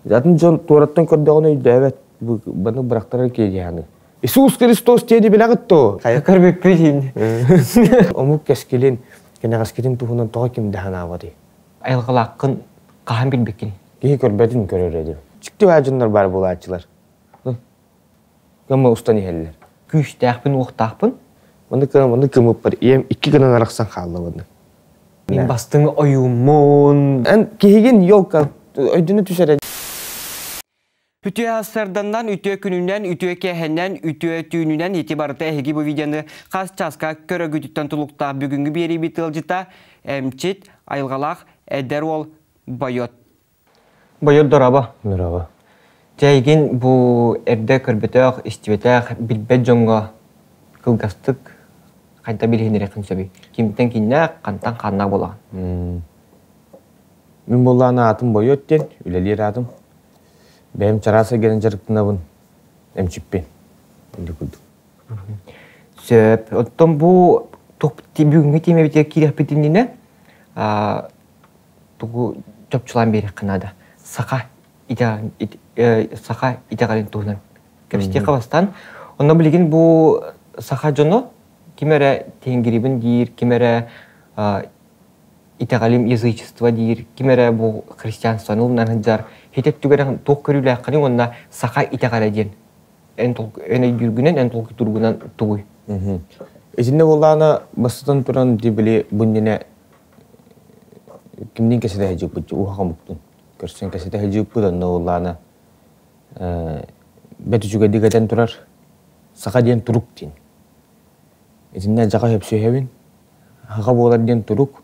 Атын дьон туораттан көрдөҕүнэ өйдөөбөт. Баны бырахтарар киһи дии Иисус Христос диэни билэҕит дуо? Хайа көрбүппүт Омук кэскилин, кэнэҕэскитин туһунан тоҕо ким да санаабатый? Айылҕалааххын хаһан билбиккин? Киһи көрбөтүн көрөр этим. Чикти баа дьоннор баар буолааччылар. Кымма устан иһэллэр. Күүстээхпин, уохтаахпын. Маны маны кымыппар ийэм икки гынан арахсан хаалла маннык. Мин бастыҥ ойууммун. Эн киһигин елка өйдөнө түсэрэ. Үтүө сарданнан, үтүө күнүнэн, үтүө кээһэннэн, үтүө түүнүнэн ити барыта эһиги бу видеоны хас чааска көрөгүтүттэн тулуктаах бүгүҥҥү биэриибит ыалдьыта эмчит, айылҕалаах эдэр уол Бойот. Бойот дорообо. Дорообо. Дьэ эйигин бу эрдэ көрбөтөх, истибэтэх, билбэт дьоҥҥо кылгастык хайда билиһиннэриэххин сөбүй? Кимтэн кииннээх, хантан хааннаах буолаҕын? Мин буоллаҕына аатым Бойот диэн, үлэлиир аатым. Бэйэм чараас эйгэнэн дьарыктанабын, эмчиппин. Инди курдук. Сөп. Оттон бу бүгүҥҥү тиэмэбитигэр киириэхпит иннинэ тугу чопчулаан биэриэххэ наада. Саха саха итэҕэлин туһунан кэпсэтиэххэ бастаан. Онно билигин бу саха дьоно ким эрэ тенгирибин диир, ким эрэ итэҕэлим язычество диир, ким эрэ бу христианствоны ылынан сылдьар. Хитэ өттүгэр туох көрүүлээххиний уонна саха итэҕэлэ диэн эн эн өйдүүргүнэн, эн толкуйдуургунан тугуй? Итиннэ буоллаҕына бастатан туран ди били бу иннинэ кимниин кэсэтэ сылдьыппыт уһаҕа омуктун көрсөн кэсэтэ сылдьыппыт онно буоллаҕына бэрт үчүгэйдик этэн турар саха диэн турук диэн итиннэ дьаха сөпсүһэбин саха буолар диэн турук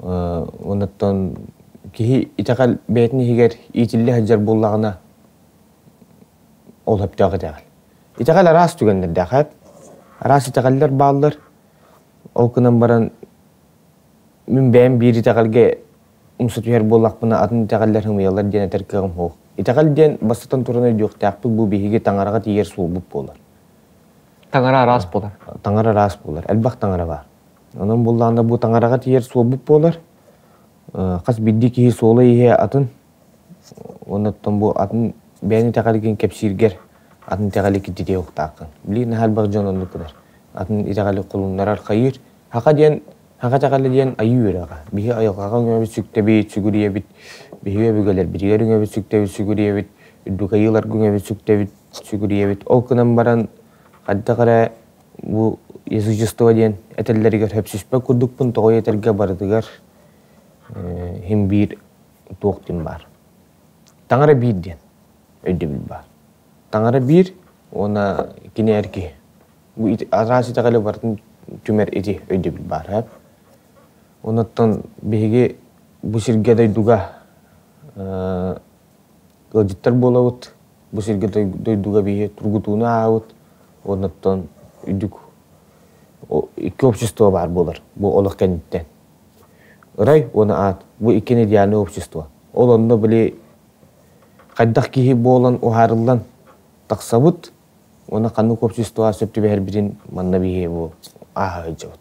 оннуттан киһи итэҕэл бэйэтин иһигэр иитиллэ сылдьар буоллаҕына ол сөптөөх итэҕэл итэҕэл араас түгэннэрдээх араас итэҕэллэр бааллар Ол гынан баран мин бэйэм биир итэҕэлгэ умса түһэр буоллахпына атын итэҕэллэр ымыйаллар диэн этэр кыаҕым суох. Итэҕэл диэн бастатан туран өйдүөхтээхпит бу биһиги таҥараҕа тиийэр суолбут буолар. Таҥара араас буолар. Таҥара араас буолар. Элбэх таҥара баар. Онон буллаҕына бу таҥараҕа тиийэр суолбут буолар. Хас биирдии киһи суола-ииһэ атын. Оннуттан бу атын бэйэни итэҕэлгин кэпсииргэр атын итэҕэли киртитиэ уохтааххын. Билигин наһаа элбэх дьон оннук гынар. Атын итэҕэли холуннарар хайыыр. Хаха диэн хаха итэҕэлэ диэн айыы үөрэҕэ. Биһи айылҕаҕа үҥэбит сүктэбит, сүгүрүйэбит. Биһиги өбүгэлэрбитигэр үҥэбит сүктэбит, сүгүрүйэбит. Үрдүк айыыларга үҥэбит сүктэбит, сүгүрүйэбит. Ол гынан баран хайдах эрэ бу язычество диэн этэллэригэр хөпсүспэт курдукпун тоҕо этэргэ барытыгар иһин биир туох диэн баар. Таҥара биир диэн өйдөбүл баар. Таҥара биир уонна кини эр киһи. Бу араас итэҕэли барытын түмэр ити өйдөбүл баар. Онуттан биһиги бу сиргэ дойдуга ыалдьыттар буолабыт. Бу сиргэ дойдуга биһиги тургутууну аабыт. Онуттан үрдүк икки общество баар буолар бу олох кэнниттэн. Ырай уонна аат бу иккини идеальное общество. Ол онно били хайдах киһи буолан уһаарыллан тахсабыт уонна ханнык обществоҕа сөп түбэһэрбитин манна биһиги бу ааһа сылдьабыт.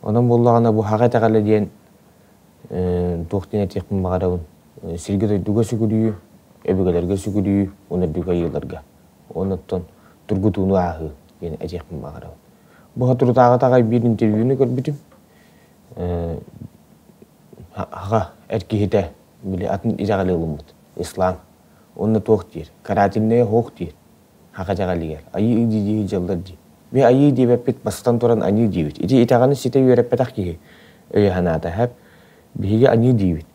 Онон буоллаҕына бу хаҕа итэҕэлэ диэн туох диэн этиэхпин баҕарабын сиргэ-дойдуга сүгүрүйүү, өбүгэлэргэ сүгүрүйүү уонна үрдүк айыыларга. Оннуттан тургутууну ааһыы диэн этиэхпин баҕарабын. Бу соторутааҕыта аҕай биир интервьюну көрбүтүм. Аҕа эр киһитэ били атын итэҕэли ылыммыт ислам уонна туох диир карательнайа суох диир хаха итэҕэлигэр айыы дии дии дьаллар дии би айыы диэбэппит бастатан туран аньыы диибит ити итэҕэни ситэ үөрэппэтэх киһи өйө санаата һэп биһиги аньыы диибит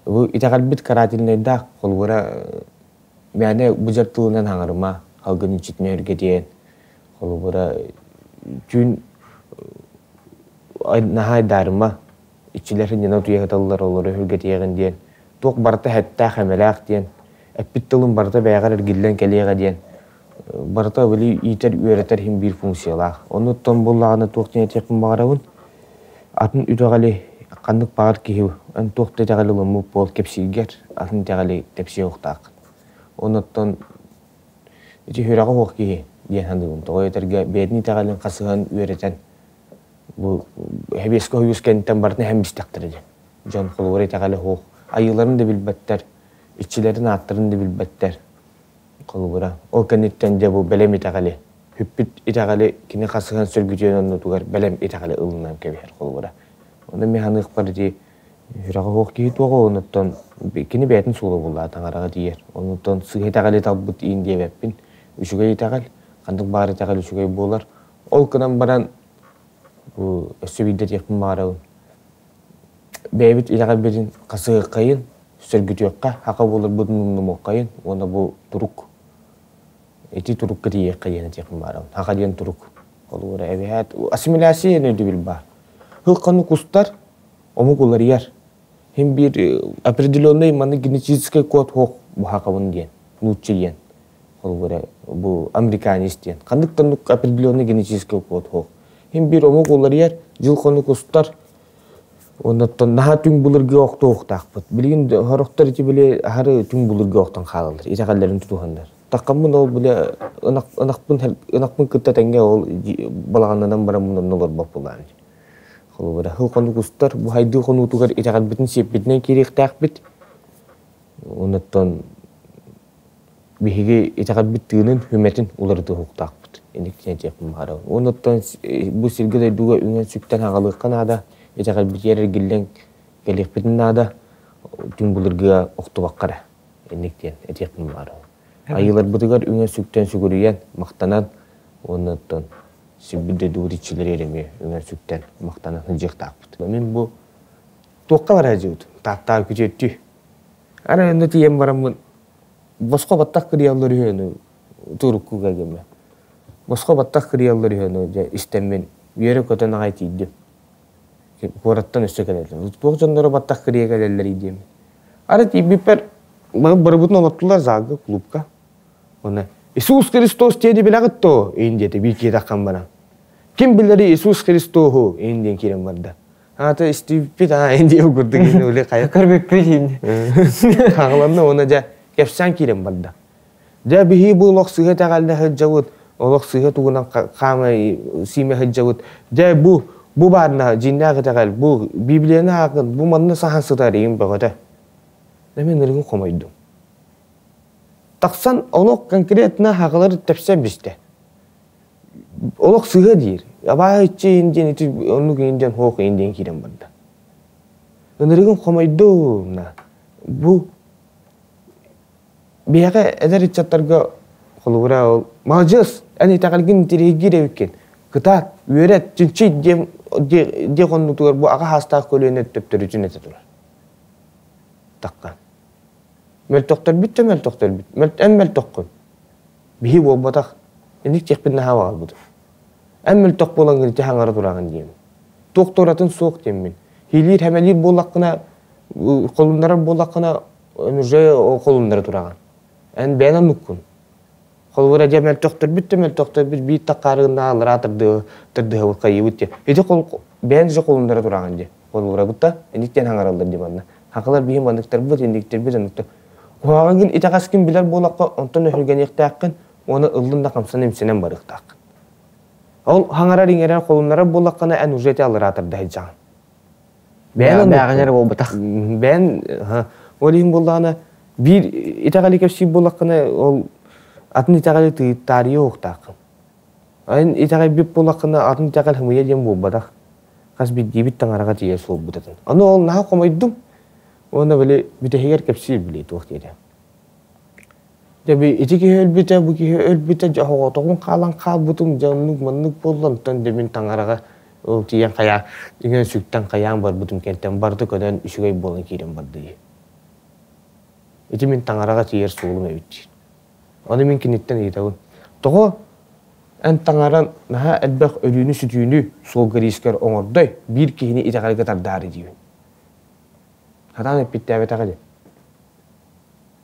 бу итэҕэлбит карательнайдаах холобура мээнэ быдьар тылынан хаҥарыма халгын иччитин өргэтиэн холобура түүн наһаа айдаарыма иччилэр иннинэ утуйа сыталлар олору өһүргэтиэҕин диэн туох барыта эттээх-эмэлээх диэн эппит тылым барыта бэйэҕэр эргиллэн кэлиэҕэ диэн барыта били иитэр үөрэтэр иһин биир функциялаах оннуттан буоллаҕына туох диэн этиэхпин баҕарабын атын итэҕэли ханнык баҕар киһи эн туох да итэҕэли ылыммыт буол кэпсииргэр атын итэҕэли тэпсиэ уохтааххын оннуттан ити сүрэҕэ суох киһи диэн саныыбын тоҕо этэргэ бэйэтин итэҕэлин хасыһан үөрэтэн бу Сэбиэскэй Сойуус кэнниттэн барытын эһэн бистэхтэрэ диэн. Дьон холобура итэҕэлэ суох. Айыыларын да билбэттэр. Иччилэрин ааттарын да билбэттэр. Холобура, ол кэнниттэн дьэ бу бэлэм итэҕэли, бүппүт итэҕэли кини хасыһан сөргүтүөн оннутугар бэлэм итэҕэли ылынан кэбиһэр холобура. Ону мин саныахпар ити сүрэҕэ суох киһи туоҕа онуттан кини бэйэтин суола буллаа таҥараҕа тиийэр. Онуттан сыыһа итэҕэли талбыт иин диэбэппин. Үчүгэй итэҕэл, ханнык баар итэҕэл үчүгэй буолар. Ол гынан баран бу өссө биирдэ этиэхпин баҕарабын. Бэйэбит итэҕэлбитин хасыһыаххайын, сөргүтүөххэ, хака буоларбытын умнумуоххайын уонна бу турук ити турукка тиийиэххэ диэн этиэхпин баҕарабын. Хака диэн турук. Холобура эбэһээт ассимиляция диэн өйдөбүл баар. Хыл кустар омук уларыйар. Хим биир определенный манна генетический код хоох бу хакабын диэн, нуучча диэн. Холобура бу американец диэн. Ханнык да определенный генетический код хоох. Хим биир омук уларыйар, дьыл хонук устар, Оннуттан наһаа түҥ былыргы охтуохтаахпыт. Билигин сорохтор ити били аһары түҥ былыргы охтон хаалаллар, итэҕэллэрин тутуһаннар. Таххаммын ол били ынахпын ынахпын кытта тэҥҥэ ол балаҕаннанан бараммын онно олорбот буолаам. Холобура, хыл хонук устар, бу хайдыы хонуутугар итэҕэлбитин сиэппитинэн киириэхтээхпит. Оннуттан биһиги итэҕэлбит тыынын, хүмэтин уларытыахтаахпыт. Инник диэн баҕарабын. Онуттан бу сиргэ-дойдуга үҥэн-сүктэн аҕалыахха наада, итэҕэлбитигэр эргиллэн кэлиэхпитин наада, түҥ былыргыга охтубакка эрэ. Инник диэн этиэхпин баҕарабын. Айыыларбытыгар үҥэн-сүктэн сүгүрүйэн, махтанан, уонна сирбит дойдубут иччилэри эмиэ үҥэн-сүктэн махтанан сылдьыахтаахпыт. Мин бу туохха бара сылдьыбытым? Тааттаҕа күтүөттүү. Арай онно тиийэн бараммын босхо баттах кырыйаллар үһү туруккуга гэмэ. Босхо баттах кырыйаллар үһү дьэ истэммин үөрэ-көтөн аҕай тиийдим. Куораттан өссө кэлэллэр. Туох дьонноро баттах кырыйа кэлэллэрий диэммин. Ары тиийбиппэр барыбытын олоттулар залга, клубка. Оны Иисус Христос диэни билэҕит дуо? Иин диэтэ биир киһи таххан баран. Ким билэри Иисус Христоһу? Иин диэн киирэн барда. Аата истибиппит аа диэ курдук ини уле хайа көрбүппүт ини. Хаҕыланна уонна дьэ кэпсээн киирэн барда. Дьэ биһи бу олох сыһа итэҕэллэ сылдьабыт, олох сыһа тугунан хаама сиимэ сылдьабыт. Дьэ бу бу баарына дьиҥнээх итэҕэл, бу Библияны ааҕын, бу манна саһан сытар ийим бөҕөтө. Мин ырыгын хомойдум. Тахсан олох конкретно хаҕалары тэпсэн бистэ. Олох сыыһа диир. Абааһы иччи иһин диэн ити оннук иһин диэн хоох иһин диэн киирэн барда. Ынырыгым хомойдум на. Бу биһиэхэ эдэр ыччаттарга холобура ол маладьыас эн итэҕэлгин интириэһиргиир эбиккин кытаат үөрэт чинчий диэн диэх оннутугар бу аҕа саастаах көлүөнэ төптөрүтүн этэ турар такка мөлтөхтөрбүт да мөлтөхтөрбүт эн мөлтөххүн Биһи буолбатах, инник диэхпин наһаа баҕарбытым. Эн мөлтөх буолаҥҥын ити хаҥара тураҕын диэмин. Туох да уратын суох диэммин. Хиилиир-хэмэлиир буоллаххына, холуннарар буоллаххына, уже холуннара тураҕын. Эн бэйэн оннуккун. Холобура дьэ мөлтөхтөрбүт да мөлтөхтөрбүт биир таккаарыгыннаах аллараа тардыһабыт хайыыбыт диэн. Ити бэйэн же холуннара тураҕын диэн. Холобурабыт да инник диэн хаҥараллар дии манна. Хахалар биһи манныктарбыт, инниктэрбит оннуктар. Куһаҕаҥҥын итэҕэскин билэр буолахха, онтон өһүргэниэхтээххин уонна ыллын да хамсан-имсэнэн барыахтааххын. Ол хаҥарар-иҥэрэр холуннарар буоллаххына, эн уже ити аллараа тарда сылдьаҕын. Бэйэн бээҕин эрэ буолбатах. Бэйэн ол иһин буоллаҕына, биир итэҕэли кэпсиир буоллаххына, ол атын итэҕэли таарыйа уохтааххын. Эн итэҕэйбит буоллаххына, атын итэҕэл хымыйа диэн буолбатах. Хас биирдиибит таҥараҕа тиийэр суолбут атын. Аны ол наһаа хомойдум. Уонна били бүтэһигэр кэпсиир били туох диэтэ. Дьэ би ити киһи өлбүтэ, бу киһи өлбүтэ, дьэ оҕотоҕун хаалан хаалбытым, дьэ оннук маннык буолла, онтон дьэ мин таҥараҕа ол тиийэн хайаа иҥэн сүктэн хайаан барбытым кэнтэн барыта көнөн үчүгэй буолан киирэн барда дии. Ити мин таҥараҕа тиийэр суолум эбит диир. Ону мин киниттэн ыйытабын. Тоҕо эн таҥаран наһаа элбэх өлүүнү-сүтүүнү суолга риискэр оҥордой, биир киһини итэҕэлгэ тардаары диибин. Хатаан эппиттээбэтэҕэ дии.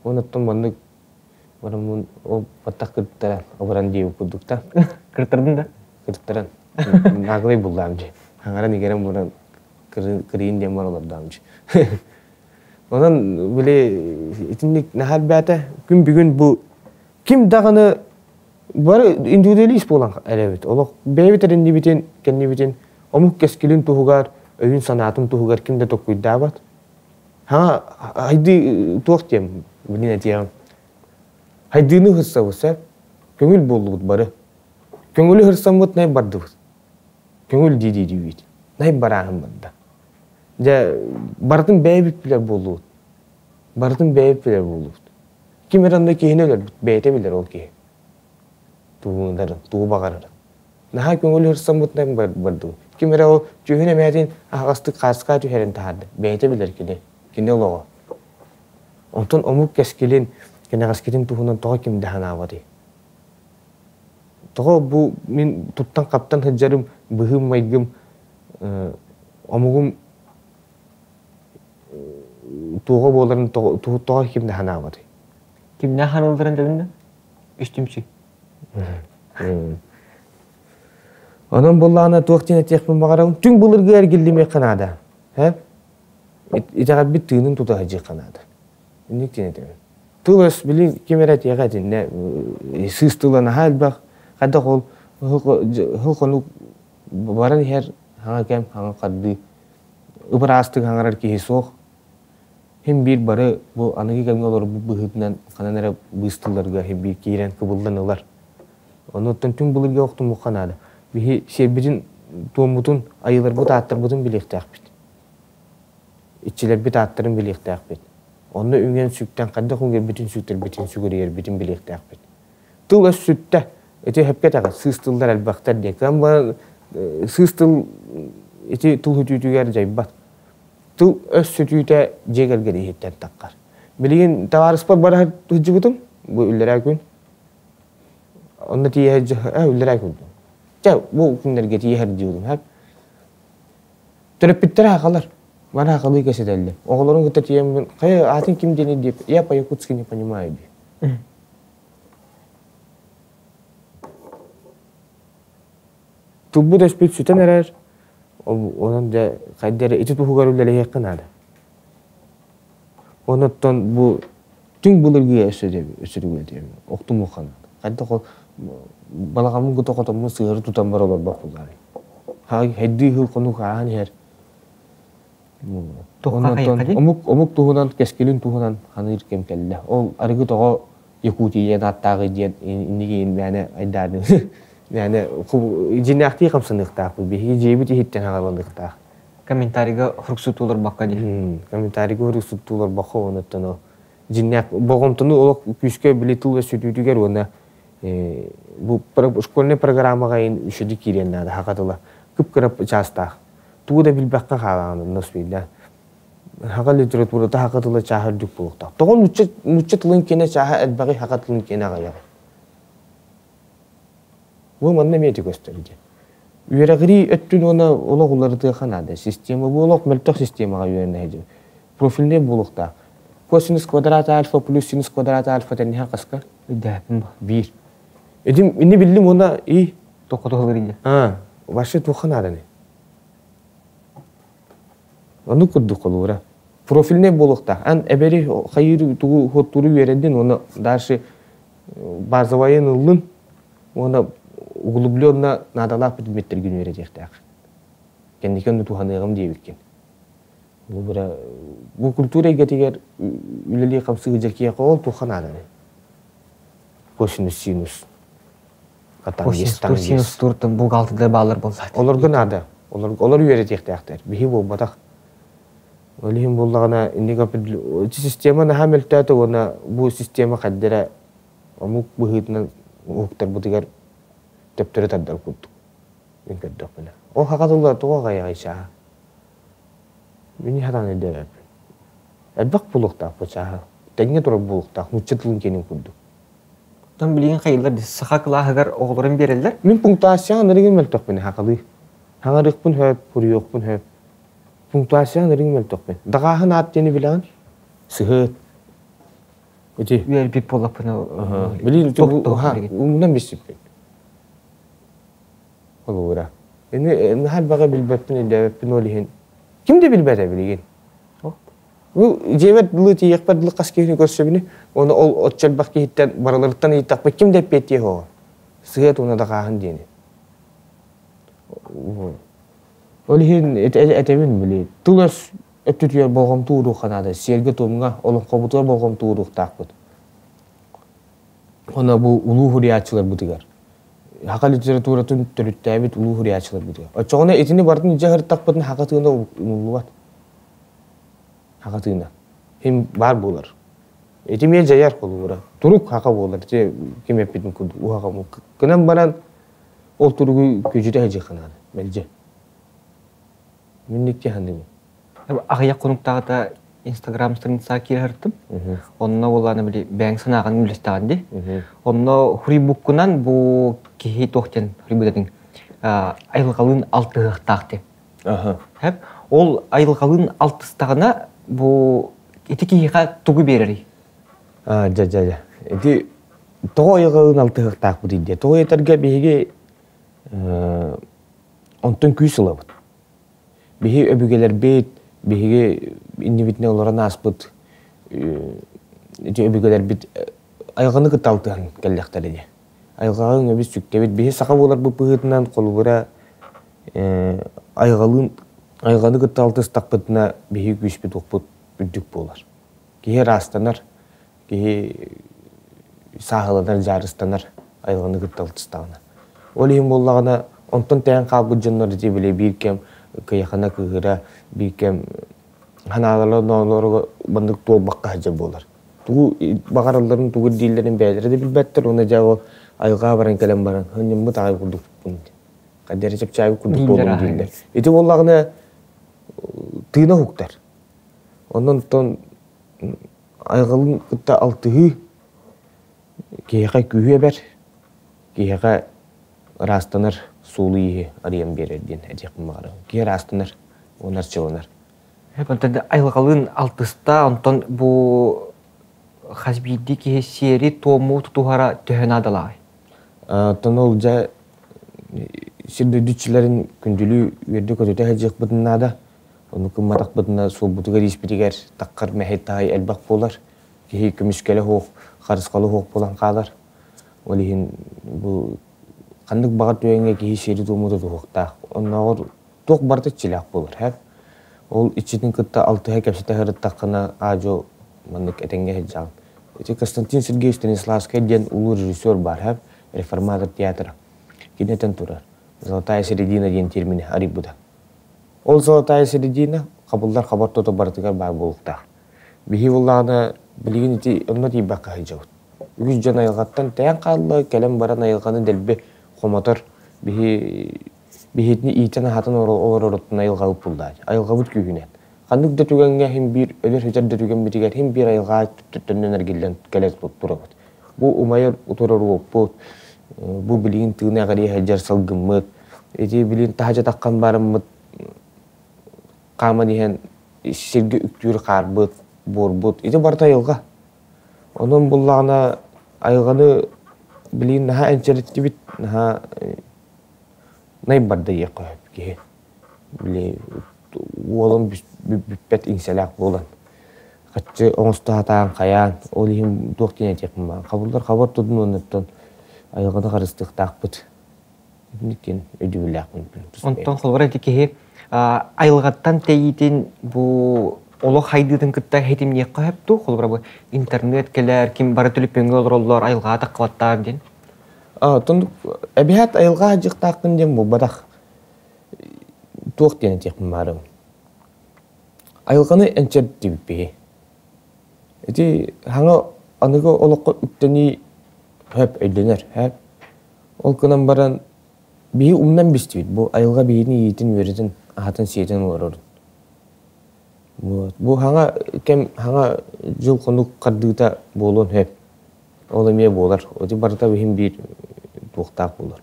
Онуттан маннык бараммын ол баттах кыртара абыран диэбит курдук да. Кыртардын да? Кыртаран. Наглый буллаам дии. Хаҥаран игэрэн баран кырыйын диэн бар олордоом дии. Онон били итинник наһаа элбээтэ. Күн бүгүн бу ким даҕаны бары индивидуалист буолан эрэбит. Олох бэйэбит эрэннибитин, кэннибитин омук кэскилин туһугар, өйүн-санаатын туһугар ким да толкуйдаабат. Ха, айды туох диэм, Билин этиэҕим. Хайдыыны ыһырсабыт сөп. Көҥүл буоллубут бары. Көҥүлү ыһырсаммыт най бардыбыт. Көҥүл дии диибит. Най барааһын барда. Дьэ, барытын бэйэбит билэр буоллубут. Барытын бэйэбит билэр буоллубут. Ким эрэ онно киһини өлөрбүт, бэйэтэ билэр ол киһи. Тугу тугу баҕарарын. Наһаа көҥүл ырсаммытынан бардыбыт. Ким эрэ ол түөһүн эмээтин аһаҕастык хааска түһэрин таһаарда. Бэйэтэ билэр кини. Кини олоҕо. Онтон омук кэскилин, кэнэҕэскитин туһунан тоҕо ким да санаабатый? Тоҕо бу мин туттан-хаптан сылдьарым, быһыым-майгым, омугум туоҕа буоларын тоҕо ким да санаабатый? Кимнээх ханыылларын дебин үстүмсүй. Онон буллаҕына туох диэн этиэхпин баҕарабын? Түҥ былыргы эргиллимиэххэ наада. Итэҕэлбит тыынын тута сылдьыахха наада. Инник диэн этэбин. Тыл-өс били ким эрэ этиэҕэ итиннэ сыыс тыла наһаа элбэх. Хайдах ол ыһыл хонук баран иһэр хаҥа кэм, хаҥа хардыы ып-ыраастык хаҥарар киһи суох. Син биир бары бу аныгы кэмҥэ олорбут быһыытынан ханан эрэ быыс тылларга син биир киирэн кыбыллан ылар. Онуттан түҥ былыргы охтумуохха наада. Биһи сиэрбитин, туоммутун, айыыларбыт ааттарбытын билиэхтээхпит. Иччилэрбит ааттарын билиэхтээхпит. Онно үҥэн сүктэн хайдах үҥэрбитин сүктэрбитин сүгүрүйэрбитин билиэхтээхпит. Тыл өс сүттэ. Ити сөпкө этэҕит, сыыс тыллар элбэхтэр диэн. Кыам сыыс тыл ити тыл сүтүүтүгэр дьайбат. Тыл өс сүтүүтэ дьиэ кэргэн иһиттэн таххар. Билигин табаарыспар бара сылдьыбытым, бу үллэрээ күн. Онно тиийэ үллэрээ күн. Чэ, бу күннэргэ тиийэ сылдьыбытым. Төрөппүттэр аахалар. Бары аахалыы кэсэтэллэр. Оҕолорун кытта тиийэммин, хайа аатын ким диэний диэп, я по-якутски не понимаю диир. Тылбыт өспүт сүтэн эрэр, онон дьэ хайда эрэ ити туһугар үлэлэһиэххэ наада. Онуттан бу түҥ былыргы өссө охтумуохха наада. Хайдах ол балаҕаммын кытта хотоммун сыһыары тутан бар олорбох буолаарай. Хайдыы ыһыл хонук ааһан иһэр. Онон омук омук туһунан кэскилин туһунан ханыыр кэм кэллэ. Ол арыгы тоҕо Якутия ааттааҕый диэн инники мээнэ айдааны мээнэ дьиҥнээхтии хамсаныахтаахпыт. Биһиги дьиэбит иһиттэн хааланыахтаах. Комментарийга хуруксутуу олорбокко дии. Комментарийга хуруксутуу олорбокко онуттан дьиҥнээх болҕомтону олох күүскэ били тыл сүтүүтүгэр уонна бу школьнай программаҕа үчүгэй киириэн наада хака тыла кып-кыра чаастаах тугу да билбэккэ хаалаҕын онно успейдаан Саха литературата саха тыла чааһа үрдүк буолуохтаах. Тоҕо нуучча, нуучча тылын киэнэ чааһа элбэҕий, саха тылын киэнэ аҕыйаҕый? Бу манна эмиэ ити көстөр дии. Үөрэҕирии өттүн уонна олох уларытыаха наада. Система бу олох мөлтөх системаҕа үөрэнэ сылдьабыт. Профильнай буолуохтаах. Косинус квадрат альфа плюс синус квадрат альфа тэҥнэһэр хаска? Өйдөөппүн бу. Биир. Этим ини биллим уонна и Туохха туһалыыр инде? А, вообще туохха нааданы? Оннук курдук холуура. Профильнай буолуохтаах. Ан эбэри хайыыр тугу хуоттууру үөрэндин уонна дальше базовайын ыллын уонна углубленно наадалаах предметтэргин үөрэтиэхтээх. Кэнники онну туһаныаҕым диэбиккин. Бу бу культура эйгэтигэр үлэлии хамсыы дьэкиэхэ ол туохха нааданы? Косинус синус Косинус туртун бухгалтердар бааллар буоллаат. Олорго наада. Олор үөрэтиэхтээхтэр. Биһи буолбатах. Ол иһин буоллаҕына инник система наһаа мөлтөөтө уонна бу система хайда эрэ омук быһыытынан уһуктарбытыгар төптөрү тардар курдук. Мин көрдөхпүнэ. Ол хака тыллар тоҕо аҕайаҕай чааһа? Мин хатан өйдөөбөппүн. Элбэх буолуохтаах бу чааһа. Тэҥҥэ турар буолуохтаах нуучча тылын киэнин курдук. Оттон билигин хайыылар саха кылааһыгар оҕолорун биэрэллэр. Мин пунктуацияҕа нырыгын мөлтөхпүн хахалыы. Хаҥарыахпын хөп, суруйуохпун хөп. Пунктуацияҕа нырыгын мөлтөхпүн. Даҕааһын аат диэни билэҕин? Сыһыат. Ити. Үөрбүт буоллахпына. Билин умнан билсиппин. Холобура. Ини наһаа элбэҕи билбэппин, өйдөөбөппүн ол иһин. Ким да билбэтэ билигин. Бу дьиэбэр дылы тиийиэхпэр дылы хас киһини көрсөбүнүй? Уонна ол оччо элбэх киһиттэн барыларыттан ыйыттахпа ким да эппиэттиэ суоҕа. Сыа туона да хааһын диэни. Ол иһин этэбин били тыл-өс өттүтүгэр болҕомто ууруохха наада. Сиэргэ-туомҥа, олоҥхобутугар болҕомто ууруохтаахпыт. Уонна бу улуу суруйааччыларбытыгар, саха литературатын төрүттээбит улуу суруйааччыларбытыгар. Оччоҕуна итини барытын илдьэ сырыттахпытына саха тыына умуллубат. Саха тыына. Хим баар буолар. Ити эмиэ дьайар холобура. Турук хака буолар. Ити ким эппитин курдук уһаҕа Кынан баран ол туругу күдьүтэ сылдьыахха наада. Мэлдьи. Минник саныыбын. Аҕыйах хонуктааҕыта Инстаграм страницаҕа киирэ Онно буоллаҕына били бэйэҥ санааҕын үллэстэҕин дии. Онно хуруйбуккунан бу киһи туох диэн хуруйбут этиҥ айылҕалыын алтыһыахтаах диэн. Ол айылҕалыын алтыстаҕына бу ити киһиэхэ тугу биэрэрий? Дьэ, дьэ, дьэ. Ити тоҕо айылҕалыын алтыһыахтаахпытый диye. Тоҕо этэргэ биһиги онтон күүс ылабыт. Биһи өбүгэлэрбит, биһиги иннибитинэ олорон ааспыт ити өбүгэлэрбит айылҕаны кытта алтыһан кэллэхтэрэ дии. Айылҕаҕа өҥөбүт сүктэбит. Биһи саха буоларбыт быһыытынан холобура айылҕалыын айылҕаны кытта алтыстахпытына биһиги күүспүт-уохпут үрдүк буолар. Киһи ыраастанар, киһи сааһыланар, дьаарыстанар айылҕаны кытта алтыстаҕына. Ол иһин буоллаҕына, онтон тэйэн хаалбыт дьоннор ити били биир кэм кыйахана кыыһыра, биир кэм санаалара ноолоро маннык туолбакка сылдьар буолар. Тугу баҕаралларын, тугу ирдииллэрин бэйэлэрэ да билбэттэр уонна дьэ ол айылҕаҕа баран кэлэн баран һынньыммыт аҕай курдукпун хайдах эрэ чэпчээбит курдук буоллум дииллэр. Ити буоллаҕына тыына уһуктар. Онон оттон айылҕалыын кытта алтыһыы киһиэхэ күүһү эбэр, киһиэхэ ыраастанар суолу-ииһи арыйан биэрэр диэн этиэхпин баҕарабын. Киһи ыраастанар уонна арчыланар. Онтон айылҕалыын алтыста, онтон бу хас биирдии киһи сиэри-туому тутуһара төһө наадалааҕый? Оттон ол дьэ сир дойду иччилэрин күндүлүү үөрдэ-көтүтэ сылдьыахпытын наада. Ону гымматахпытына суолбутугар ииспитигэр таххар мэһэй-таһай элбэх буолар. Киһи көмүскэлэ суох, харысхала суох буолан хаалар. Ол иһин бу ханнык баҕар түгэҥҥэ киһи сиэри-туому тутуһуохтаах. Оннооҕор туох барыта иччилээх буолар, һэ? Ол иччитин кытта алтыһа кэпсэтэ сырыттаххына аа-дьуо маннык этэҥҥэ сылдьаҕын. Ити Константин Сергеевич Станиславскай диэн улуу режиссер баар, һэ? Реформатор театра. Кини этэн турар. «Золотая середина» диэн термини арыйбыта. Ол «Золотая середина» хабыллар хабар тото барытыгар баар буолуохтаах. Биһи буоллаҕына билигин ити онно тиийбэккэ сылдьабыт. Үгүс дьон айылҕаттан тэйэн хаалла, кэлэн баран айылҕаны дэлби хомотор. Биһи биһитини иитэн-аһатан олороруттан айылҕабыт буллааччы. Айылҕабыт күүһүнэн. Ханнык да түгэҥҥэ иһин биир өлөр-сүтэр да түгэммитигэр иһин биир айылҕа төннөн эргиллэн кэлэ турабыт. Бу умайар утарар уоппут, бу билигин тыына эҕирийэ сылдьар салгыммыт, ити билигин таһырдьа таххан бараммыт хааман иһэн сиргэ үктүүр хаарбыт, буорбут, ити барыта айылҕа. Онон буллаҕына айылҕаны билигин наһаа энчирэттибит, наһаа найбарда диэххэ сөп киһи. Били уолун бүппэт иҥсэлээх буолан хаччы оҥосто сатаан хайаан ол иһин туох диэн этиэхпин баҕар хабыллар хабар тудун уоннаттан айылҕаны харыстыахтаахпыт итинник диэн өйдөбүллээхпин. Онтон холобура ити киһи айылҕаттан тэйиитин бу олох хайдыытын кытта хитимниэххэ сөп дуу? Холобура бу интернет кэлэр, ким бары төлөпүөҥҥэ олороллор, айылҕаҕа таххыбаттаар диэн. Оттон эбиһээт айылҕа дьыктаахпын диэн буолбатах. Туох диэн этиэхпин баарым. Айылҕаны энчэрдибиппиһи. Ити хаҥа аныгы олоххо үктэнии хөп өйдөнөр, хөп. Ол гынан баран биһи умнан бистибит. Бу айылҕа биһини иитин, үөрэтин, аһатын-сиэтин олорорун. Вот. Бу хаҥа кэм хаҥа дьыл хонук хардыыта буолуон сөп. Ол эмиэ буолар. Ити барыта иһин биир туохтаах буолар.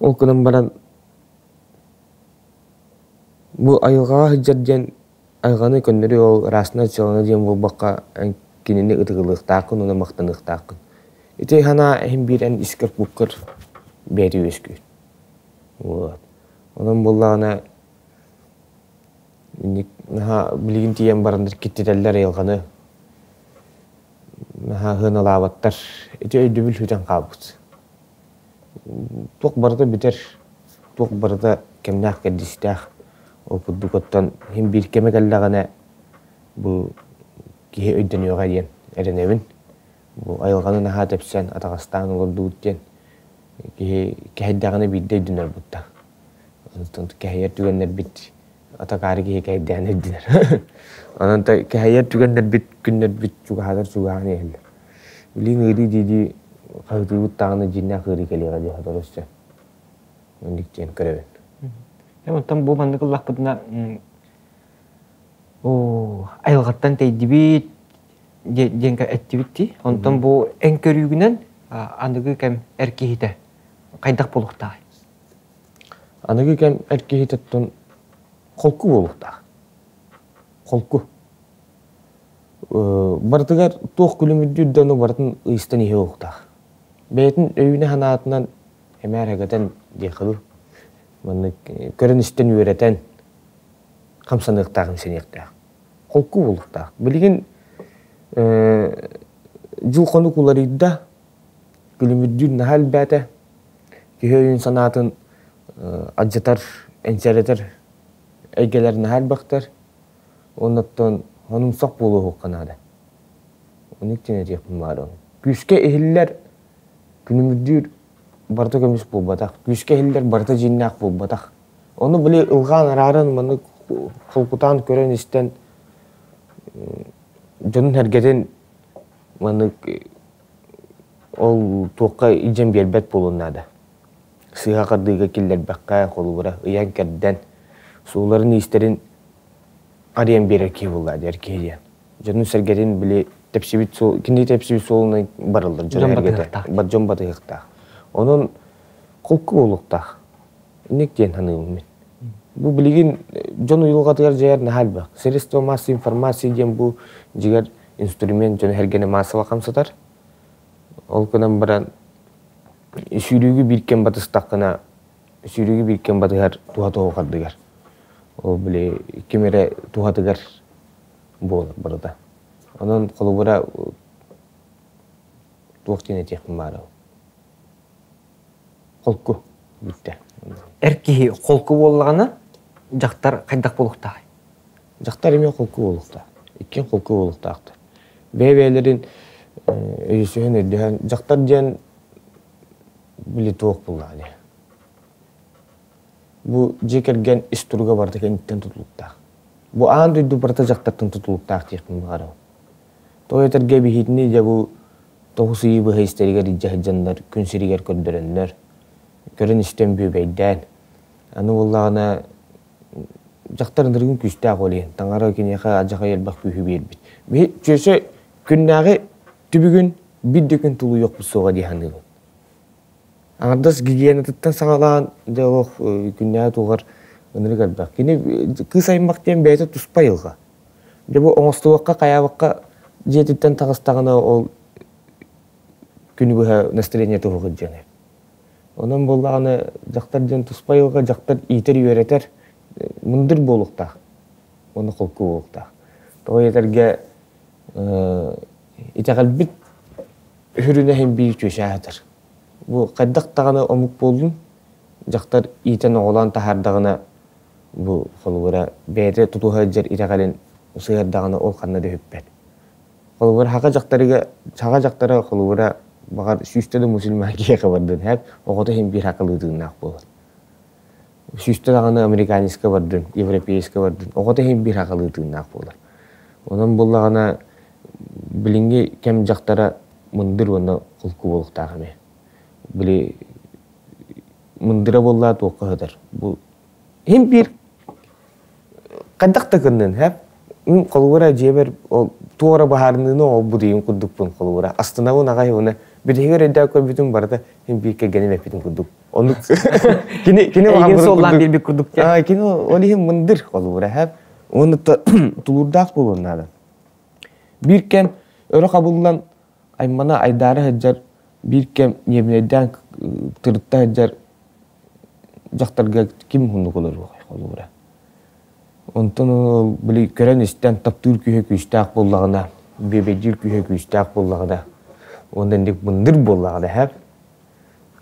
Ол гынан баран бу айылҕаҕа сылдьар диэн айылҕаны көннөрү ол ыраастана сыалана диэн буолбакка кинини ытыгылыахтааххын уонна махтаныахтааххын. Ити санаа иһин биир эн искэр куккар бэйэтэ үөскүүр. Вот. Онон буоллаҕына инник наһаа билигин тиийэн бараннар киттитэллэр айылҕаны наһаа сыаналаабаттар. Ити өйдөбүл сүтэн хаалбыт. Туох барыта бүтэр, туох барыта кэмнээх-кэрдиистээх. Ол курдук оттон иһин биир кэмэ кэллэҕинэ бу киһи өйдөнүөҕэ диэн эрэнэбин. Бу айылҕаны наһаа тэпсэн, атаҕастаан олордубут диэн киһи кэһэйдэҕинэ биирдэ өйдөнөр бутта. Онтон кэһэйэр түгэннэрбит атакаары киһи кэһэйдээн өйдөнөр. Онон кэһэйэр түгэннэрбит күннэрбит чугаһаатар чугаһаан иһэллэр. Билигин ыарыы дии-дии хаһыытыыбыт даҕаны дьиҥнээх ыарыы кэлиэҕэ дии сотору өссө. Оннук диэн көрөбүн. Онтон бу маннык ыллахпытына айылҕаттан тэйдибит диэн эттибит дии. Онтон бу эн көрүүгүнэн аныгы кэм эр киһитэ хайдах буолуохтааҕый? Аныгы кэм эр киһититтэн холку буолуохтаах. Холку. Барытыгар туох күлүмүрдүүр да ону барытын ыйыстан иһиэ уохтаах. Бэйэтин өйүнэ-санаатынан эмээр эгэтэн диэххэ дуу. Маннык көрөн-истэн үөрэтэн хамсаныахтаах, имсэниэхтээх. Холку буолуохтаах. Билигин дьыл-хонук уларыйда, күлүмүрдүүр наһаа элбээтэ. Киһи өйүн-санаатын алдьатар, энчэрэтэр эйгэлэр наһаа элбэхтэр. Оннуттан хонумсах буолуохха наада. Оннук диэн этиэхпин баҕарабын. Күүскэ иһиллэр, күлүмүрдүүр барыта көмүс буолбатах. Күүскэ иһиллэр барыта дьиҥнээх буолбатах. Ону били ылҕаан арааран маннык холкутаан көрөн-истэн дьонун-сэргэтин маннык ол туохха илдьэн биэрбэт буолуон наада. Сыыһа хардыыга киллэрбэххэ, холобура, ыйан-кэрдэн, сууларын-иистэрин арыйан биэрэр киһи буолла диэр киһи диэн. Дьонун-сэргэтин били тэпсибит суол, кини тэпсибит суолунан барыллар дьон дьон батыһыахтаах. Онон холку буолуохтаах. Инник диэн саныыбын мин. Бу билигин дьон уйулҕатыгар дьайар наһаа элбэх. Средства массовой информации диэн бу дьигэр инструмент дьону сэргэни маассаба хамсатар. Ол гынан баран сүүрүүгү биир кэм батыстаххына сүүрүүгү биир кэм батыһар туһа туһу Ол били ким эрэ туһатыгар буолар барыта. Онон холобура туох диэн этиэхпин баарый? Холку бүттэ. Эр киһи холку буоллаҕына, дьахтар хайдах буолуохтааҕый? Дьахтар эмиэ холку буолуохтаах. Иккиэн холку буолуохтаахтар. Бэйэ-бэйэлэрин өйөсүһэн өйдөһөн дьахтар диэн били туох буоллаҕа дии. Бу дьиэ кэргэн ис туруга барыта кэнниттэн тутулуктаах. Бу аан дойду барыта дьахтартан тутулуктаах диэхпин баҕарабын. Тоҕо этэргэ биһигини дьэ бу тоҕус ыйы быһа истэригэр илдьэ сылдьаннар, күн сиригэр көрдөрөннөр, көрөн-истэн бүөбэйдээн, аны буоллаҕына дьахтар ынырыгын күүстээх ол иһин таҥара киниэхэ алдьархай элбэх күүһү биэрбит. Биһи чүөсэ күннээҕи түбүгүн биир да күн тулуйуохпут суоҕа дии саныыбын. Аҥардас гигиенатыттан саҕалаан дьэ олох күннээҕи туһугар ынырык элбэх. Кини кыыс аймах диэн бэйэтэ туспа айылҕа. Дьэ бу оҥостубакка хайаабакка дьиэтиттэн таҕыстаҕына ол күнү быһа настроение туһугар дьиэни. Онон буоллаҕына дьахтар диэн туспа айылҕа, дьахтар иитэр-үөрэтэр мындыр буолуохтаах уонна холку буолуохтаах. Тоҕо диэтэргэ итэҕэлбит үһүрүнэ иһин биир чүөчээ сытар. Бу хайдах даҕаны омук буоллун, дьахтар иитэн оҕолоон таһаардаҕына бу холобура бэйэтэ тутуһа сылдьар итэҕэлин сыһыардаҕына ол ханна да сүппэт. Холобура саха дьахтарыга саха дьахтара холобура баҕар сүүстэ да мусульман киһиэхэ бардын һээт оҕото иһин биир сахалыы тыыннаах буолар. Сүүстэ даҕаны американецка бардын, европейска бардын, оҕото иһин биир сахалыы тыыннаах буолар. Онон буоллаҕына билиҥҥи кэм дьахтара мындыр уонна холку буолуохтаах эмиэ. Били мындыра буоллаа туохха сытар. Бу иһин биир хайдах да гыннын һэ мин холобура дьиэбэр ол туох эрэ быһаарыныыны оҥорбут ийэм курдукпун холобура астынабын аҕай уонна бүтэһигэр өйдөөн көрбүтүм барыта иһин биир кэргэним эппитин курдук оннук кини кини Эйигин суоллаан биэрбит курдук кини ол иһин мындыр холобура һэ уонна тулуурдаах буолуон наада биир кэм өрө хабыллан аймана айдаара сылдьар биир кэм ньиэбинэйдээн тырытта сылдьар дьахтарга ким уһуннук олоруоҕай холобура онтон ол били көрөн-истэн таптыыр күүһэ күүстээх буоллаҕына бүөбэйдиир күүһэ күүстээх буоллаҕына уонна инник мындыр буоллаҕына һээп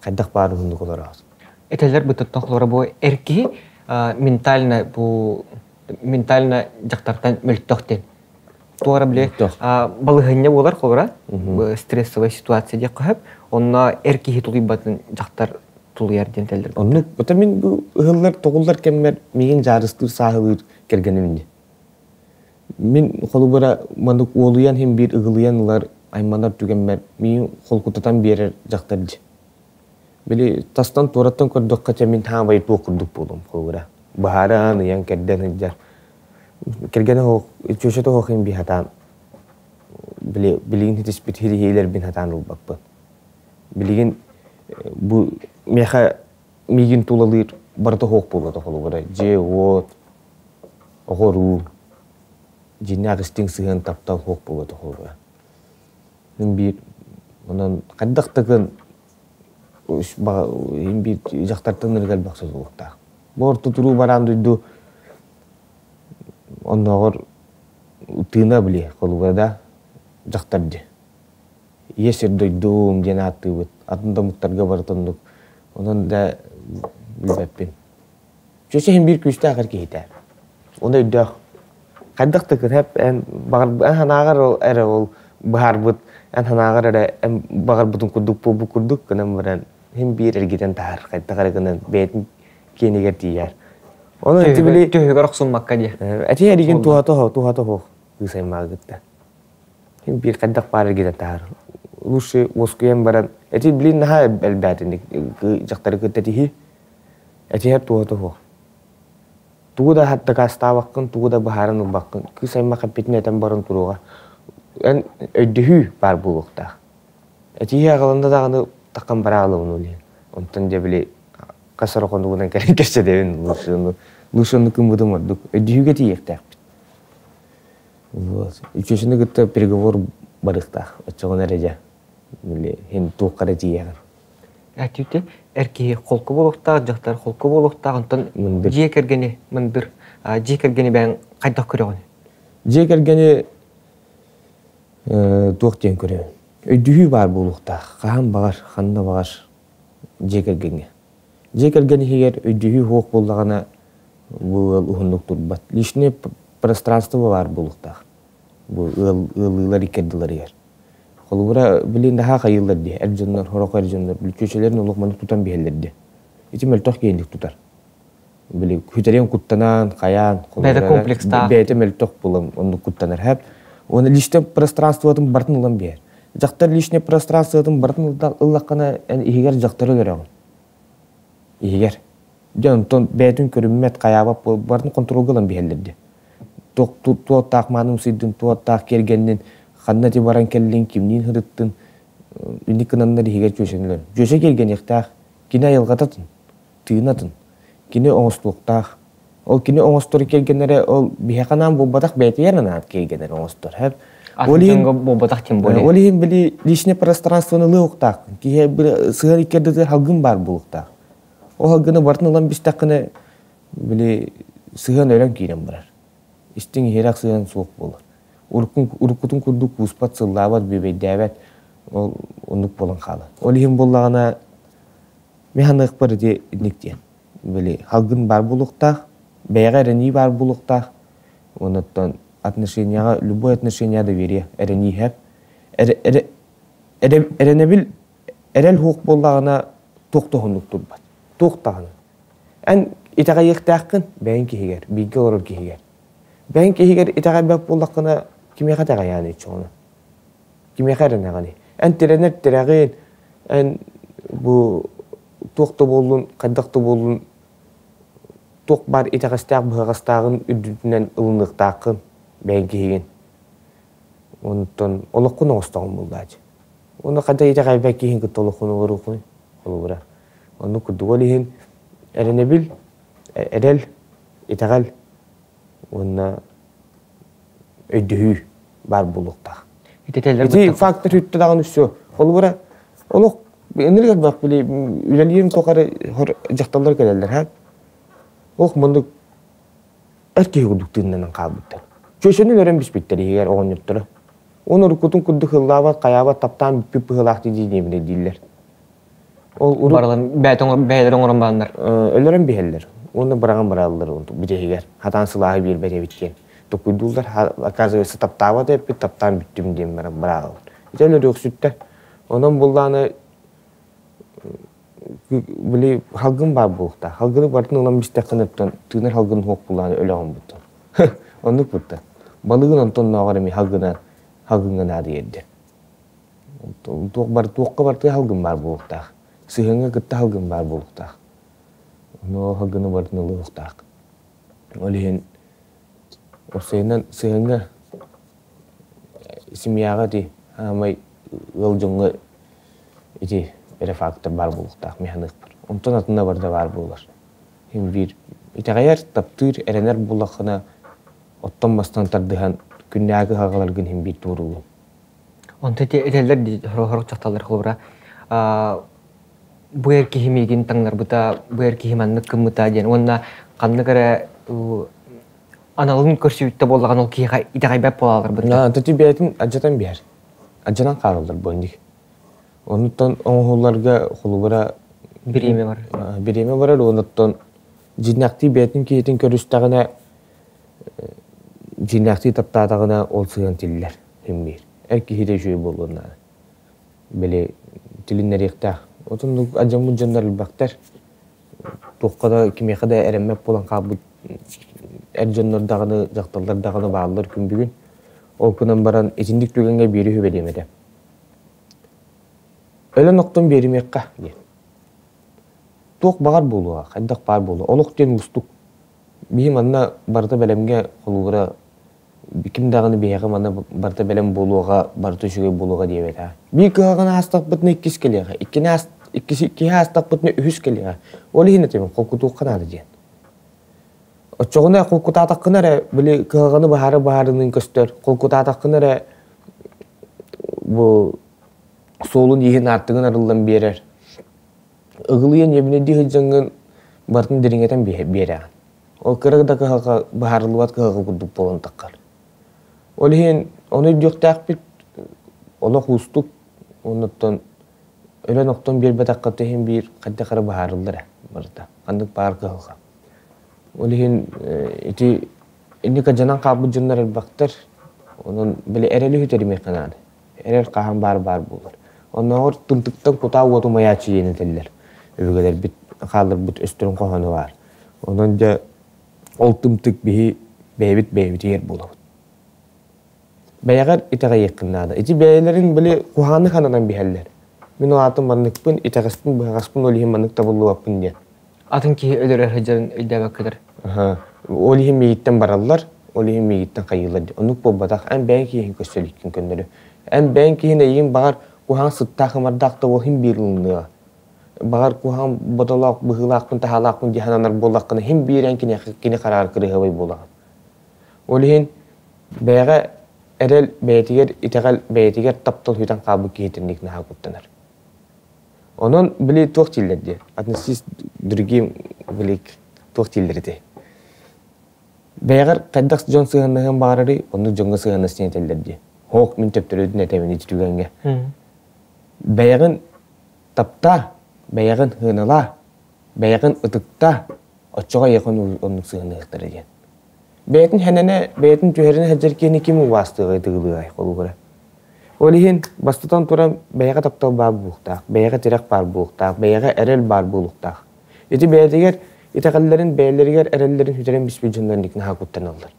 хайдах баар уһуннук олороҕут Этэллэр быттыттан холобура бу эр киһи Ментально бу ментально дьахтартан мөлтөх диэн. Туора били балыһынньа буолар холура стрессовая ситуация диэххэ сөп. Онно эр киһи тулуйбатын дьахтар тулуйар диэн этэллэр. Оннук бата мин бу ыһыллар тоҕуллар кэммэр миигин дьаарыстыыр сааһылыыр кэргэним ини. Мин холобура маннык уолуйан иһин биир ыгылыйан ылар айманар түгэммэр миигин холкутатан биэрэр дьахтар дии. Били тастан туораттан көрдөххө чэ мин хаамай туох курдук буолуом холобура. Быһааран ыйан кэрдэн сылдьар. Кэргэнэ оһох, чүөчэтэ оһох иһин бии сатаан били билигин ситиспит ситиһиилэрбин сатаан ылбаппын. Билигин бу миэхэ миигин тулалыыр барыта оһох буолбата холобура. Дьиэ-уот, оҕо-уруу, дьиҥнээх истиҥ сыһыан таптал оһох буолбата холобура. Мин биир онон хайдах да гын иһин биир дьахтартан ырыгар бахса суохтаах. Бу орто туруу бараан дойду оннооҕор тыына били холуга да дьахтар дии. Ийэ сир дойдум диэн ааттыыбыт. Атын да омуктарга барыта оннук. Онон да билбэппин. Чөчө иһин биир күүстээх эр киһитэ. Оны өйдөөх. Хайдах да кыһап эн баҕар эн санааҕар ол эрэ ол быһаарбыт эн санааҕар эрэ эн баҕарбытын курдук буолбут курдук гынан баран иһин биир эргитэн таһар хайдах эрэ гынан бэйэтин киэнигэр тиийэр. Ону ити били Түһүгэр охсуммакка диэ. Эти эригин туһата оһох туһата оһох кыыс аймаҕы кытта. Иһин биир хайдах баар эргитэн таһар. Лучше уоскуйан баран эти блин наһаа элбээтинник дьахтары кытта тиһи Этиһэр туһата суох. Тугу да дакаастаабаккын, тугу да быһааран ылбаккын. Кыыс аймах эппитин этэн баран туруоҕа. Эн өйдөһүү баар буолуохтаах. Этиһии аҕаланда даҕаны таххан бараалабын ол иһин. Онтон дьэ били хас эрэ хонугунан кэлэн кэпсэтэбин лучше лучше оннук гыммытым ордук. Өйдөһүүгэ тиийиэхтээхпит. Вот. Үчүөсүнү кытта переговор барыахтаах. Оччоҕуна эрэ дьэ били иһин туохха эрэ тиийэҕин. Этүүтэ эр киһи холку буолуохтаах, дьахтар холку буолуохтаах, онтон Мындыр. дьиэ кэргэни мындыр, дьиэ кэргэни бэйэҥ хайдах көрөҕүн? Дьиэ кэргэни туох диэн көрөбүн? Өйдөһүү баар буолуохтаах. Хаһан баҕар, ханна баҕар дьиэ кэргэҥҥэ. Дьиэ кэргэн иһигэр өйдөһүү суох буоллаҕына, бу ыал уһуннук турбат. Личное пространство баар буолуохтаах. Бу ыал ыаллыылар икки ардыларыгар. Холобура, билин наһаа хайыыллар дии, эр дьоннор, сорох эр дьоннор бүлчүөчэлэрин олох маны тутан биһэллэр дии. Ити мөлтөх киһинник тутар. Били күтэриэн куттанан, хайаан, Бэйэтэ комплекстаах. Бэйэтэ мөлтөх буолан оннук куттанар. Хэп. Уонна личное пространствотын барытын ылан биэр. Дьахтар личное пространствотын барытын ыллаххына, эн иһигэр дьахтары өлөрөҕүн. Иһигэр. Дьэ онтон бэйэтин көрүммэт, хайаабат барытын хонтуруолга ылан биһэллэр дии. Туох маанын сыйдын, туох киэргэннин, ханна ити баран кэллиҥ, кимниин сырыттын, инник гынаннар иһигэр дьүөсэнилэр. Дьүөсэ киэргэниэхтээх, кини айылҕататын, тыынатын, кини оҥостуохтаах. Ол кини оҥостор киэргэнэрэ ол биһиэхэ анаан буолбатах, бэйэтигэр анаан киэргэнэр оҥостор. Ол иһин буолбатах тем более. Ол иһин били личное пространствоны ылыахтааххын. Киһи сыһан икки ардытыгар халгын баар буолуохтаах. Ол халгыны барытын ылан бистэххинэ били сыһыан өлөн киирэн барар. Истиҥ иһирэх сыһыан суох буолар. Уруккутун курдук кууспат, сыллаабат, бүөбэйдээбэт ол оннук буолан хаалар. Ол иһин буоллаҕына мин саныахпар ити инник диэн. Били халгын баар буолуохтаах, бэйэҕэ эрэнии баар буолуохтаах. Онуттан отношенияҕа любой отношения доверие эрэнииһэ. Эрэнэбил эрэл суох буоллаҕына туох да уһуннук турбат. Туох даҕаны. Эн итэҕэйиэхтээххин бэйэҥ киһигэр, бииргэ олорор киһигэр. Бэйэҥ киһигэр итэҕэйбэт буоллаххына, кимиэхэ итэҕэйэҕиний оччоҕуна? Кимиэхэ эрэнэҕиний? Эн тирэнэр тирэҕин, эн бу туох да буоллун, хайдах да буоллун, туох баар итэҕэстээх-быһаҕастааҕын үрдүнэн ылыныахтааххын бэйэҥ киһигин. Онтон олоххун оҥостоҕун буоллааччы. Уонна хайдах итэҕэйбэт киһин кытта олоххун олоруоххунуй? Холобура. Оннук курдук ол иһин эрэнэбил, эрэл, итэҕэл уонна өйдөһүү баар буолуохтаах. Ити фактор үттэ даҕаны все. Холобура, олох ынырык элбэх били үлэлиирим тухары дьахталлар кэлэллэр ха. Ох мындык эр киһи курдук тыыннанан хаалбыттар. Чөчөнү өлөрөн биспиттэр иһигэр оҕонньотторо. Оны уруккутун курдук ыллаабат, хайаабат, таптаан бүппүт быһыылаах дии диибинэ дииллэр. Ол барыларын бэйэлэрин оҥорон бараннар. Өлөрөн биһэллэр. Уонна быраҕан бараллар бүтэһигэр. Хатаан сылааһы биэрбэт эбит диэн. Токуйдууллар, оказывается, таптаабат эппит, таптаан бүттүм диэн баран быраҕаллар. Ити өлөрүөхсүттэр. Онон буллааны били халгын баар буолуохтаах. Халгыны барытын ылан бистэххинэ оттон тыынар халгын суох буллааны өлөҕүн буттан. Оннук бутта. Балыгын онтоннооҕор эми халгына халгыҥҥа наадыйар диэн. Туох бар туохха барытыгар халгын баар буолуохтаах. Сыһыаҥҥа кытта халгын баар буолуохтаах. Ону халгыны барытын ылыахтаах. Ол иһин уопсайынан сыһыаҥҥа семьяҕа ити аамай ыал дьоҥҥо ити эрэ фактор баар буолуохтаах мин саныахпар. Онтон атына барыта баар буолар. Син биир итэҕэйэр, таптыыр, эрэнэр буоллаххына оттон-мастан тардыһан күннээҕи кыһалҕаларгын иһин биир туоруулун. Онто ити этэллэр дии сорох дьахталлар холобура бу эр киһи миигин таҥнарбыта, бу эр киһи маннык гыммыта диэн уонна ханнык эрэ аналын көрсүбүттэ буоллаҕына ол киһиэхэ итэҕэйбэт буолаллар бытта. Ити бэйэтин алдьатан биһэр. Алдьанан хаалаллар бу инник. Онуттан оҥоһулларга холобура бириэмэ барар. Бириэмэ барар уонуттан дьиҥнээхтии бэйэтин киһитин көрүстэҕинэ дьиҥнээхтии таптаатаҕына ол сыһыан тиллэр син биир. Эр киһитэ үчүгэй буолуон наада. Били тилиннэриэхтээх. Отон алдьаммыт дьоннор элбэхтэр. Туохха да кимиэхэ да эрэммэт буолан хаалбыт эр дьоннор даҕаны, дьахталлар даҕаны бааллар күн бүгүн. Ол гынан баран итинник түгэҥҥэ биири сүбэлиэм этэ. Өлөн охтон биэримиэххэ диэн. Туох баҕар буолуоҕа, хайдах баар буолуо. Олох диэн уустук. Биһи манна барыта бэлэмҥэ холобура ким даҕаны биһиэхэ манна барыта бэлэм буолуоҕа, барыта үчүгэй буолуоҕа диэбэтэ. Биир кыһалҕаны аастахпытына иккис кэлиэҕэ, иккини аас иккис иккиһи аастахпытына үһүс кэлиэҕэ. Ол иһин этибин холкутуохха наада диэн. Оччоҕуна холкутаатаххына эрэ били кыһалҕаны быһаара быһаарыныын көстөр, холкутаатаххына эрэ бу суолун иһин аартыгын арыллан биэрэр. Ыгылыйан ебинэдии сылдьаҥҥын барытын дириҥэтэн биэрэҕин. Ол кыра да кыһалҕа быһаарыллыбат кыһалҕа курдук буолан таххар. Ол иһин ону өйдүөхтээхпит олох уустук оннуттан өлөн-охтон биэрбэтэххэ иһин биир хайдах эрэ быһаарыллар ээ барыта. Ханнык баар кыһалҕа. Ол иһин ити инник дьанан хаалбыт дьоннор элбэхтэр. Онон били эрэли сүтэримиэххэ наада. Эрэл хаһан баар баар буолар. Оннооҕор тымтыктан кутаа уоту умайааччы диэн этэллэр. Өбүгэлэрбит хаалларбыт өстөрүн хоһооно баар. Онон дьэ ол тымтык биһи бэйэбит бэйэбитигэр буолабыт. Бэйэҕэр итэҕэйиэххин наада. Ити бэйэлэрин били куһаҕаны хананан биһэллэр. Мин улаатым манныкпын, итэҕэспин, быһаҕаспын ол иһин маннык табыллыбаппын диэн. Атын киһи өлөрөр сылдьарын өйдөөбөккүлэр. Ол иһин миигиттэн бараллар, ол иһин миигиттэн хайыылар диэн. Оннук буолбатах. Эн бэйэҥ киһин көрсө иликкин көннөрү. Эн бэйэҥ киһин эйигин баҕар куһаҕан сыттаах-ымардаах да буол иһин биир ылыныаҕа. Баҕар куһаҕан бодолоох быһыылаахпын, таһаалаахпын дии сананар буоллаххына, иһин биир эн киниэхэ кини хараар кырыһабай буолаҕын. Ол иһин бэйэҕэ эрэл бэйэтигэр итэҕэл бэйэтигэр таптал сүтэн хаалбыт киһитинник наһаа куттанар. Онон били туох дииллэр диye, относись другим били туох дииллэр ити. Бэйэҕэр хайдах дьон сыһыаннаһыан баҕарарый, оннук дьоҥҥо сыһыаннас диэн этэллэр дии. Хоок мин төптөрүтүн этэбин ити түгэҥҥэ. Бэйэҕин таптаа, бэйэҕин сыаналаа, бэйэҕин ытыктаа, оччоҕо эйиэхэ оннук сыһыаннаһыахтара диэн. Бэйэтин хэнэнэ, бэйэтин түһэринэ сылдьар киһини ким убаастыаҕай тыгылыай холобура. Ол иһин, бастатан туран, бэйэҕэ таптал баар буолуохтаах, бэйэҕэ тирэх баар буолуохтаах, бэйэҕэ эрэл баар буолуохтаах. Ити бэйэтигэр итэҕэллэрин, бэйэлэригэр эрэллэрин сүтэрэн биспит дьоннор инник наһаа куттаналлар.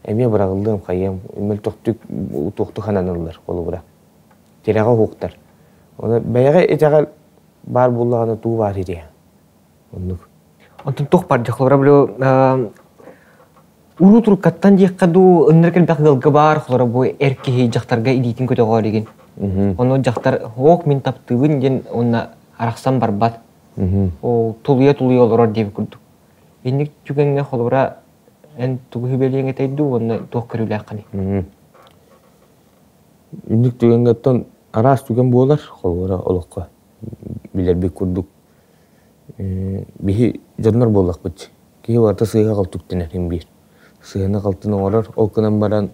Эмиэ быраҕыллыам, хайыам, мөлтөхтүк, туохтук хананаллар, холобура. Тирэҕэ уһуктар. Оны бэйэҕэ итэҕэл баар буоллаҕына туу баар итиэ. Оннук. Онтон туох бар дьахлара били уруу туруккаттан диэххэ дуу ыннырык элбэх ыалга баар холоро бу эр киһи дьахтарга илиитин көтөҕөр илигин. Ону дьахтар ок мин таптыыбын диэн уонна арахсан барбат. Ол тулуйа-тулуйа олорор диэбит курдук. Инник түгэҥҥэ холобура эн тугу сүбэлиэҥ этэй дуу уонна туох көрүүлээххиний? Инник түгэҥҥэ оттон араас түгэн буолар холобура олоххо билэрбит курдук биһи дьоннор буоллахпыт. Киһи барыта сыыһа-халты үктэнэр син биир. Сыыһаны-халтыны оҥорор, ол гынан баран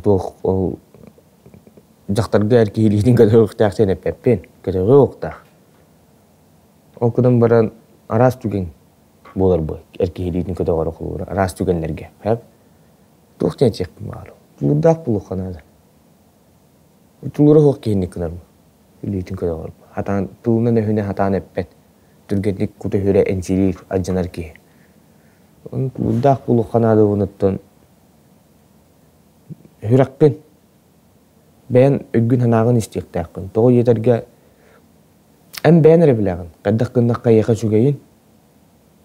туох ол дьахтарга эр киһи илиитин көтөҕүөхтээх диэн эппэппин, көтөҕүө уохтаах. Ол гынан баран Араас түгэн буолар бу эр киһи илиитин көтөҕөрө холуура араас түгэннэргэ. Сөп? Туох диэн этиэхпин баҕарабын? Тулуурдаах буолуохха наада. Тулуура суох киһини гынарым. Илиитин көтөҕөрүм. Хатаан тылынан өһүнэ хатаан эппэт. Түргэнник кута-сүрэ энчилиир, алдьанар киһи. Ону тулуурдаах буолуохха наада уонуттан сүрэххин бэйэн өйгүн-санааҕын истиэхтээххин. Тоҕо диэтэргэ эн бэйэн эрэ билэҕин. Хайдах гыннахха эйиэхэ үчүгэйин.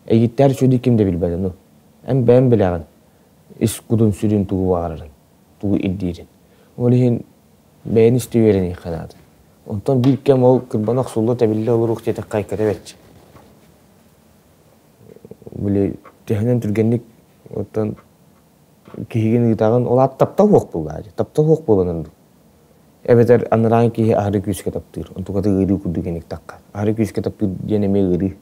Эйигиттээр үчүгэйи ким да билбэт ону. Эн бэйэн билэҕин. Ис кутун сүрүн тугу баҕарарын, тугу ирдиирин. Ол иһин бэйэни истэ үөрэниэххэ наада. Онтон биир кэм ол кырбана охсулла тэбиллэ олоруох диэтэххэ айката бэрт. Били төһөнөн түргэнник оттон киһигин ыытаҕын, ол аат таптал суох буоллаҕа дии. Таптал суох буолан оннук. Эбэтэр анарааҥ киһи аһары күүскэ таптыыр. Онтуката ыарыы курдук иниктахха. Аһары күүскэ таптыыр диэн эмиэ ыарыы.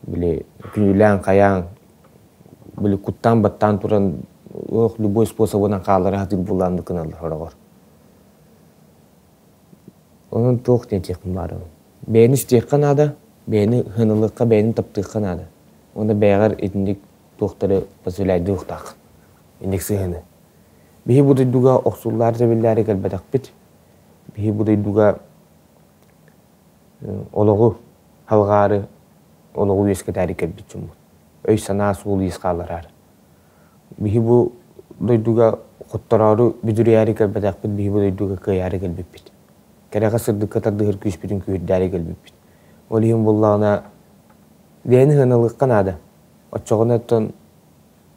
Били күнүүлээн хайаан, били куттаан-баттаан туран ох любой способынан хааллара сатыыр буолааннык гыналлар сороҕор. Онон туох диэн этиэхпин баарабын. Бэйэни истиэххэ наада, бэйэни сыаналыахха, бэйэни таптыахха наада. Уонна бэйэҕэр итинник туохтары позволяйдыахтаах. Инник сыһыаны. Биһи бу дойдуга охсуллаары-тэбиллээри кэлбэтэхпит. Биһи бу дойдуга олоҕу халҕаары, олоҕу үөскэтээри кэлбит дьоммут. Өй-санаа суол-иис хааллараары. Биһи бу дойдуга хоттороору, бүдүрүйээри кэлбэтэхпит, биһи бу дойдуга кыайаары кэлбиппит. Кэрэҕэ сырдыкка тардыһар күүспүтүн күүһүрдээри кэлбиппит. Ол иһин буоллаҕына, бэйэни сыаналыахха наада. Оччоҕуна оттон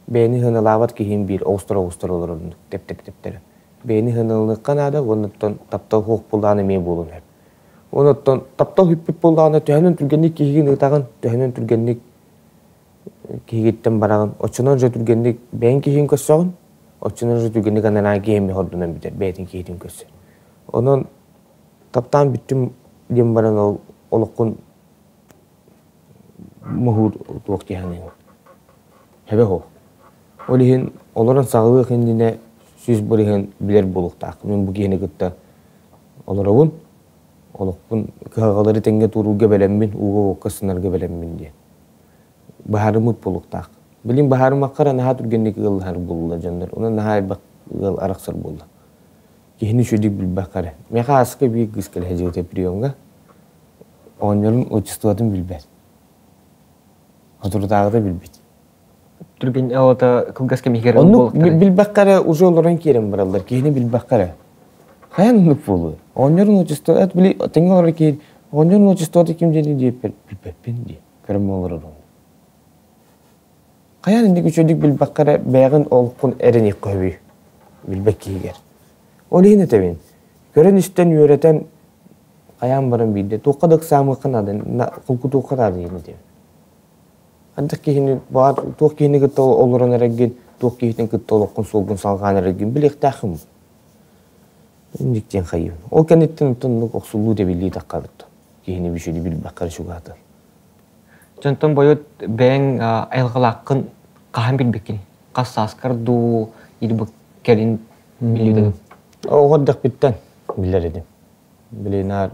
бэйэни сыаналаабат киһим биир оҕустара-оҕустара олорорунук тэптэр-тэптэрэ. Бэйэни сыаналаныахха наада уонна оттон таптал суох буоллаҕына эмиэ буолуон сөп. Уонна оттон таптал сүппүт буоллаҕына төһөнөн түргэнник киһигин ыытаҕын, төһөнөн түргэнник киһигиттэн бараҕын, оччонон дьэ түргэнник бэйэҥ киһигин көрсөҕүн, оччонон дьэ түргэнник анараа киһи эмиэ хордунан бүтэр, бэйэтин киһитин көрсөр. Онон таптаан бүттүм диэн баран ол олоххун моһуур туох дии саныыбын. Сөбө суох. Ол иһин олорон саҕалыах иннинэ 100% билэр буолуохтаах. Мин бу киһини кытта олоробун, олохпун кыһалҕалары тэҥҥэ туоруурга бэлэммин, ууга-уокка сынарга бэлэммин диэн. Быһаарыммыт буолуохтаах. Билин быһаарыммакка эрэ наһаа түргэнник ыаллаһар буолла дьоннор. Онон наһаа элбэх ыал арахсар буолла. Киһини үчүгэйдик билбэккэ эрэ. Миэхэ ааска биир кыыс кэлэ сылдьыбыта приемҥа. Оҕонньорун отчествотын билбэт. Соторутааҕыта билбит. Түргэн олото кылгас кэмигэр Оннук билбэккэ эрэ уже олорон киирэн бараллар. Киһини билбэккэ эрэ. Хайан оннук буолуой? Оҕонньорун отчество эт били тэҥҥэ олорор киһи оҕонньорун отчествота ким диэни диэппэр билбэппин дии. Көрөн олорор Хайаан инник үчүгэйдик билбэккэ эрэ бэйэҕин олоххун эрэниэххэ сөбүй? Билбэт киһигэр. Ол иһин этэбин. Көрөн-истэн, үөрэтэн хайаан баран биирдэ туохха да ыксаамыахха наада, холкутуохха наада диэн этэбин. Хайдах киһини баар туох киһини кытта олорон эрэргин, туох киһитин кытта олоххун суолгун салҕаан эрэргин билиэхтээххин. Инник диэн хайыыбын. Ол кэнниттэн оннук охсуллуу тэбиллии таххабыт. Киһини бүчүдү билбэккэ эрэ чугаһатар. Дьонтон бойут бэйэҥ айылҕалааххын хаһан билбиккин? Хас сааскар дуу, или бу кэлин билбитиҥ? Оҕо эрдэхпиттэн билэр этим. Били наар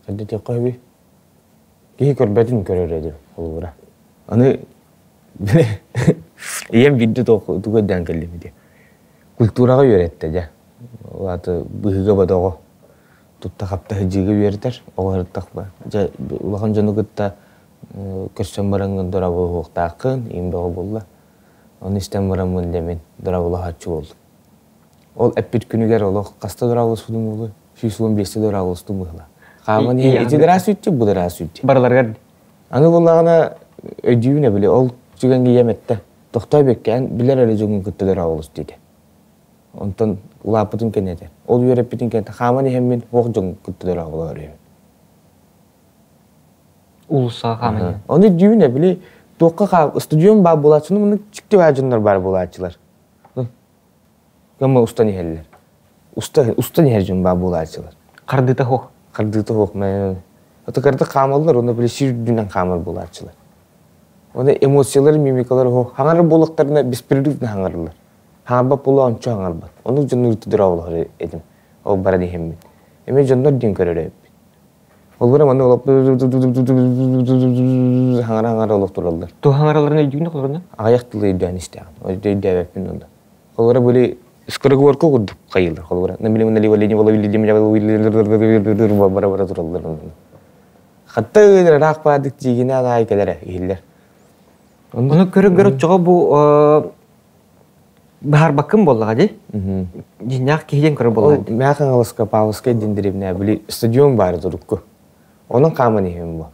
хайда диэххэ сөбүй? Киһи көрбөтүн көрөр этим холобура. Аны ийэм биирдэ тугу өйдөөн кэллим дии. Культураҕа үөрэттэ дьэ. Ол аата быһыыга-бодоҕо тутта-хапта сылдьыыга үөрэтэр. Оҕо сырыттахпа дьэ улахан дьону кытта көрсөн бараҥҥын дорооболоһуохтааххын, ийэм бөҕө буолла. Ону истэн бараммын дьэ мин дорооболоһооччу буоллум. Ол эппит күнүгэр олох хаста дорооболоспутум буолуой? 115 дорооболостум быһыылаах. Хааман иһэн ити здравствуйте, бу здравствуйте. Барыларыгар Аны буоллаҕына өйдүүбүн эбили ол түгэҥҥэ ийэм эттэ тохтоо бүккэ эн билэр эрэ дьоҥҥун кытта дорооболос диэтэ. Онтон улааппытым кэннэ этэ. Ол үөрэппитин кэннэ хааман иһэммин уох дьоҥҥун кытта дорооболоһор үһү. Уулуссаҕа хааман иһэн. Ону өйдүүбүн эбили туохха хаам студион баар буолааччыны муннук чикти баар дьоннор баар буолааччылар. Гамма устан иһэллэр. Уста устан иһэр дьон баар буолааччылар. Хардыыта суох. Хардыыта суох. Отокарда хаамаллар, уонна били сир үрдүнэн хаамар буолааччылар. Уонна эмоциялар, мимикалар суох. Хаҥарар буоллахтарына беспрерывно хаҥараллар. Хаҥарбат буолуо ончу хаҥарбат. Оннук дьонну ыытыдыра олоһор этим. Ол баран иһэммин. Эмиэ дьоннор диэн көрөр эбиппит. Холбура манна олох хаҥара-хаҥара олох тураллар. Туох хаҥараларын өйдүүгүн холоруна? Аҕыйах тылы өйдөөн истэҕин. Өйдөөбөппүн онно. Холобура были скороговорка курдук хайыылар. Холобура бара-бара тураллар онно. Хатта ыраах баадык тиигинэ анаай кэлэрэ иһиллэр. Ону көрө-көрө оччоҕо бу баһарбаккын буоллаҕа дии. Дьиннээх киһи диэн көрөр буоллаҕа дии. Мээх Хаҥаласка Павловскай диэн дэриэбинэ били стадион баара турукку. Онон хааман иһэбин бу.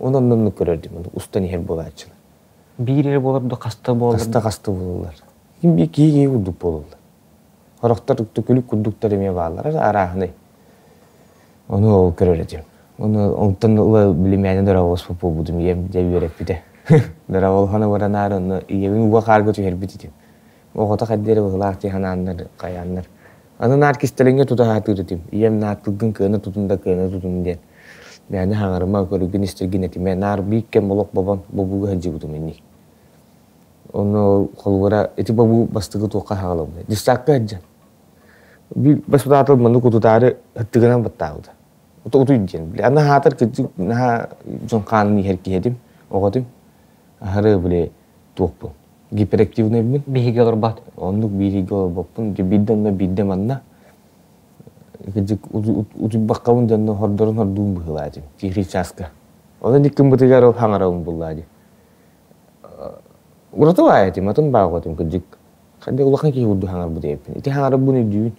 Онон оннук көрөр дим, устан иһэр буолааччылар. Биир эрэ буолар да хаста буолар. Хаста-хаста буолаллар. Ким биир киһи киһи курдук буолаллар. Сорохтор күлүк курдуктар эмиэ бааллар, арааһынай. Ону ол көрөр этим. Ону онтон ыла билимээнэ дорооболоспут буолбутум ийэм дьэ үөрэппитэ. Дорооболоһон баранаары онно ийэбин уга хаарга түһэрбит этим. Оҕото хайда эрэ быһылаах дии санааннар, хайааннар. Аны наар кистэлэҥҥэ тута сатыыр этим. Ийэм наар тылгын кыана тутун да кыана тутун диэн. Мээнэ хаҥарыма, көрүгүн истэргин этимэ. Наар биир кэм олох бобон бобууга сылдьыбытым инник. Ону холобура ити бобуу бастакы туохха хаалабыта. Дьыссаакка сылдьан. Биир баспытаатал маннык утутаары аттыгынан баттаабыта. Утуй диэн. Били аны хаатар кырдьык наһаа дьон хаанын иһэр киһи этим, оҕо этим. Аһары били туохпун. Гиперактивныйбын. Биһиги олорбот. Оннук бииригэ олорбоппун. Биирдэ онно, биирдэ манна. Кырдьык утуйбаккабын дьонно хордорун хордуун быһыылаа этим. Тихий часка. Онон иккиммытыгар ол хаҥарабын буллаа дии. Ураты баай этим, атын бааҕа этим кырдьык. Хайда улахан киһи курдук хаҥарбыт эбиппин. Ити хаҥарарбын өйдүүбүн.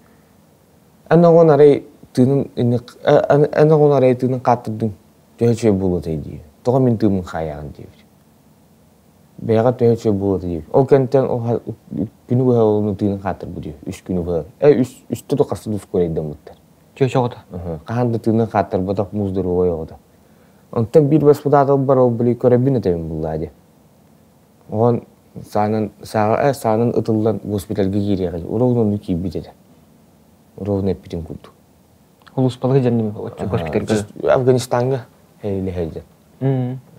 Эн оҕон арай тыынын эн оҕон арай тыынын хааттырдыҥ төһө үчүгэй буолуо этэй диибин. Тоҕо мин тыыммын хаайаҕын диэбит. Бэйэҕэ төһө үчүгэй буолуо этэй диэбит. Ол кэнниттэн күнү быһа олону тыынын хааттырбыт үһү. Үс күнү быһа. Э үс үстэ да хаста да ускуорайдаммыттар. Чүөчэ оҕото. Хаһан да тыынын хааттарбатах муус доруобай оҕото. Онтон биир баспытааталбар ол били көрөбүн этэбин буллаа дии. Оҕон саанан сааҕа саанан ытыллан госпитальга киириэҕэй. Уровно онно киирбит этэ. Ровно эппитин курдук. Улууспалыы дьэнним госпитальга. Афганистаҥҥа сэриилэһэ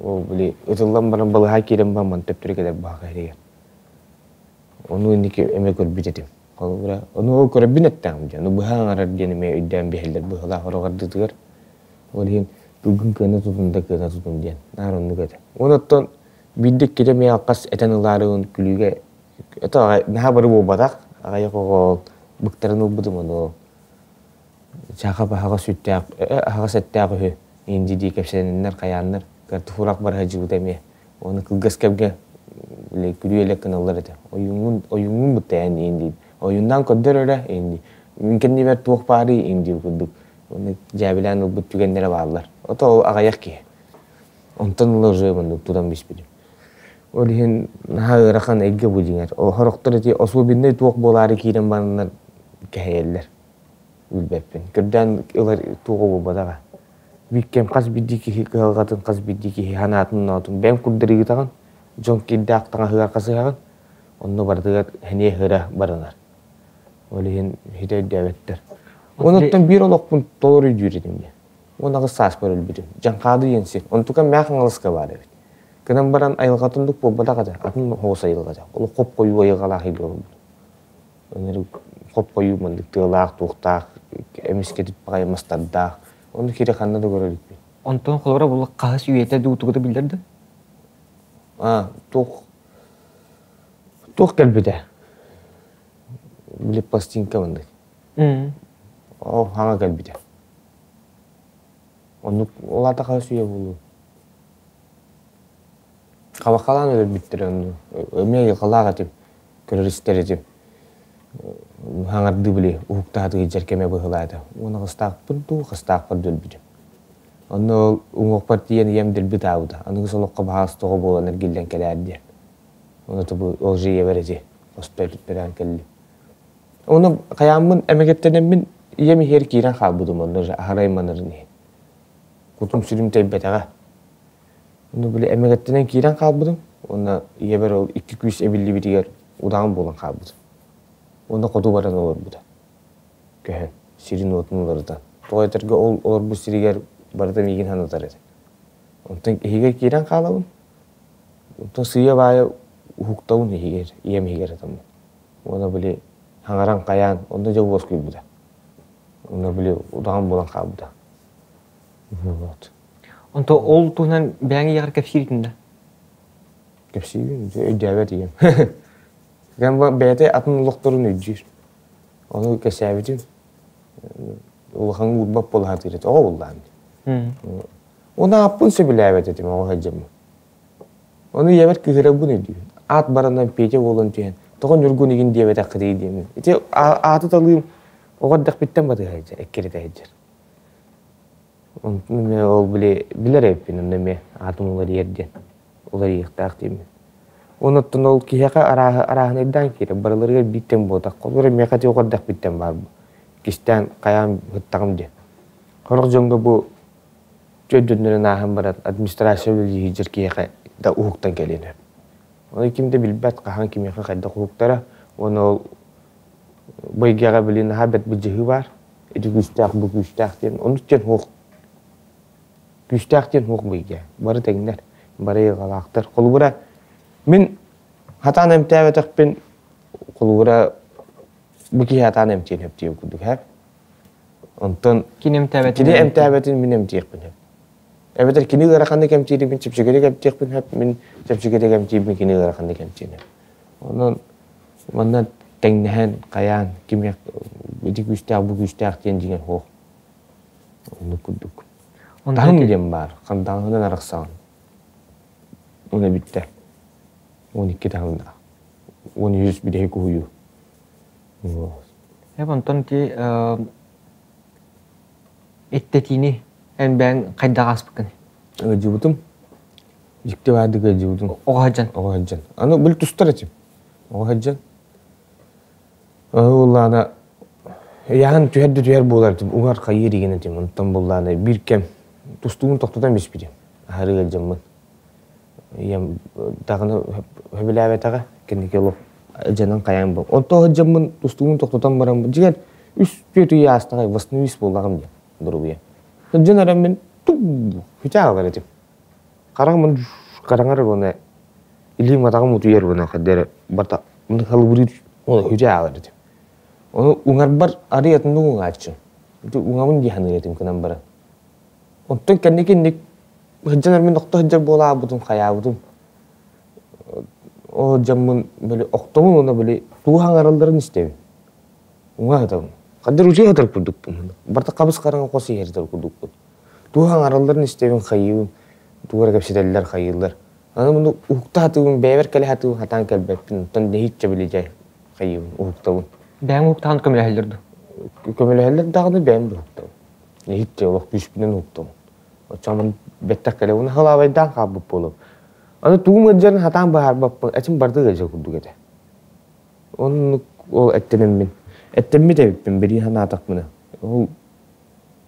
Ол били ытыллан баран балыһа киирэн баран төптөрү кэлэр баҕа эригэр. Ону инники эмэ көрбүт этим. Холобура, ону ол көрөбүн эттэҕим дии. Ону быһа аҥарар диэн эмиэ өйдөөн биһэллэр быһалаах ороҕордытыгар. Ол иһин тылгын кыана тутун да кыана тутун диэн. Наар оннук этэ. Онуттан биирдэ иккитэ эмиэ алҕас этэн ылаарыбын күлүүгэ это наһаа бары буолбатах. Аҕыйах оҕо быктарын ылбытым ону Чаха аһаҕас сүттээх аһаҕас эттээх үһү инди дии кэпсэнэннэр хайааннар картуфурах барыһа дьыбыта эмиэ уонна кылгас кэмгэ били күрүө элэк гыналлар этэ ойууҥҥун ойууҥҥун быттайан инди ойууннаан көрдөр эрэ инди мин кэннибэр туох баарый инди курдук уонна дьээбилээн ылбыт түгэннэрэ бааллар ото ол аҕыйах киһи онтон ыла уже маннык тутан биспитим ол иһин наһаа ыарахан эйгэ бу дьиҥэр сорохтор ити особеннай туох буолаары киирэн бараннар кэһэйэллэр билбэппин. Көрдөөн ылар туоҕа буолбатаҕа. Биир кэм хас биирдии киһи кыһалҕатын, хас биирдии киһи санаатын-оноотун бэйэм курдарыгытаҕын, дьон кирдээх таҥаһыгар хасыһаҕын, онно барытыгар сэниэ ыра баранар. Ол иһин ситэ өйдөөбөттөр. Онуттан биир олохпун толору өйдүүр этим диэн. 18 сааспар өлбүтүм. Дьаҥхаады диэн сир. Онтукам Мээх Хаҥаласка баар эбит. Гынан баран айылҕатын дук буолбатах этэ. Атын оҕус айылҕата. Олох хоп-хойуу айылҕалаах үйгэ олорбутум. Өнөр хоп-хойуу маннык тыалаах, туохтаах, эмискэ баҕайы мастардаах. Ону кири ханна да көрө иликпин. Онтон холобура була хаһыс үйэтэ дуу тугу биллэр да? А, туох туох кэлбитэ? Били пластинка маннык. Ол хаҥа кэлбитэ. Оннук ол аата хаһыс үйэ буолуо? Хабахалаан өлөрбүттэрэ онну. Эмиэ айылҕалаах этим. Көрөр истэр этим. Хаҥардыы били уһуктаатыгы дьэркэмэ быһылаата. Уон аҕыстаахпын дуу, хастаахпар да өлбүтүм. Онно ол уҥуохпар тиийэн ийэм дэлби таабыта. Аныгыс олоххо баһаас тоҕо буолан эргиллэн кэлээр диэн. Ону тобу ол же ийэбэр эти хосто өлүттэрэн кэллим. Ону хайааммын эмэгэттэнэммин ийэм иһигэр киирэн хаалбытым онно же аһара айманарын иһин. Кутум-сүрүм тэйбэтэҕэ. Ону били эмэгэттэнэн киирэн хаалбытым уонна ийэбэр ол икки күүс эбиллибитигэр удаҕан буолан хаалбытым. Уонна хоту баран олорбута. Көһөн, сирин-уотун уларытан. Тоҕо этэргэ ол олорбут сиригэр барыта миигин санатар этэ. Онтон иһигэр киирэн хаалабын. Онтон сыыйа-баайа уһуктабын иһигэр, ийэм иһигэр атаммын. Уонна били хаҥаран хайаан, онно дьэ уоскуйбута. Онно били удаҕан буолан хаалбыта. Вот. Онто ол туһунан бэйэҥ ийэҕэр кэпсииргин да? Кэпсиибин, өйдөөбөт ийэм. Бэйэтэ атын олохторун өйдүүр. Ону кэсээбитим. Улахан уурбат буола сатыыр этэ. Оҕо буллаан. Оны ааппын сөбүлээбэт этим оҕо сылдьаммын. Ону ийэбэр кыыһырабын өйдүүбүн. Аат баранан Петя буолан түһэн, тоҕо Ньургун игин диэбэтэххитий диэммин. Ити ааты талыым оҕо эрдэхпиттэн батыһа сылдьар, эккирэтэ сылдьар. Онтун эмиэ ол били билэр эбиппин, онно эмиэ аатым уларыйар диэн, уларыйыахтаах диэммин. Онуттан ол киһиэхэ арааһы арааһынайдаан киирэр, барыларыгар биир тэҥ буолбатах. Холобура миэхэ ити оҕо эрдэхпиттэн баар кистээн хайаан ыһыттаҕым диэн. Сорох дьоҥҥо бу өйдөннөрөн ааһан баран администрация үлэлии сылдьар киһиэхэ да уһуктан кэлиэн сөп. Ону ким да билбэт хаһан кимиэхэ хайдах уһуктара уонна ол бу эйгэҕэ били наһаа бэрт былдьаһыы баар. Ити күүстээх, бу күүстээх диэн. Оннук диэн суох. Күүстээх диэн суох бу эйгэ. Бары тэҥнэр, бары айылҕалаахтар. Холобура, мин хатаан эмтээбэтэхпин, холобура, бу киһи хатаан эмтиэн сөп диэн курдук, һэ? Онтон Кини эмтээбэтин кини эмтээбэтин мин эмтиэхпин сөп. Эбэтэр кини ыараханнык эмтиирин мин чэпчэкитик эмтиэхпин сөп, мин чэпчэкитик эмтиирбин кини ыараханнык эмтиэн сөп. Онон манна тэҥнэһэн, хайаан, ким ити күүстээх, бу күүстээх диэн дьиҥэр суох. Оннук курдук. Таһым диэн баар, хантааһынан арахсаҕын. Уна бүттэ. 12 таһымнаах. 13 бүтэһик уһуйуу. Эп онтон ти иттэтиини эн бэйэҥ хайдах ааспыккын? Ыалдьыбытым. Дьикти баардык ыалдьыбытым. Оҕо сылдьан. Оҕо сылдьан. Аны били тустар этим. Оҕо сылдьан. Ыллаана ыйааһын түһэр да түһэр буолар этим. Уҥар хайыыр игин этим. Онтон буллаана биир кэм тустуубун тохтотон биспитим. Аһары ыалдьаммын. Ийэм даҕаны сөбүлээбэтэҕэ. Кэнники олох дьанан хайаан бу. Онто сылдьаммын тустуубун тохтотон баран дьиҥэр үс түөрт ый аастаҕай восстановись буоллаҕым диэн доруобуйа. Сылдьан эрэн мин хүтэ аҕалар этим. Хараҕым хараҥар уонна илиим атаҕым утуйар уонна хайда эрэ барыта халыбырыыр уонна хүтэ аҕалар этим. Ону уҥарбар арый атыннык уҥааччым. Ити уҥабын дии саныыр этим гынан баран. Онтон кэнники инник сылдьан эрмин охто сылдьар буолаабытым, хайаабытым. Ол дьоммун били охтобун уонна били тугу хаҥаралларын истэбин. Уҥа сытабын. Хаддар утуйа сытар курдукпун. Барыта хабыс-хараҥа хос иһэр сытар курдукпун. Тугу хаҥаралларын истэбин, хайыыбын. Тугу эрэ кэпсэтэллэр, хайыыллар. Аны муну уһукта сатыыбын, бэйэбэр кэлэ сатыыбын, сатаан кэлбэппин. Оттон нэһииччэ били дьэ хайыыбын, уһуктабын. Бэйэҥ уһуктаҕын көмөлөһөллөр дуу? Көмөлөһөллөр даҕаны бэйэм да уһуктабын. Нэһииччэ олох күүспүнэн уһуктабын. Оччоҕо бэттэх кэлэ уна халаабайдаан хаалбыт буолуом. Аны тугум ыалдьарын сатаан быһаарбаппын, этим барыта ыалдьар курдук этэ. Оннук ол эттэнэммин. Эттэммит эбиппин, билии санаатахпына. Ол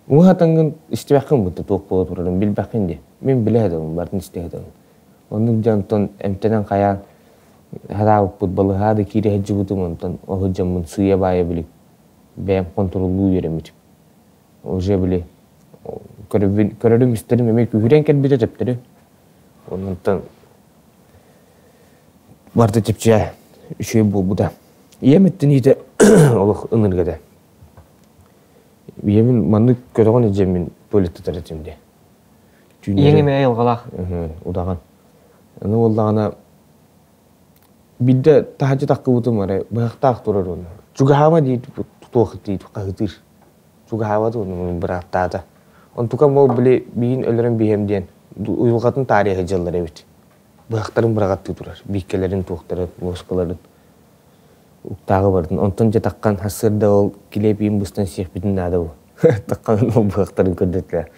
уҥа хатаҥҥын истибэххин бутта туох буола турарын билбэххин дии. Мин билэ сытабын, барытын истэ сытабын. Оннук дьонтон эмтэнэн хайаан сатаабыппыт балыһаа да киирэ сылдьыбытым, онтон ол сылдьаммын сыыйа-баайа били бэйэм хонтуруоллуу үөрэммитим. Уже били көрөбүн, көрөрүм истэрим эмиэ күүһүрэн кэлбитэ төптөрү. Онтон барыта чэпчээ үчүгэй буолбута. Ийэм эттиниитэ олох ынырык этэ. Ийэбин маннык көтөҕөн илдьэммин туалеттатар этим дии. Ийэҥ эмиэ айылҕалаах. Удаҕан. Аны буоллаҕына биирдэ таһырдьа таххыбытым эрэ быһахтаах турар уонна чугаһаама дии туох дии хаһытыыр. Чугаһаабат уонна бырааттаата. Онтукам ол били биин өлөрөн биһэм диэн уйулҕатын таарыйа сылдьаллар эбит. Быһахтарын быраҕаттыы турар, бииккэлэрин, туохтарын, луоскаларын уктааҕы бардын. Онтон дьэ таххан сарсыарда ол килиэп быстан сиэхпитин наада бу. Таххан ол быһахтарын көрдөтүлэр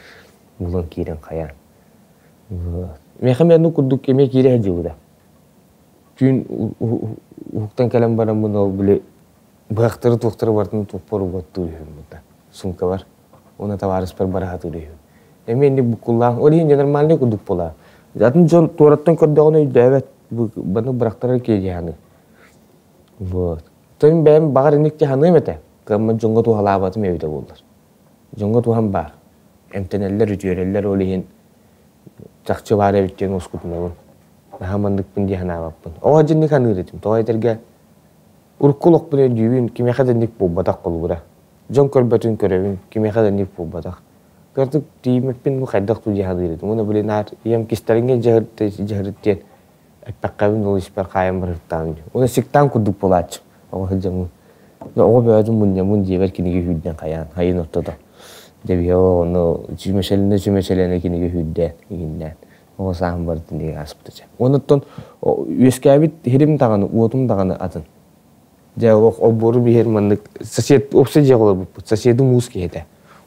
булан киирэн хайаан. Миэхэ эмиэ оннук курдук эмиэ киирэ сылдьыбыта. Түүн уһуктан кэлэн бараммын ол били быһахтары туохтары барытын туппар угаттыыр үһүм бута. Суумкабар. Уонна табаарыспар бара сатыыр үһүм. Эмиэ инник буккуллаан, ол иһин нормальный курдук буолаа. Атын дьон туораттан көрдөҕүнэ өйдөөбөт. Баны бырахтарар киһи Вот. Тон бэйэм баҕар инник дьаһаныам этэ. Кыаммат дьоҥҥо туһалаабатым эбитэ буоллар. Дьоҥҥо туһам баар. Эмтэнэллэр, үтүөрэллэр, ол иһин чахчы баар эбит диэн уоскутунабын. Наһаа манныкпын дии санаабаппын. Оҕо дьинник саныыр этим. Тоҕо этэргэ урукку олохпун өйдүүбүн, кимиэхэ да инник буолбатах холобура. Дьон көрбөтүн көрөбүн, кимиэхэ да инник буолбатах. Кырдык тиийиммиппин бу хайдах туу дии саныыр этим. Уонна блин наар ийэм кистэлэҥҥэ дьаһырыт диэн эппэххэбин ол испэр хаайан барыттаан. Уонна сиктаан курдук буолааччы. Оҕо сылдьаммын. Оҕо бөҕөтүн мунньаммын дьиэбэр кинигэ сүүрдэн хайаан, хайын ортото. Дьэбиһэ ону чүмэчэлэнэ чүмэчэлэнэ кинигэ сүүрдээн, игиннээн. Оҕо сааһым барытын диэки ааспыта чэ. Онуттан үөскээбит сирим даҕаны, уотум даҕаны атын. Дьэ олох олбуору биһэр маннык сосед уопсай дьиэҕэ олорбуппут. Соседым уус киһи этэ.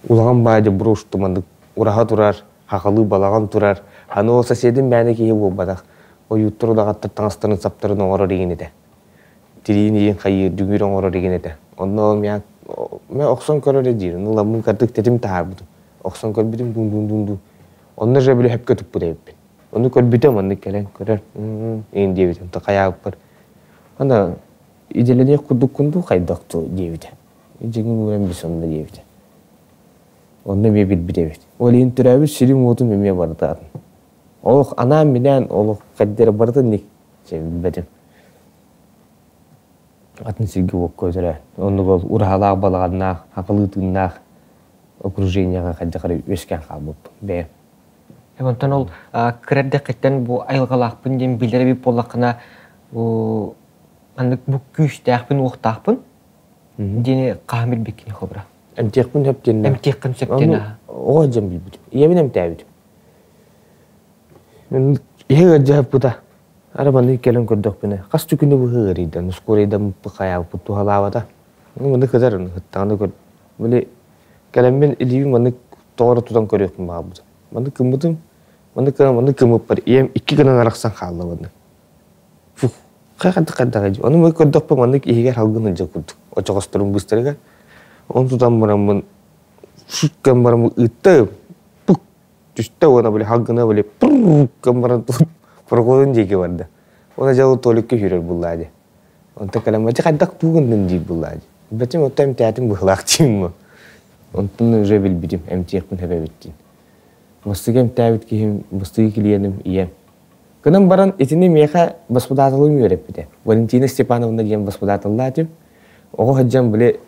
Улахан баайдьа брошты маннык ураһа турар, хахалыы балаҕан турар. Аны ол соседым мээнэ киһи буолбатах. Ойууттар удаҕаттар таҥастарын саптарын оҥорор игин этэ. Тириин иин хайыыр, дүҥүр оҥорор игин этэ. Онно ол миэхэ мэ охсон көр эрэ диир. Ыламмын кырдык тэтим таһаарбытым. Охсон көрбүтүм дун-дун-дун-дун. Онно же били хөпкө туппут эбиппин. Ону көрбүтэ маннык кэлэн көрөр, иин диэбитим. Хайаабыппар Ана идэлэниэх курдуккун дуу хайдах дуу диэбитэ. Дьиҥин ууран бис онно диэбитэ. Онно эмиэ билбит эбит. Ол иһин төрөөбүт сирим-уотум эмиэ барыта атын. Олох анаан-минээн олох хайдара барытын ник билбэтим. Атын сиргэ уокка өтөрө. Оннук ол ураһалаах балаҕаннаах, хахалыы тыыннаах окружениеҕа хайдах эрэ үөскээн хаалбыппын бэйэм. Онтон ол кыра эрдэххиттэн бу айылҕалаахпын диэн билэр эбит буоллаххына, бу маннык бу күүстээхпин, уохтаахпын диэни хаһан билбиккиний холобура? Эмтиэхпин сөп диэн. Эмтиэххин сөп диэн. Оҕо сылдьан билбитим. Ийэбин эмтээбитим. Иһэ ыалдьыһаппыта. Ара маннык кэлэн көрдөхпүнэ, хас да күнү быһа ыарыйда, нускуорайдаммыппыт хайаабыппыт туһалаабата. Маны кытар, ыттаҕына көр. Били кэлэммин илиибин маннык тоҕо эрэ тутан көрүөхпүн баҕарбытым. Маннык гыммытым, маннык гынан маннык гыммыппар ийэм икки гынан арахсан хаалла маннык. Фух, хайдах хайдах дии. Ону көрдөхпө маннык иһигэр халгын ылдьа курдук. Очоҕосторум быстарыгар. Оны тутан бараммын шут гынан бараммын ыыттым. Пук түстэ уонна били халгына били пурр гынан баран прокурорун диэки барда. Уонна дьэ ол туалекка сүүрэр буллаа дии. Онтон кэлэн дьэ хайдах туугуннун диир буллаа дии. Бэтим оттон эмтээтим быһылаах диим. Онтон уже билбитим эмтиэхпин сөп эбит диин. Бастакы эмтээбит киһим, бастакы клиеним ийэм. Гынан баран итини миэхэ баспыдааталым үөрэппитэ. Валентина Степановна диэн баспыдааталлаа этим. Оҕо сылдьан били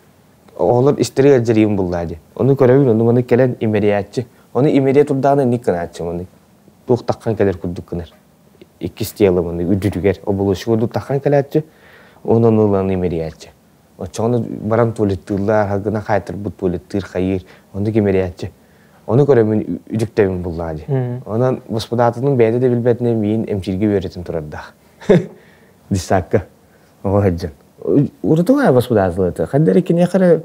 оҕолор истэригэр ыалдьарыйым буллаа дии. Ону көрөбүн, ону маны кэлэн имэрийээччи. Ону имэрийэ турдаҕына инник гынааччым, ону туох таххан кэлэр курдук гынар. Иккис телом ону үрдүтүгэр оболочка курдук таххан кэлээччи, онон ылан имэрийээччи. Оччоҕуна баран туалеттыыллар, хаһгына хаайтарбыт туалеттыыр хайыыр, оннук имэрийээччи. Ону көрөммүн үтүктэбин буллаҕа дии. Онон воспитателым бэйэтэ да билбэтинэн миин эмчииргэ үөрэтэн турардаах. Десакка оҕо сылдьан. Урутуҥа воспитатель этэ. Хайда эрэ киниэхэ эрэ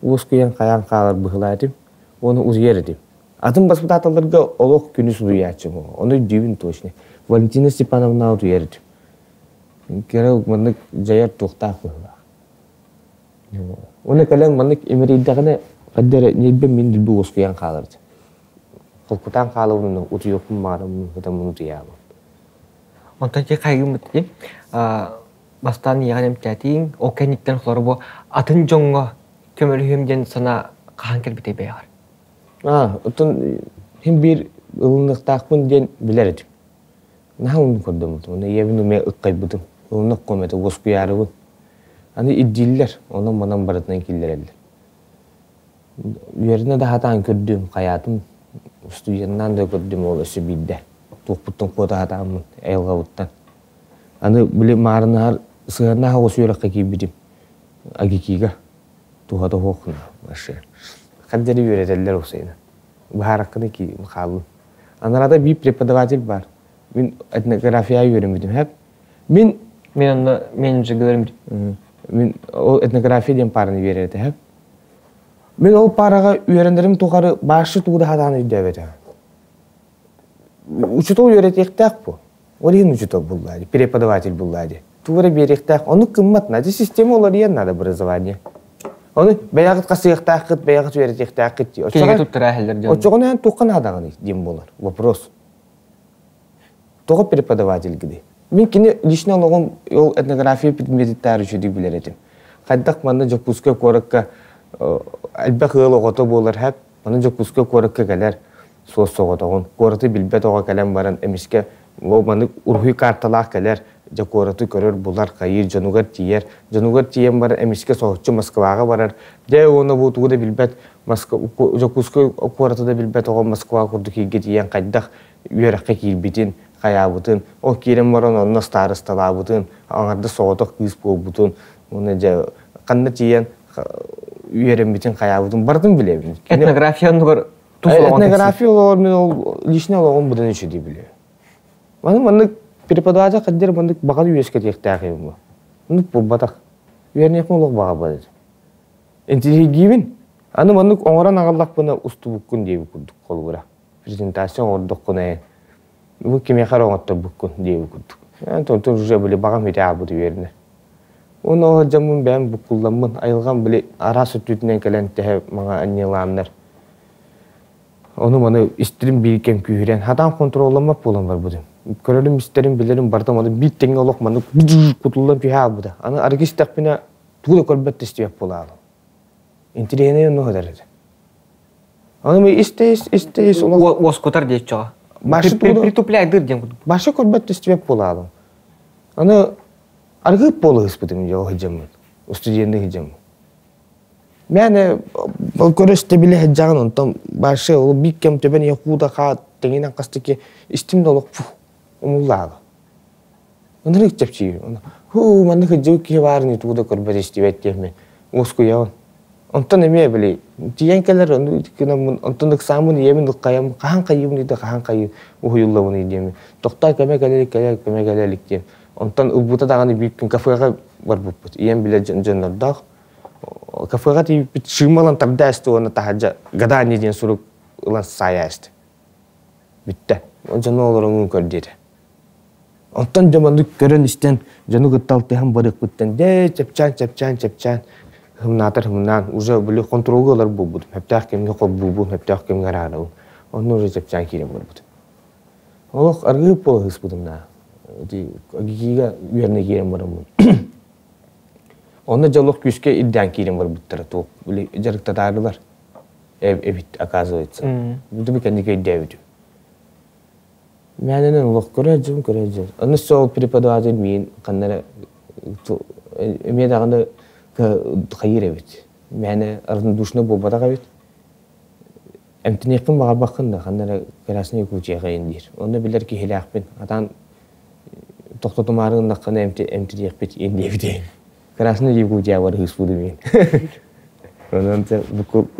уоскуйан хайаан хаалар быһыылаах этим. Уону утуйар этим. Атын воспитателларга олох күнүс утуйааччым. Ону өйдүүбүн точно. Валентина Степановна утуйар этим. Кэрэл маннык дьайар туохтаах быһыылаах. Уонна кэлэн маннык имэрийдэҕинэ хайда эрэ ньиэрбэм мин дилби уоскуйан хаалар этэ. Холкутаан хаалабын утуйуохпун баҕарабын, ытаммын утуйаабын. Онтон ти хайгыммыт дии бастаан ийэҕин эмтээтиҥ, ол кэнниттэн холоро бу атын дьоҥҥо көмөлөһүөм диэн санаа хаһан кэлбитэй бэйэҕэр? Аа, оттон син биир ылыныахтаахпын диэн билэр этим. Наһаа уһуннук көрдөммүтүм. Уонна ийэбин эмиэ ыккайбытым. Ылына ыкком этэ, уоскуйаарыбын. Аны ирдииллэр, онон-манан барытынан киллэрэллэр. Үөрэнэ да сатаан көрдүм, хайаатым, студеннаан да көрдүм ол өссө биирдэ. Туохпуттан куота сатааммын, айылҕабыттан. Аны били маарыннаһар сыһыаннаах оҕус үөрэххэ киирбитим. АГИКИга туһата суох вообще. Хас дьэри үөрэтэллэр усайынан. Быһаараккына хааллым. Анарата биир преподаватель бар. Мин этнография үөрэммитим хэп. Мин Мин онно менеджергэ үөрэммитим. Мин ол этнография диэн параны биэрэр этэ хэп. Мин ол параҕа үөрэнэрим тухары башы тугу да хатаан өйдөөбөтөҕүм. Учутал үөрэтиэхтээх бу. Ол иһин учутал буллаа дии, преподаватель буллаа дии. Тугу эрэ биэриэхтээх. Ону кыммат надо система уларыйан надо образование. Ону бэйэҕит хасыахтааххыт, бэйэҕит үөрэтиэхтээххит дии. Кинигэ туттара иһэллэр дьон. Оччоҕуна эн туохха наадаҕыный диэн буолар вопрос. Тоҕо преподаватель Мин кини лично олоҕум ол этнография предметиттээр үчүгэй билэр этим. Хайдах манна Дьокуускай куоракка элбэх ыал оҕото буолар хэп, маны Дьокуускай куоракка кэлэр суос соҕотоҕун. Куораты билбэт оҕо кэлэн баран эмискэ ол маннык уруһуй карталаах кэлэр. Дьэ куораты көрөр, булар, хайыыр, дьонугар тиийэр. Дьонугар тиийэн баран эмискэ соһуччу Москваҕа барар. Дьэ уонна бу тугу да билбэт Москва, Дьокуускай куораты да билбэт оҕо Москва курдук ииргэ тиийэн хайдах үөрэххэ киирбитин, хайаабытын, ол киирэн баран онно старосталаабытын, аҥардас соҕотох кыыс буолбутун, уонна дьэ ханна тиийэн үөрэммитин, хайаабытын барытын билэбин. Этнография оннугар тус Этнография олоҕор мин ол личный олоҕум быдан үчүгэй билиэм. Маны маннык преподаватель хаддер маннык баҕаны үөскэтиэхтээх юм. Оннук буолбатах. Үөрэниэхпин олох баҕарбат этим. Интеллигиибин. Аны маннык оҥорон аҕаллахпына устубуккун диэбит курдук холобура. Презентация оҥордоххуна ээ бу кимиэхэ эрэ оҥотторбуккун диэбит курдук. Онтон уже били баҕам ити аабыт үөрэнэ. Уонна ол дьоммун бэйэм буккулламмын, айылҕам били араас өттүтүнэн кэлэн тэһэ маҥа анньыалааннар Ону-маны истэрим биир кэм күүһүрэн, хатаан хонтуруолламмат буолан барбытым. Көрөрүм, истэрим, билэрим барыта маны биир тэҥҥэ олох маннык кутуллан түһэ хаалбыта. Аны арыгы истэхпинэ тугу да көрбөт да истибэт буолаалым. Интэриэһинэй онно сытар этэ. Аны мы истэ-ис, истэ-ис олох... Уоскутар диэччэҕэ. Притупляйдыр диэн курдук. Башы көрбөт да истибэт буолаалым. Аны арыгы буола ыспытым дьэ сылдьаммыт. Студенты сылдьаммыт. Мээнэ көрө-истэ билэ сылдьаҕын, онтон большой ол биир кэм төбөн ийэ куута хаа тэҥинэн хастаки истим да олох фух умуллаала. Ынырык чэпчиир. Һуу, маннык кырдьыбыт киһи баарын тугу да көрбөт истибэт диэммин уоскуйабын. Онтон эмиэ били тиийэн кэлэр ону гынаммын онтон ыксааммын ийэбин ыккайаммын хаһан хайыыбыный да хаһан хайыы уһуйуллабыный диэммин тохтоо кэмэ кэлэ илик кэлэ кэмэ кэлэ илик диэн онтон ылбыта даҕаны биир күн кафеҕа барбыппыт ийэм билэр дьоннордоох Кафеҕа тиийбиппит шыма ылан тарда эсти уонна таһырдьа гадание диэн сурук ылан саайа эсти. Бүттэ. Дьону олороҥун көр диэтэ. Онтон дьэ маннык көрөн-истэн дьону кытта алтыһан барыахпыттан дьэ чэпчээн чэпчээн чэпчээн хымнаатар хымнаан уже били хонтуруолга ылар буолбутум. Сөптөөх кэмҥэ холбуубун, сөптөөх кэмҥэ араарабын. Онно уже чэпчээн киирэн барбытым. Олох аргыып буола сыспытым да. Ити ГИКигэ үөрэнэ киирэн бараммын. Онно дьоллох күүскэ ирдээн киирэн барбыттара туох били дьарыктатаардылар эбит оказывается. Бу кэнники өйдөөбүтүм. Мээнэнэн олох көрөөччүм көрөөччүм. Аны сол преподаватель миин ханна эрэ эмиэ даҕаны хайыыр эбит. Мээнэ равнодушно буолбатах эбит. Эмтэниэххин баҕарбаккын да ханна эрэ Красный Якутияҕа диир. Онно билэр киһилээхпин. Атаан тохтотумаары гыннаххына эмтириэхпит диэбитэ. Красный Якутия бар ыыспыты мин. Онон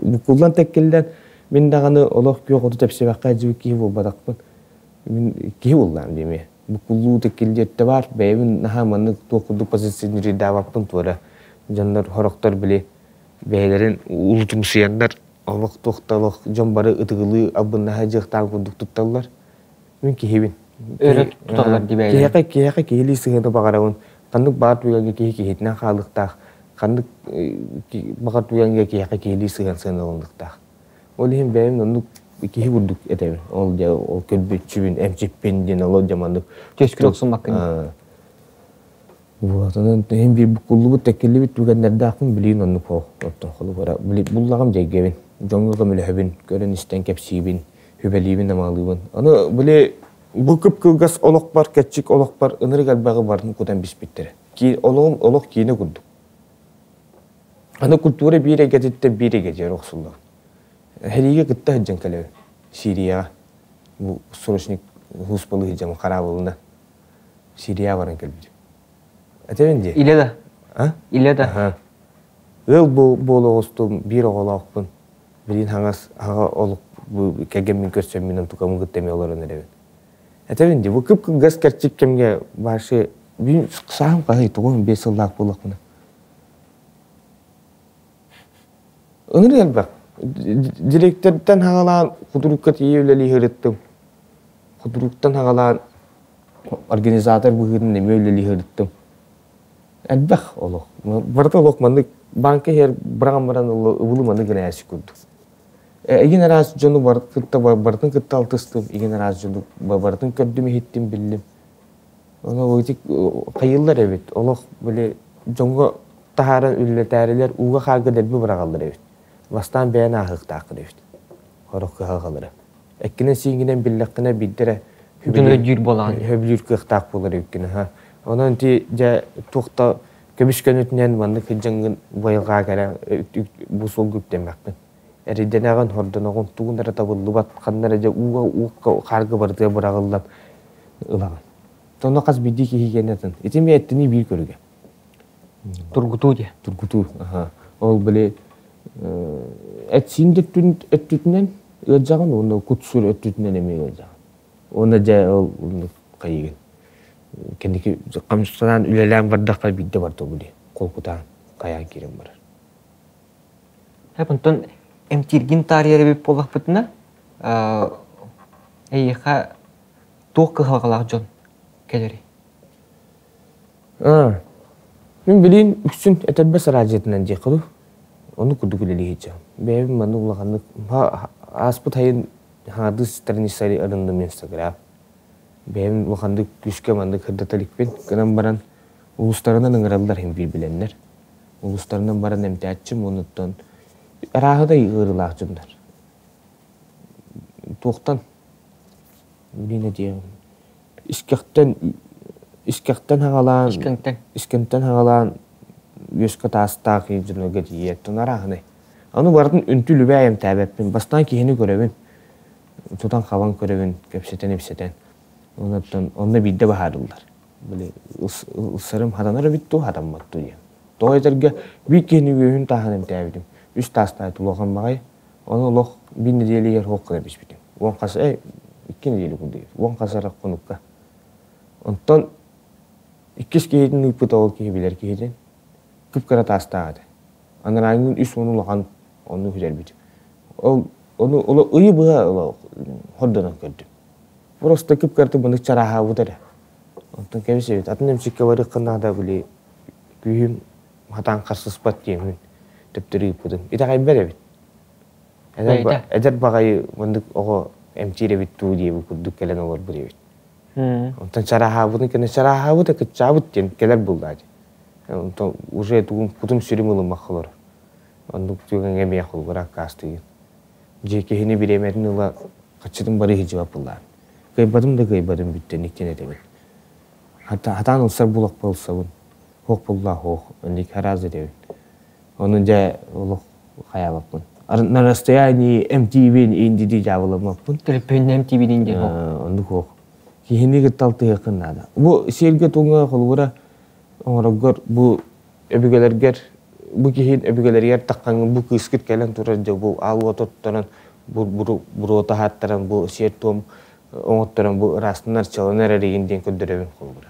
буккуллан тэккиллэн мин даҕаны олох күөх оту тэпсибэххэ дьиби киһи буолбатахпын. Мин киһи буоллаам диэми. Буккуллуу тэккиллиэттэ баар бэйэбин наһаа маннык туох курдук позиционируйдаабаппын туора. Дьоннор хорохтор били бэйэлэрин улутумсуйаннар олох туох да олох дьон бары ытыгылыы албыннаһа дьыахтаан курдук тутталлар. Мин киһибин. Өрө туталлар дибээлэр. Киһиэхэ киһиэхэ киһилии сыһыаны баҕарабын. Ханнык баар түгэҥҥэ киһи киһитинэн хаалыахтаах, ханнык баҕар түгэҥҥэ киһиэхэ киһилии сыһыан сыаналаныахтаах. Ол иһин бэйэм оннук киһи курдук этэбин. Ол дьэ ол көрбүччүбүн, эмчиппин диэн ол дьэ маннык Түөскүн охсуммаккын. Вот, онон иһин биир буккуллубут, тэккиллибит түгэннэрдээхпин билигин оннук суох. Оттон холобура, буллаҕым дьэйгэбин, дьоҥҥо көмөлөһөбүн, көрөн-истэн кэпсиибин, сүбэлиибин-амалыыбын. Аны били бу кып-кылгас олохпор, кэрчик олохпор ынырык элбэҕи барын кутан биспиттэрэ. Олоҕум олох киинэ курдук. Аны культура биир эйгэтиттэн биир эйгэтигэр охсуллар. Сэриигэ кытта сылдьан кэлэбин. Сирияҕа. Бу срочник һууспалыы сылдьаммын хараабылына. Сирия баран кэлбитим. Этэбин дии. Илэ да. А? Илэ да. Ыал буола оҕустум, биир оҕолоохпун. Билин хаҥас аҕа олох бу кэргэммин көрсөммүн онтукамын кытта эмиэ олорон эрэбин. Этэбин дии, бу кып-кылгас кэрчик кэмҥэ башы саам хаһый 95 сыллаах буоллахпына. Ынырык элбэх. Директордан хаҕалаан худурукка тиийэ үлэлии сырыттым. Худуруктан хаҕалаан организатор быһыытынан эмиэ үлэлии сырыттым. Элбэх олох. Барыта олох маннык банка иһэр быраҕан баран ыбылы маннык гынаашы курдук. Игин араас дьону кытта барытын кытта алтыстым, игин араас дьону барытын көрдүм, иһиттим, биллим. Ону ити хайыллар эбит. Олох били дьоҥҥо таһааран үллэтээрилэр ууга-хаарга дэлби быраҕаллар эбит. Бастаан бэйэн ааһыахтааххын эбит. Сорох кыһалҕалары. Эккинэн-сииҥҥинэн биллэххинэ биирдэрэ Дьон өйдүүр буолаҕын. Хөбүлүүр кыахтаах буолар эбиккин. Онон ити дьэ туох да көмүс көнөтүнэн маннык сылдьаҥҥын байылҕаа кэлэ бу суолга үктэммэккин. Эрийдэнэҕин, хордоноҕун, тугун эрэ табыллыбат, ханна эрэ дьэ ууга уокка хаарга барытыгар быраҕыллан ылаҕын. Онно хас биирдии киһи киэнэ атын. Ити эмиэ эттинии биир көрүгэ. Тургутуу диye. Тургутуу. Ол били эт-сиин өттүтүнэн ыалдьаҕын уонна кут-сүр өттүтүнэн эмиэ ыалдьаҕын. Уонна дьэ ол хайыгын кэнники хамсанан үлэлээн бардахха биирдэ барда били холкутаан хайаан киирэн барар. Онтон эмтииргин таарыйар эбит буоллахпытына, эйиэхэ туох кыһалҕалаах дьон кэлэрий? Мин билигин үксүн этэрбэс араадьыйатынан диэххэ дуу. Ону курдук үлэлии сылдьабын. Бэйэбин маннык улаханнык ааспыт сайын хаҥардыы страницалары арынным Инстаграм. Бэйэм улаханнык күүскэ маннык сырдата иликпин. Гынан баран улуустарынан ыҥыраллар иһин биир билэннэр. Улуустарынан баран эмтээччим уонуттан арааһыдай ыарыылаах дьоннор. Туохтан билин этиэм искэхтэн искэхтэн хаҕалаан Искэҥтэн. искэнтэн хаҕалаан үөскэ таастаах дьоннорго тиийэр арааһынай. Аны барытын үнтү үлүбээй эмтээбэппин. Бастаан киһини көрөбүн. Тутан-хабан көрөбүн, кэпсэтэн-ипсэтэн. Онон онно биирдэ баһаарыллар. Били ылсарым хатанар эбит дуу, хатаммат дуу диэн. Тоҕо этэргэ биир киһини үөһүн тааһын эмтээбитим. Үс таастаах улахан баҕайы. Ону олох биир нэдиэлэ иһигэр суох гына биспитим. Уон хас икки нэдиэлэ курдук уон хас эрэ хонукка. Онтон иккис киһитин ыыппыта ол киһи билэр киһитин. Кып-кыра таастаах этэ. Анарааҥҥын үс уон улахан ону сүтэрбитим. Ол ону олох ыйы быһа хордонон көрдүм. Просто кып-кыратык маннык чарааһаабыт эрэ. Онтон кэбис эбит. Атын эмчиккэ барыахха наада били күүһүм хатаан харсыспат диэммин төптөрү ыыппытым. Итэҕэйбэт эбит. Эдэр баҕайы маннык оҕо эмтиир эбит дуу диэбит курдук кэлэн олорбут эбит. Онтон чарааһаабытын кэннэ чарааһаабыт кыччаабыт диэн кэлэр буллаа дии. Онтон уже тугум кутум-сүрүм ылыммакка олорор. Оннук түгэҥҥэ эмиэ холбура аккаастыйын. Дьиэ киһини бириэмэтин ыла хаччытын бары иһдьибэт буллаан. Кыайбатым да кыайбатым бүттэн иктин этэбин. Хатаан ылсар булахпа ылсабын. Хуох буллаа хуох, инник хараас этэбин. Ону дьэ олох хайаабаппын. На расстоянии MTV индиди дьаабыламмаппын. Төлөпүөннэ MTV диэн Оннук хуох. Киһини кытта алтыһыаххын наада. Бу сиэргэ туҥа холобура оҥороргор бу өбүгэлэргэр бу киһи өбүгэлэригэр таххаҥҥын бу кыыскыт кэлэн турар дьэ бу аал уот отторон бу буруо таһааттаран бу сиэр-туом оҥотторон бу ыраастанар чаланар эригин диэн көрдөрөбүн холобура.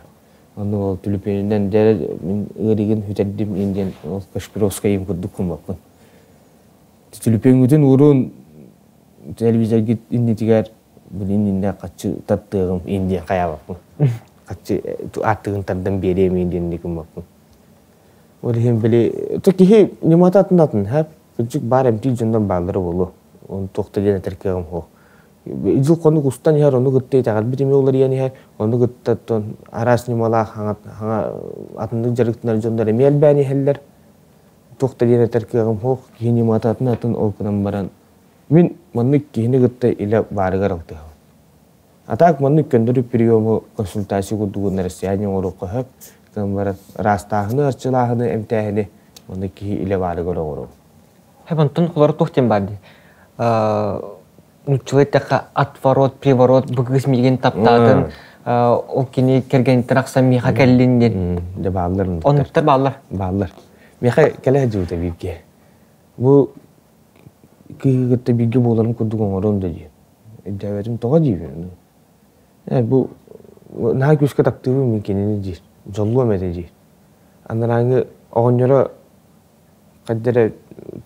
Онно ол түлүпүөнүнэн дьэ мин ыарыыгын сүтэрдим ин диэн ол Кашпировскайым курдук гыммаппын. Түлүпүөҥҥүтүн уурун телевизоргит иннитигэр билин иннэ хаччы таттыаҕым ин диэн хайаабаппын. Хаччы ааттыгын тардан биэриэм ин диэн гыммаппын. Ол иһин били то киһи ньымата атын атын хэп кырдьык баар эмтиир дьоннор бааллара буолуо. Оны туох да диэн этэр кыаҕым суох. Дьыл хонук устан иһэр, ону кытта итэҕэлбит эмиэ уларыйан иһэр, ону кытта араас ньымалаах хаҥа атыннык дьарыктанар дьоннор эмиэ элбээн иһэллэр. Туох да диэн этэр кыаҕым суох, киһи ньымата атын атын ол гынан баран мин маннык киһини кытта илэ баарыгар алтыһабын. А так маннык көннөрү приему консультация курдугун расстояние оҥоруохха сөп. Гынан баран ыраастааһыны, арчылааһыны, эмтээһини маннык киһи илэ баарыгар оҥоробун. Онтон холоро туох диэн баар дии. Нууччалыы эттэххэ отворот, приворот, бу кыыс миигин таптаатын, ол кини кэргэниттэн ахсан миэхэ кэллин диэн. Дьэ бааллар Оннуктар бааллар. Бааллар. Миэхэ кэлэ сылдьыбыта бииргэ. Бу кыыһы кытта бииргэ буоларым курдук оҥорон да дии. Өйдөөбөтүм тоҕо диибин. Ээ бу наһаа күүскэ таптыыбын мин кинини диир. Дьоллуом этэ диир. Анарааҥҥы оҕонньоро хайда эрэ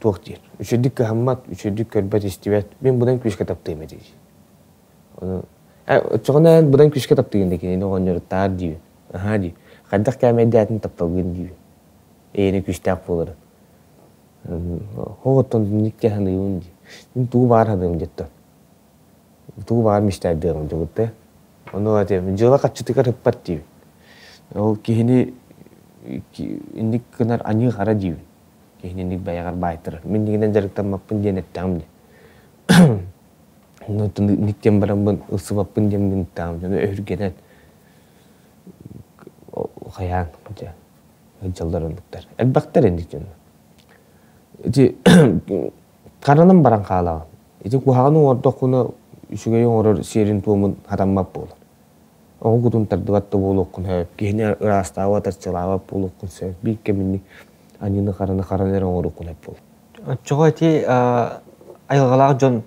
туох диир. Үчүгдүк кыһаммат, үчүгдүк көрбөт-истибэт. Мин быдан күүскэ таптыым этэ диир. Ону оччоҕуна эн быдан күүскэ таптыыгын да кинини оҕонньоруттаар диибин. Аһаа дии. Хайдах кээмэйдээтин тапталгын диибин. Эйиэнэ күүстээх буоларын. Оҕоттон никке саныыбын дии. Мин тугу баар саныым диэттэн. Тугу баар мечтайдыаҕым дьыбытты. Ону этиэм, дьыала хаччытыгар ыппат диибин. Ол киһини инник гынар аньыы-хара диибин. Киһини инник бэйэҕэр баайтарар. Мин иннигинэн дьарыктаммаппын диэн эттэҕим дии. Инник диэн бараммын ылсыбаппын диэн мин эттэҕим. Дьону өһүргэнэн. Хайаан дьэ ыалдьаллар оннуктар. Элбэхтэр инник дьоннор. Ити харанан баран хаалаҕын. Ити куһаҕаны оҥордоххуна үчүгэйи оҥорор сиэрин-туомун хатаммат буолар. Оҕо кутун тардыбат да буолуоххун сөп, киһини ыраастаабат, арчылаабат буолуоххун сөп. Биир кэминник аньыыны-хараны харан эрэ оҥоруоххун сөп буолар. Оччоҕо ити айылҕалаах дьон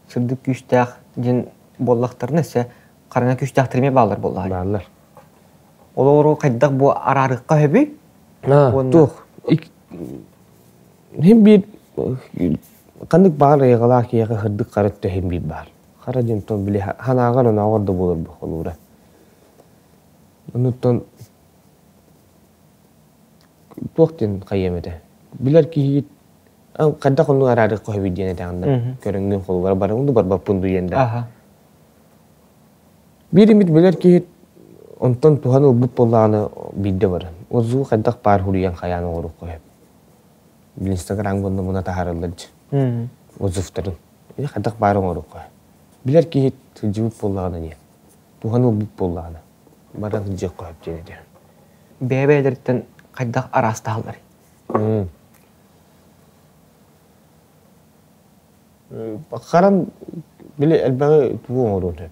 сырдык күүстээх диэн буоллахтарына өссө хараҥа күүстээхтэр эмиэ бааллар буоллаҕа. Бааллар. Олору хайдах бу араарыахха сөбүй? Туох Иһин биир ханнык баҕар айылҕалаах киһиэхэ сырдык хара өттө иһин биир баар. Хара диэн били санааҕар онооҕор да буолар холуура. Онуттан туох диэн хайыам этэ. Билэр киһигит хайдах оннук араарыахха сөбүй диэн этэҕин да көрөҥҥүн холугар барыҥ ду барбаппын ду диэн да. Биир эмит билэр киһи онтон туһан ылбыт буоллаҕына биирдэ баран. Отзывы хайдах баар суруйан хайаан оҥоруохха сөп. Инстаграм гонно муна таһаараллар дии. Отзывтарын. Хайдах баар оҥоруохха сөп. Билэр киһи сылдьыбыт буоллаҕына диэн. Туһан ылбыт буоллаҕына баран сылдьыахха сөп диэн этэ. Бэйэ-бэйэлэриттэн хайдах араастаһалларый? Харан били элбэҕи тугу оҥоруон сөп.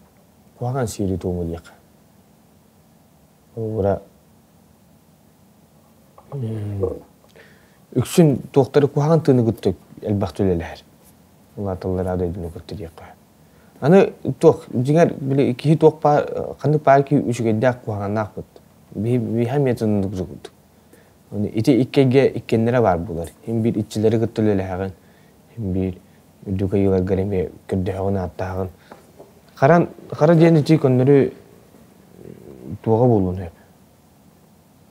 Куһаҕан сиэри туому диэххэ. Холобура үксүн туохтары куһаҕан тыыны кытта элбэхтэ үлэлэһэр. Улааталлар дойдуну кытта диэххэ. Аны туох дьиҥэр били киһи туох баар ханнык баар киһи үчүгэйдээх куһаҕаннаах бут. Биһи эмиэ тыннык курдук. Ити иккигэ иккиэннэрэ баар буолар. Һин биир иччилэри кытта үлэлэһэҕин, һин биир үрдүк айыыларгар эмиэ көрдөһөҕүн, ааттаһаҕын. Харан хара диэн ити көннөрү туоҕа буолуон сөп.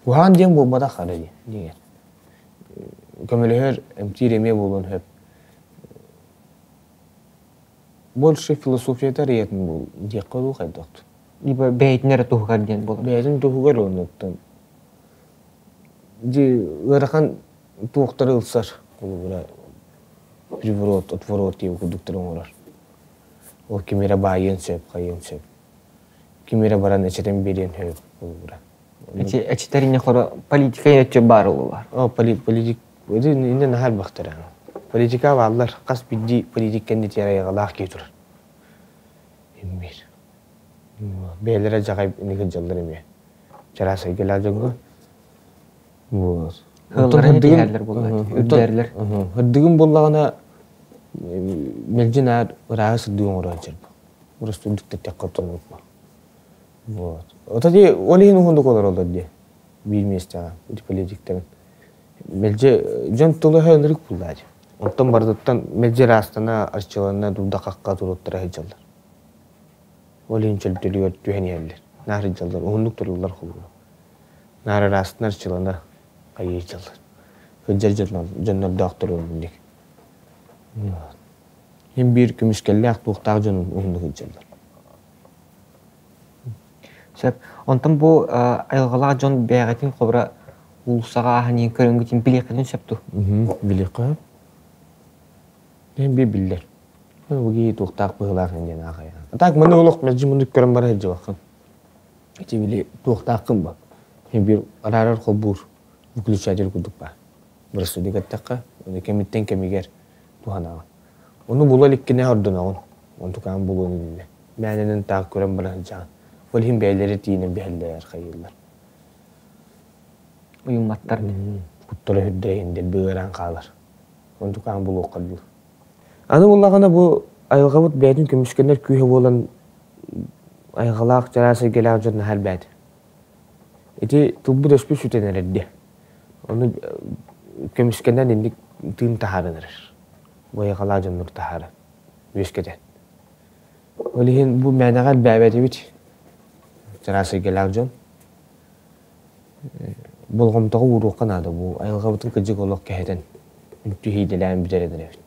Куһаҕан диэн буолбатах хара диэн дьиҥэр. Көмөлөһөр, эмтиир эмиэ буолуон сөп. Больше философията арыйатын буол диэххэ дуу хайдах Либо бэйэтин эрэ туһугар диэн буолар. Бэйэтин туһугар оннуттан Дьи ыарахан туохтары ылсар, холобура приворот, отворот диэн курдуктары оҥорор. Ол ким эрэ баайыан сөп, хайыан сөп. Ким эрэ баран эчэтэн биэриэн сөп, холобура. Эчи эчитэр инне хоро политика өттө баар олулар. О, политик инне наһаа элбэхтэр. Политика бааллар, хас биирдии политик кэннитигэр айаҕалаах киһи турар. Иммир. Бэйэлэрэ дьаҕай ини сылдьаллар эмиэ. Чараас эйгэлээх дьоҥҥо. Вот. Ыалларын этиһэллэр буоллаҕа, үрдээрлэр. Ырдыгым буоллаҕына мэлдьи наар ырааһы сырдыы оҥорон сылдьар. Урастурдук хотоннукма. Вот. Ото дии ол иһин уһуннук олороллор дии. Биир миэстэҕэ ити политиктарын. Мэлдьи дьон тыла-өһө ынырык буллаа дии. Онтон барытыттан мэлдьи ыраастана, арчылана, дурда-хахха туруттара сылдьаллар. Ол иһин чөлтөлүгэр түһэн иһэллэр. Наар сылдьаллар, уһуннук тураллар холобура. Наар ыраастана, арчылана хайыы сылдьаллар. Сылдьар дьоннордоохтор уһуннук. Иһин биир көмүскэллээх туохтаах дьон уһуннук сылдьаллар. Сөп. Онтон бу айылҕалаах дьон бэйэҕитин холобура уулуссаҕа ааһан иһин көрөнгүтүн билиэххитин сөп дуо? Билиэххэ сөп. Иһин биир биллэр. Бу киһи туохтаах быһыылаах диэн аахайаҕын. А так маны олох мэлдьи муннук көрөн бара сылдьыбаккын. Ити били туохтааххын ба. Биир араарар холбуур выключатель курдук баар. Бырастыйдык эттэххэ, ону кэмиттэн кэмигэр туһанаҕын. Ону була иликкинэ ордоноҕун. Онтукаан булуон иннинэ. Мээнэнэн таах көрөн бара сылдьаҕын. Ол иһин бэйэлэрэ тиийинэн биһэллэр, хайыыллар. Уйумматтар. Куттара үрдэ иһин дэлби ыараан хаалар. Онтукаан булуохха дуу. Аны буоллаҕына бу айылҕабыт бэйэтин көмүскэнэр күүһэ буолан айылҕалаах чараас эйгэлээх дьон наһаа элбээтэ. Ити тылбыт-өспүт сүтэн эрэр дии. Ону көмүскэнэн инник тыын таһааран эрэр. Бу айылҕалаах дьоннор таһааран, үөскэтэн. Ол иһин бу мээнэҕэ элбээбэтибит. Чараас эйгэлээх дьон. Болҕомтоҕо ууруохха наада бу айылҕабытын кырдьык олох кэһэтэн үнтү иһиидэлээн бүтэрэн эрэбит.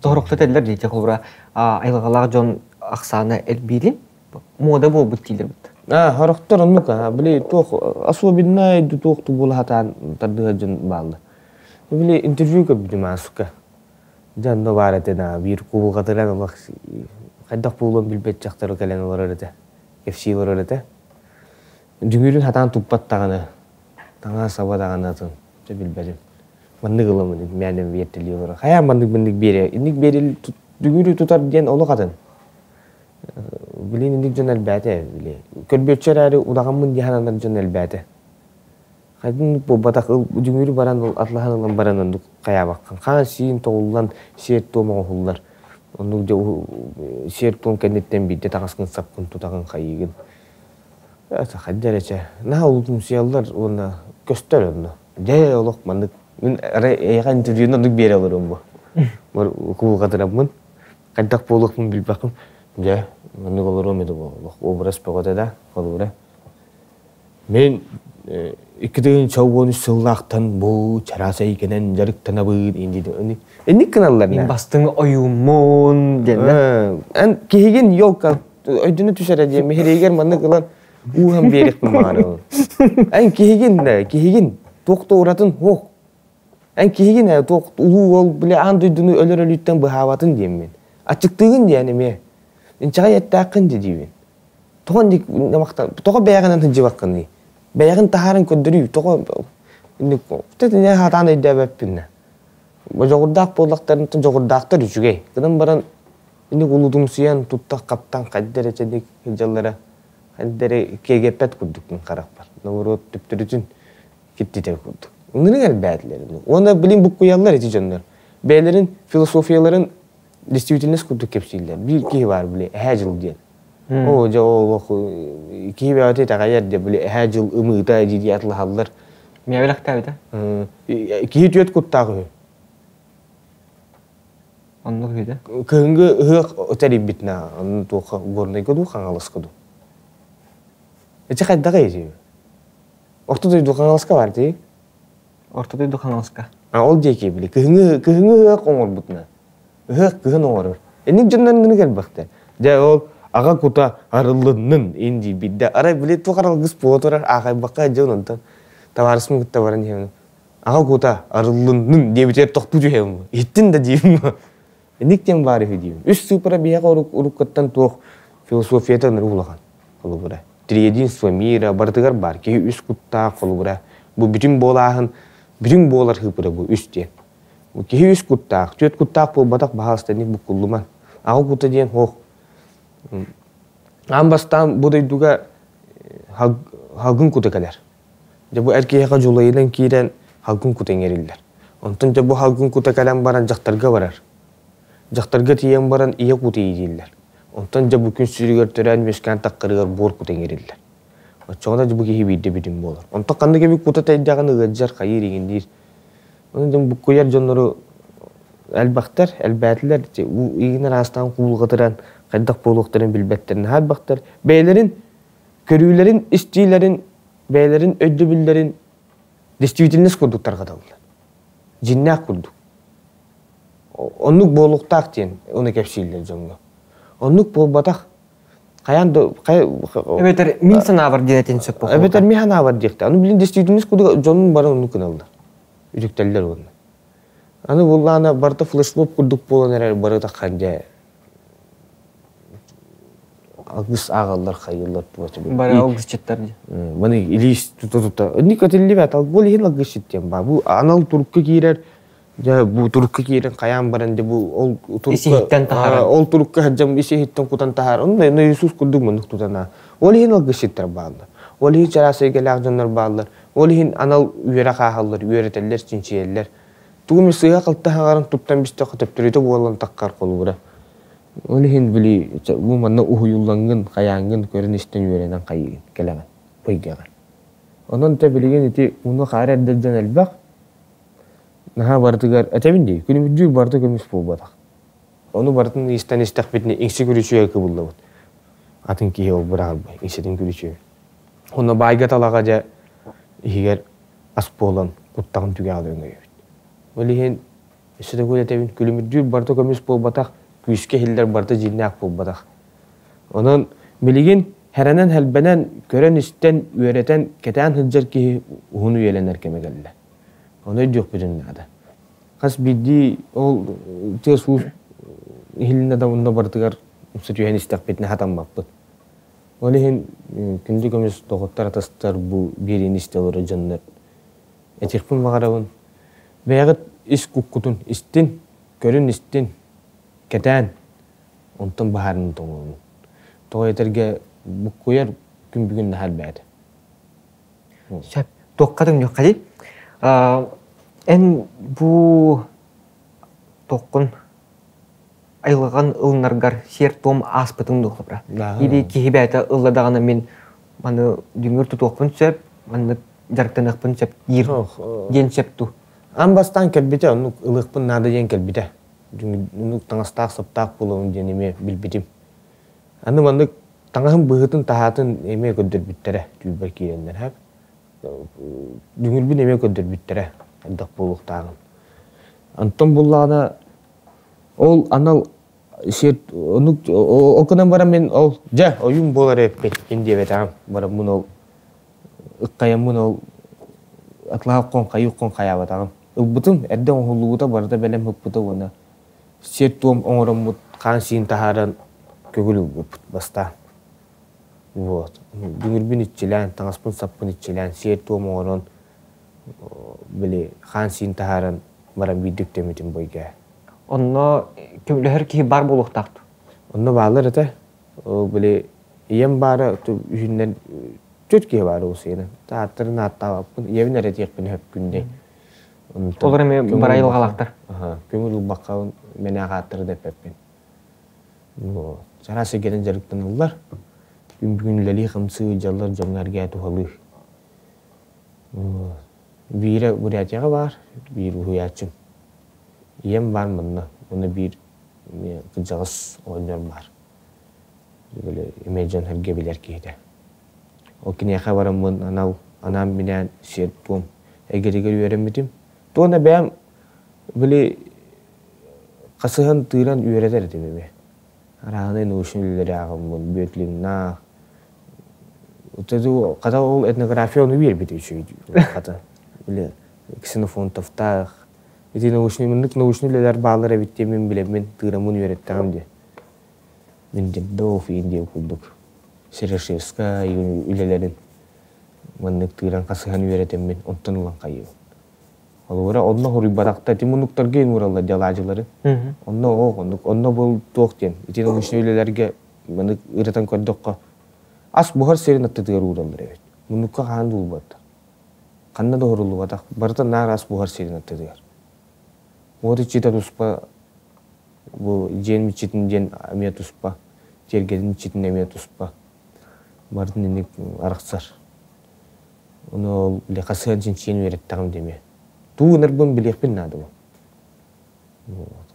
Тоһорохто этэллэр дии холобура айылҕалаах дьон ахсаана элбиирин муода буолбут дииллэр бут. А, хорохтор оннук а, били туох особеннай туох буола сатаан тардыһар дьон бааллар. Били интервью көрбүтүм аасыкка. Дьэ онно баар этэ да биир кубулҕатыран олох хайдах буолуон билбэт дьахтары кэлэн олорор этэ. Кэпсии олорор этэ. Дүҥүрүн хатаан туппат даҕаны, таҥаа саба даҕаны атын, дьэ билбэтим. Маннык ыламын мээнэ биэртэлии олорор. Хайа маннык маннык биэрэ, инник биэрил дүҥүрү тутар диэн олох атын. Билин инник дьон элбээтэ били. Көрбүөччү эрээри удаҕаммын дии сананар дьон элбээтэ. Хайдын буолбатах ыл дүҥүрү баран ыл атлаһан ылан баран оннук хайаабаккын. Хаан-сиин тоҕуллан сиэр-туом оҥоһуллар. Оннук дьэ сиэр-туом кэнниттэн биирдэ таҥаскын сапкын тутаҕын хайыыгын. Хайда эрэ чэ, наһаа улуутумсуйаллар уонна көстөр онно. Дьэ олох маннык мин арай эйиэхэ интервьюну оннук биэрэ олоруом бу. Куулгатыраммын хайдах буолуохпун билбэппин. Дьэ маннык олоруом этэ бу олох образ бөҕөтө да холобура. Мин 2013 сыллаахтан бу чараас эйгэнэн дьарыктанабын инди инник гыналлар. Мин бастыҥ ойууммун диэн. Эн киһигин елка өйдөнө түс эрэ диэн миһириигэр маннык ылан ууһан биэриэхпин баҕарабын. Эн киһигин да киһигин туох да уратын суох. Эн киһигин ээ туох улуу уол били аан дойдуну өлөр өлүүттэн быһаабатын диэммин. Аччыктыыгын диэн эмиэ. Инчэҕэй эттээххин дии диибин. Тоҕо инник тоҕо бэйэҕинэн сылдьыбаккыный? Бэйэҕин таһааран көрдөрүү тоҕо инник сатаан өйдөөбөппүн да. Дьоҕурдаах буоллахтарын дьоҕурдаахтар үчүгэй. Гынан баран инник улуутумсуйан туттах-хаптан хайда эрэ чэник сылдьаллара хайда эрэ киэргэппэт курдукпун харахпар. Наоборот төптөрүтүн киттитэр курдук. Ынырык элбээтилэр. Уонна билин буккуйаллар ити дьоннор. Бэйэлэрин философияларын действительность курдук кэпсииллэр. Биир киһи баар били эһээ дьыл диэн. Оо дьэ олох киһи бэйэтэ итэҕэйэр диэ били эһээ дьыл ымыыта дии дии атлаһаллар. Миэ бэлэхтээбитэ. Киһи түөт куттаах үһү. Оннук үһү да. Кыһыҥҥы ыһыах тэрийбитинэ онно туохха Горнайга дуу Хаҥаласка дуу. Ити хайдаҕый ити? Орто дойду Хаҥаласка бар дии. Орто дойду Хаҥаласка. А ол диэки били кыһыҥҥы кыһыҥҥы ыһыах оҥорбутуна. Ыһыах кыһын оҥорор. Инник дьоннор инник элбэхтэр. Дьэ ол аҕа кута арыллыннын ин диирбит Арай били туох аралгыс буола турар аахайбакка дьон онтон табаарыспын кытта баран иһэбин. Аҕа кута арыллыннын диэбитигэр тохтуу түһэбин. Иһиттин да диибин. Инник диэн баар үһү диибин. Үс сыыппара биһиэхэ уруккуттан туох философията ынырык улахан холобура. Триединство мира барытыгар баар. Киһи үс куттаах холобура. Бу бүтүн буолааһын бүтүн буолар хыыпыра бу үс диэн. Киһи үс куттаах, түөрт куттаах буолбатах баһаалыста инник буккуллуман. Аҕа кута диэн ох. Аан бастаан бу дойдуга халгын кута кэлэр. Дьэ бу эр киһиэхэ дьулайынан киирэн халгын кута иҥэриллэр. Онтон дьэ бу халгын кута кэлэн баран дьахтарга барар. Дьахтарга тиийэн баран ийэ кута иитиллэр. Онтон дьэ бу күн сиригэр төрөөн үөскээн таххарыгар буор кута иҥэриллэр. Оччоҕуна дьэ бу киһи биирдэ бүтүн буолар. Онтон ханнык эбит кута тэйдэҕинэ ыалдьар, хайыыр иҥинниир. Онон дьон буккуйар дьоннору элбэхтэр, элбээтилэр. Игин араастаан куулгатыран хайдах буолуохтарын билбэттэр наһаа элбэхтэр. Бэйэлэрин көрүүлэрин, истиилэрин, бэйэлэрин өйдөбүллэрин действительность курдук тарҕаталлар. Дьиннээх курдук. Оннук буолуохтаах диэн ону кэпсииллэр дьоҥҥо. Оннук буолбатах. Хайаан да Эбэтэр мин санаабар диэн этин сөп буолуо. Эбэтэр мин санаабар диэхтэ. Аны билин действительность курдук дьонун бары оннук гыналлар. Үтүктэллэр уонна. Аны буллаана барыта флешмоб курдук буолан эрэр барыта дьэ алгыс ааҕаллар хайыыллар Бары алгысчыттар дии. Маны илиис тута тута ник этиллибэт алгол иһин алгысчыт диэн баа. Бу анал турукка киирэр дьэ бу турукка киирэн хайаан баран дьэ бу ол турукка таһаарар. Ол турукка сылдьан ис иһиттэн кутан таһаар. Онно Иисус курдук маннык тутана. Ол иһин алгысчыттар бааллар. Ол иһин чараас эйгэлээх дьоннор бааллар. Ол иһин анал үөрэх ааһаллар, үөрэтэллэр, чинчийэллэр. Тугу эмэ сыыһа-халты хаҥаран туттан бистэххэ төптөрүтэ буолан таххар холобура. Ол иһин били бу манна уһуйуллаҥҥын, хайааҥҥын көрөн-истэн үөрэнэн хайыыгын, кэлэҕин, эйгэҕин. Онон тэ билигин ити ууну хаара эрдэр дьон элбэх. Наһаа барытыгар этэбин дии, күнүмүрдүүр барыта көмүс буолбатах. Ону барытын истэн истэхпитинэ иҥси күрүчүгэ кыбыллабыт. Атын киһи ол быраҕарбай, иҥсэтин күрүчүө. Онно баайга талаҕа дьэ иһигэр ас буолан куттаҕын түгэҕин өҥөйөбүт. Ол иһин өссө да этэбин, күлүмүрдүүр барыта көмүс буолбатах, күүскэ иһиллэр барыта дьиҥнээх буолбатах. Онон билигин хэрэнэн-хэлбэнэн, көрөн-истэн, үөрэтэн, кэтээн сылдьар киһи уһун үйэлэнэр кэмэ кэллэ. Ону өйдүөхпүтүн наада. Хас биирдии ол тыас-уус иһилиннэ да онно барытыгар умса түһэн истэхпитинэ хатаммаппыт. Ол иһин күндү көмүс доҕоттор атастар бу биэриини истэ олорор дьоннор этиэхпин баҕарабын. Бэйэҕит ис куккутун истин, көрүн истин, кэтээн, онтон баһаарынын тоҥуоҕун. Тоҕо этэргэ буккуйар күн бүгүн наһаа элбээтэ. Сөп. Туохха түҥнүөххэ дии. Эн бу туоххун айылҕан ылынаргар сиэр-туом ааспытыҥ дуо холобура? Или киһи бэйэтэ ылла даҕаны мин маны дүҥүр тутуохпун сөп, маннык дьарыктаныахпын сөп диир диэн сөп дуу? Аан бастаан кэлбитэ, оннук ылыахпын наада диэн кэлбитэ. Оннук таҥастаах-саптаах буолуом диэн эмиэ билбитим. Аны маннык таҥаһым быһыытын-таһаатын эмиэ көрдөрбүттэрэ түүлбэр киирэннэр һэп. Дүҥүрбүн эмиэ көрдөрбүттэрэ хайдах буолуохтааҕын. Онтон буллаҕына ол анал сир оннук ол гынан баран мин ол дьэ ойуун буолар эппин диэбэтэҕим. Бараммын ол ыккайаммын ол атлаах хоҥхайыы хайаабатаҕым. Ылбытым эрдэ оҥоһуллубута барыта бэлэм ыппыта уонна сиэр-туом оҥороммут хаан-сиин таһааран көҥүл ылбыппыт бастаан. Вот. Дүҥүрбүн иччилээн, таҥаспын-саппын иччилээн, сиэр-туом оҥорон, били хаан-сиин таһааран баран биирдик үктэммитим бу эйгэ. Онно көмөлөһөр киһи баар буолуохтаах дуо? Онно бааллар этэ. Ол били ийэм баара үһүннэн түөрт киһи баара усуйанан. Ааттарын ааттаабаппын, ийэбин эрэ этиэхпин сөп күннэй. Олор эмиэ бары айылҕалаахтар. Көҥүл ылбакка мэнээх ааттары да эппэппин. Чараас эйгэнэн дьарыктаналлар. Күн бүгүн үлэлии-хамсыы дьаллар дьоҥҥо эргээ туһалыы. Биирэ Бурятияҕа баар, биир уһуйааччым. Ийэм баар манна, уонна биир кырдьаҕас оҕонньор баар. Били эмиэ дьон сэргэ билэр киһитэ. Ол киниэхэ бараммын анал анаан-минээн сиэр-туом эйгэтигэр үөрэммитим. Туона бэйэм били хасыһан тыыран үөрэтэр этим эмиэ. Арааһынай научнай үлэлэри ааҕаммын, Бүөтлүҥнаах. Хата ол этнография ону биэрбитэ үчүгэй хата. Били Ксенофонтовтаах ити научный маннык научный үлэлэр бааллар эбит диэн мин билэммин тыыраммын үөрэттэҕим дии. Мин Дедов Индия курдук Серошевская үлэлэрин маннык тыыран хасыһан үөрэтэммин онтон ылан хайыыбын. Холобура, онно хоруйбатахта ити муннуктарга уураллар дьалаадьылары. Онно оҕо оннук онно был туох диэн ити научнай үлэлэргэ маннык ырытан көрдөххө ас буһар сирин аттытыгар уураллар эбит. Муннукка хаһан да уурбаттар. Ханна да уһуруллубатах. Барыта наар ас буһар сирин аттытыгар. Уот иччитэ туспа бу дьиэн иччитин диэн эмиэ туспа, тиэргэнин иччитин эмиэ туспа. Барытын инник арахсар. Ону ол били хасыан чинчийэн үөрэттэҕим дэмиэ. Туу гынарбын билиэхпин наада бу.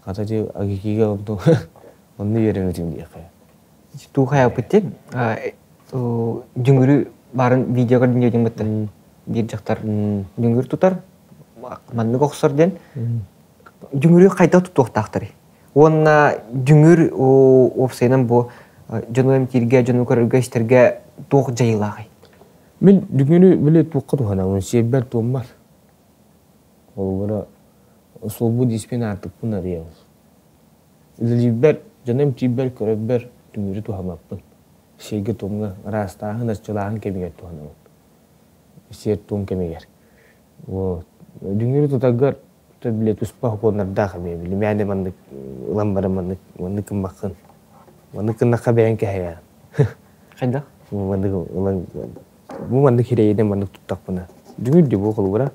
Хата дьэ агикига онно онно үөрэммитим диэххэ. Туу хайаппыт диэн дүҥүрү баарын видео көрдүм диэтиҥ бытта. Биир дьахтар дүҥүр тутар, маннык охсор диэн. Дүҥүрү хайдах тутуохтаахтарый? Уонна дүҥүр уопсайынан бу дьону эмтииргэ, дьону көрөргө-истэргэ туох дьайыылааҕый? Мин дүҥүрү били туохха туһанабын, сиэрбэр туоммар. Холобура, суолбут диспин аартыкпын арыйабын. Үлэлиирбэр, дьону эмтиирбэр, көрөрбөр дүҥүрү туһаммаппын. Сиэргэ-туомҥа ыраастааһын, арчылааһын кэмигэр туһанабын. Сиэр-туом кэмигэр. Вот. Дүҥүрү тутаргар били туспа сокуоннардаах эмиэ били мээнэ маннык ылан баран маннык маннык гыммаккын. Маннык гыннахха бэйэҥ кэһэйэҕин. Хайдах? Бу маннык ылан бу маннык хирэйинэн маннык туттахпына. Дүҥүр дии бу холобура.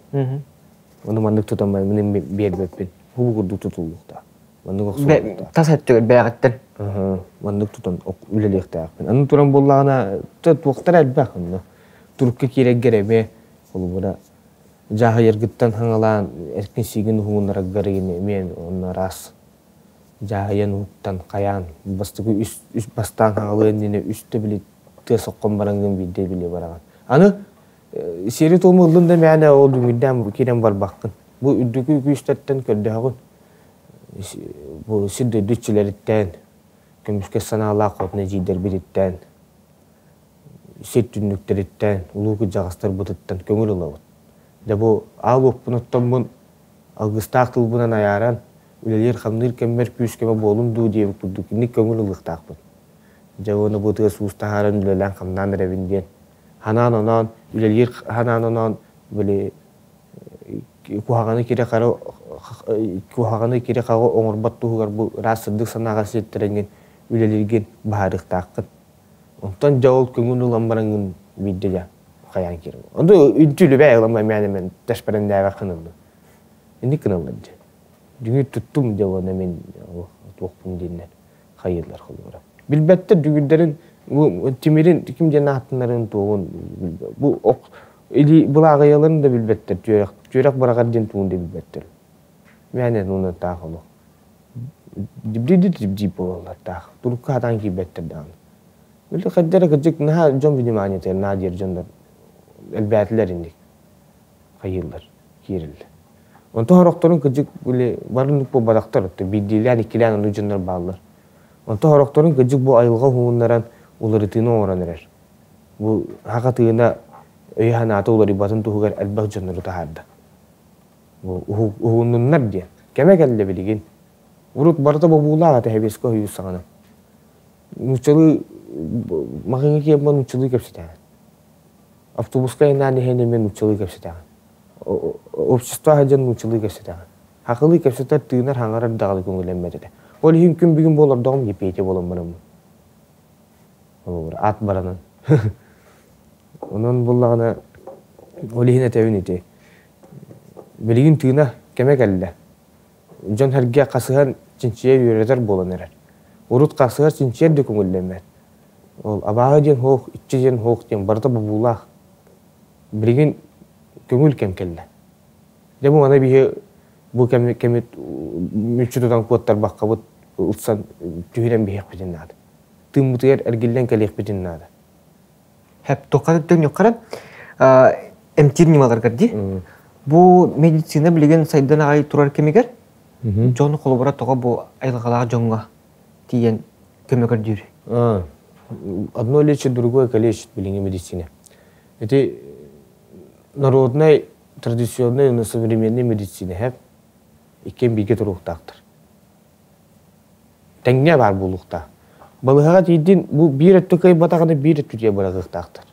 Ону маннык тутан мин биэрбэппин. Бу курдук тутуллуохтаах. Маннык охсуллуохтаах. Тас өттүгэр бэйэҕиттэн. Маннык тутан үлэлиэхтээхпин. Аны туран буоллаҕына туохтара элбэх онно. Турукка киирэргэр эмиэ холобура дьааһыйаргыттан хаҥалаан эркин сиигин уһугуннараргар эмиэ онно араас дьааһыйан уһуктан хайаан бастакы үс үс бастаан хаҥалыан иннинэ үстэ били тыа соххон бараҥҥын биирдэ били бараҕын. Аны сиэри-туому ыллын да мээнэ ол дүҥүрдээн киирэн барбаккын. Бу үрдүкү күүстэртэн көрдөһөҕүн. Бу сир-дойду иччилэриттэн, көмүскэс санаалаах хотун эдьиийдэрбититтэн, сир түннүктэриттэн, улуу кырдьаҕастарбытыттан көҥүл ылабыт. Дьэ бу аал уоппун оттоммун алгыстаах тылбынан айааран, үлэлиир-хамныыр кэммэр күүс-көмө буолун дуу диэбит курдук инник көҥүл ылыахтаахпыт. Дьэ уонна бу тыас уус таһааран үлэлээн-хамнаан эрэбин диэн ханаан-оноон үлэлиир ханаан-оноон били куһаҕаны кири-хары куһаҕаны кири-хаҕы оҥорбот туһугар бу ыраас сырдык санааҕа сиэттэрэҥҥин үлэлииргин быһаарыахтааххын. Онтон дьэ ол көҥүл ылан бараҥҥын биирдэ дьэ хайаан киирэн. Онто үнтү үлүбээ ылан мээнэ тэшпэрэннээбэххин ыллым. Инник гыналлар дьэ. Дүҥүр туттум дьэ уонна мин туохпун диэннэр хайыыллар холобура. Билбэттэр дүҥүрдэрин бу тимирин ким диэн ааттанарын туоҕун бу ох или былааҕыйаларын да билбэттэр түөрэх түөрэх быраҕар диэн тугун да билбэттэр. Мээнэ нуунаттаах олох. Дибди буолаллар таах. Турукка хатаан киирбэттэр даҕаны. Били хайдара кырдьык наһаа дьон вниманиетыгар наһаа диир дьоннор элбээтилэр инник хайыыллар киирэллэр. Онтон сорохторун кырдьык били бары буолбатахтар биирдиилээн иккилээн оннук дьоннор бааллар. Онтон сорохторун кырдьык бу айылҕа уһугуннаран уларытыыны оҥорон эрэр. Бу саха тыына өйө-санаата уларыйбатын туһугар элбэх дьоннору таһаарда. Бу уһугуннуннар диэн. Кэмэ кэллэ билигин. Урут барыта бобуулаах этэ Сэбиэскэй Сойуус саҕана. Нууччалыы маҕаһыыҥҥа киирэн баран нууччалыы кэпсэтэҕин. Автобуска айаннаан иһэн эмиэ нууччалыы кэпсэтэҕин. Общество сылдьан нууччалыы кэпсэтэҕин. Хахылыы кэпсэтэр, тыынар, хаҥарар даҕаны көҥүллэммэт этэ. Ол иһин күн бүгүн буолордоҕум Епетия буолан бараммын. Холобура, ат баранан. Онон буллаҕына ол иһин этэбин ити. Билигин тыына кэмэ кэллэ. Дьон-сэргэ хасыһан чинчийэр үөрэтэр буолан эрэр. Урут хасыһар чинчийэр да көҥүллэммэт. Ол абааһы диэн суох, иччи диэн суох диэн барыта бобуулаах. Билигин көҥүл кэм кэллэ. Дьэ бу маны биһи бу кэми кэми мүччү тутан куоттарбаккабыт ылсан түһүнэн биһиэхпитин наада. Тыыммытыгар эргиллэн кэлиэхпитин наада. Хэп туохха төҥнөххөрө эмтиир ньымаларгар дии. Бу медицина билигин сайдан аҕай турар кэмигэр дьон холобура тоҕо бу айылҕалаах дьоҥҥо тиийэн көмө көрдүүр? Одно лечит, другое калечит билиҥҥи медицина. Ити народнай, традиционный уонна современный медицина хэп иккиэн бииргэ туруохтаахтар. Тэҥҥэ баар буолуохтаах. Балыыһаҕа тиийдин бу биир өттө кыайбатаҕына биир өттүтүгэр быраҕыахтаахтар.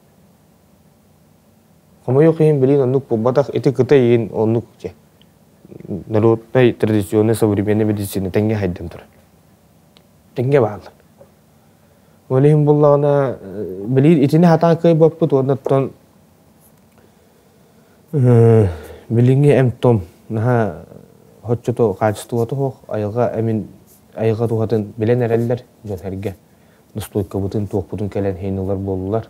Хомойуох иһин билигин оннук буолбатах, ити Кытай иһин оннук дьэ. Народнай, традиционный, современный медицина тэҥҥэ хайдан турар. Тэҥҥэ бааллар. Ол иһин буоллаҕына, билигин итини сатаан кыайбаппыт уонна оттон билиҥҥи эмп-том наһаа соччото хаачыстыбата суох, айылҕа эмин айылҕа туһатын билэн эрэллэр дьон-сэргэ. Настойкабытын, туохпутун кэлэн иһин ылар буоллулар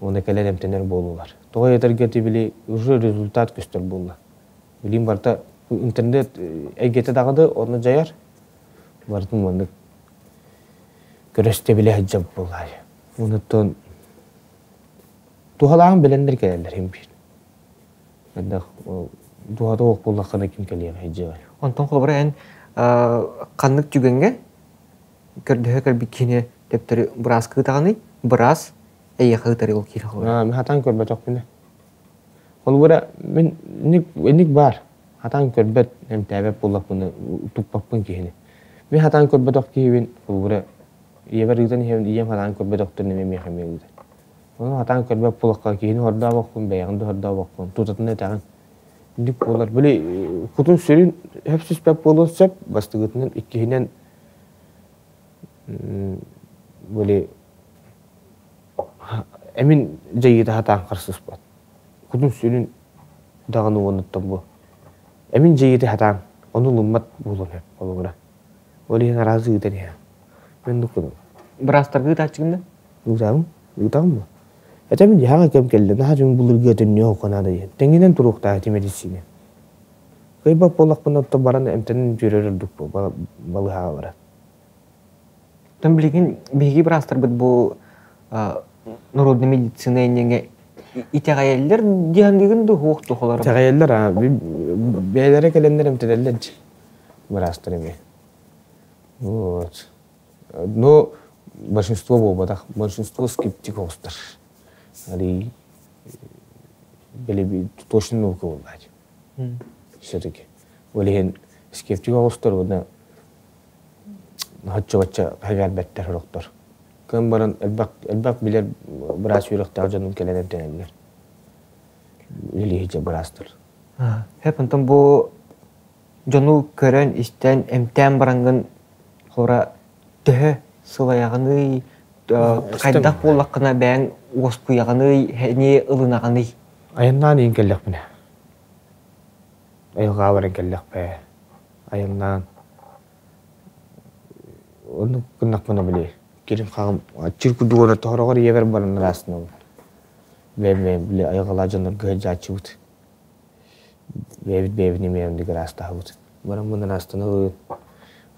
уонна кэлэн эмтэнэр буоллулар. Тоҕо диэтэргэ ити били уже результат көстөр буолла. Билигин барыта интернет эйгэтэ даҕаны онно дьайар. Барытын маннык көрөстө билэ сылдьар буоллаайа. Онуттан туһалааҕын билэннэр кэлэллэр иһин биир. Элбэх туһата суох буоллаххына ким кэлиэҕэй дьиэҕэр. Онтон холобура эн ханнык түгэҥҥэ көрдөһө кэлбит киһини төптөрү бырааска ыытаҕыный? Быраас эйиэхэ ыытары ол киирэ холобура. Мин хатан көрбөтөхпүнэ. Холобура мин инник баар. Хатан көрбөт, эмтээбэт буоллахпына туппаппын киһини. Мин хатан көрбөтөх киһибин холобура ийэбэр ыытан иһэбин, ийэм хатан көрбөтөхтөрүн эмиэ миэхэ эмиэ ыытар. Ону хатан көрбөт буоллахха киһини хордообоккун, бэйэҕин да хордообоккун, тутатына этэҕин. Инник буолар. Били кутун сүрүн хөпсүспэт буолуон сөп, бастакытынан, иккиһинэн били эмин дьайыыта сатаан харсыспат. Кутун сүрүн даҕаны уонуттан бу. Эмин дьайыыта сатаан ону ылыммат буолуон сөп холобура. Ол иһин араас ыытан иһэ. Мен нуккунум. Быраастарга ыытааччыгын да? Ыытаҕым, ыытаҕым бу. Этэбин дьиһаҕа кэм кэллэ, наһаа дьон былыргы өтөннүө наада диэн. Тэҥинэн туруохтаах ити медицина. Кыайбат буоллахпына оттон баран эмтэнэн үтүөрэр ордук балыыһаҕа баран. Оттон билигин биһиги быраастарбыт бу народная медицина иннинэ итэҕэйэллэр диэханыгын да суох тухалара. Итэҕэйэллэр аа бэйэлэрэ кэлэннэр эмтэнэллэр быраастар эмиэ. Вот. Но большинство буолбатах. Большинство скептик оҕустар. Али били точно наука буолбаат. Все-таки. Ол иһин скептик оҕустар уонна хачча-бачча хайгаарбэттэр сорохтор. Кын баран элбэх элбэх билэр быраас үөрэхтээх дьонум кэлэн эмтэнэллэр. Үлэлиһичэ быраастар. Хэп онтон бу дьону көрөн, истэн, эмтээн бараҥҥын хора төһө сылайаҕыный, хайдах буоллаххына бэйэҥ уоскуйаҕыный, эниэ ылынаҕыный? Айаннаан иин кэллэхпинэ. Айылҕаҕа баран кэллэхпэ. Айаннаан Оннук гыннахпына били кирим хаҕым аччыыр курдук уонна тоһороҕор ийэбэр баран ыраастынабын. Бэйэм били айылҕалаах дьоннорго сылдьааччыбыт. Бэйэбит бэйэбит эмиэ оннук ыраастаһабыт. Бараммын ыраастанабын,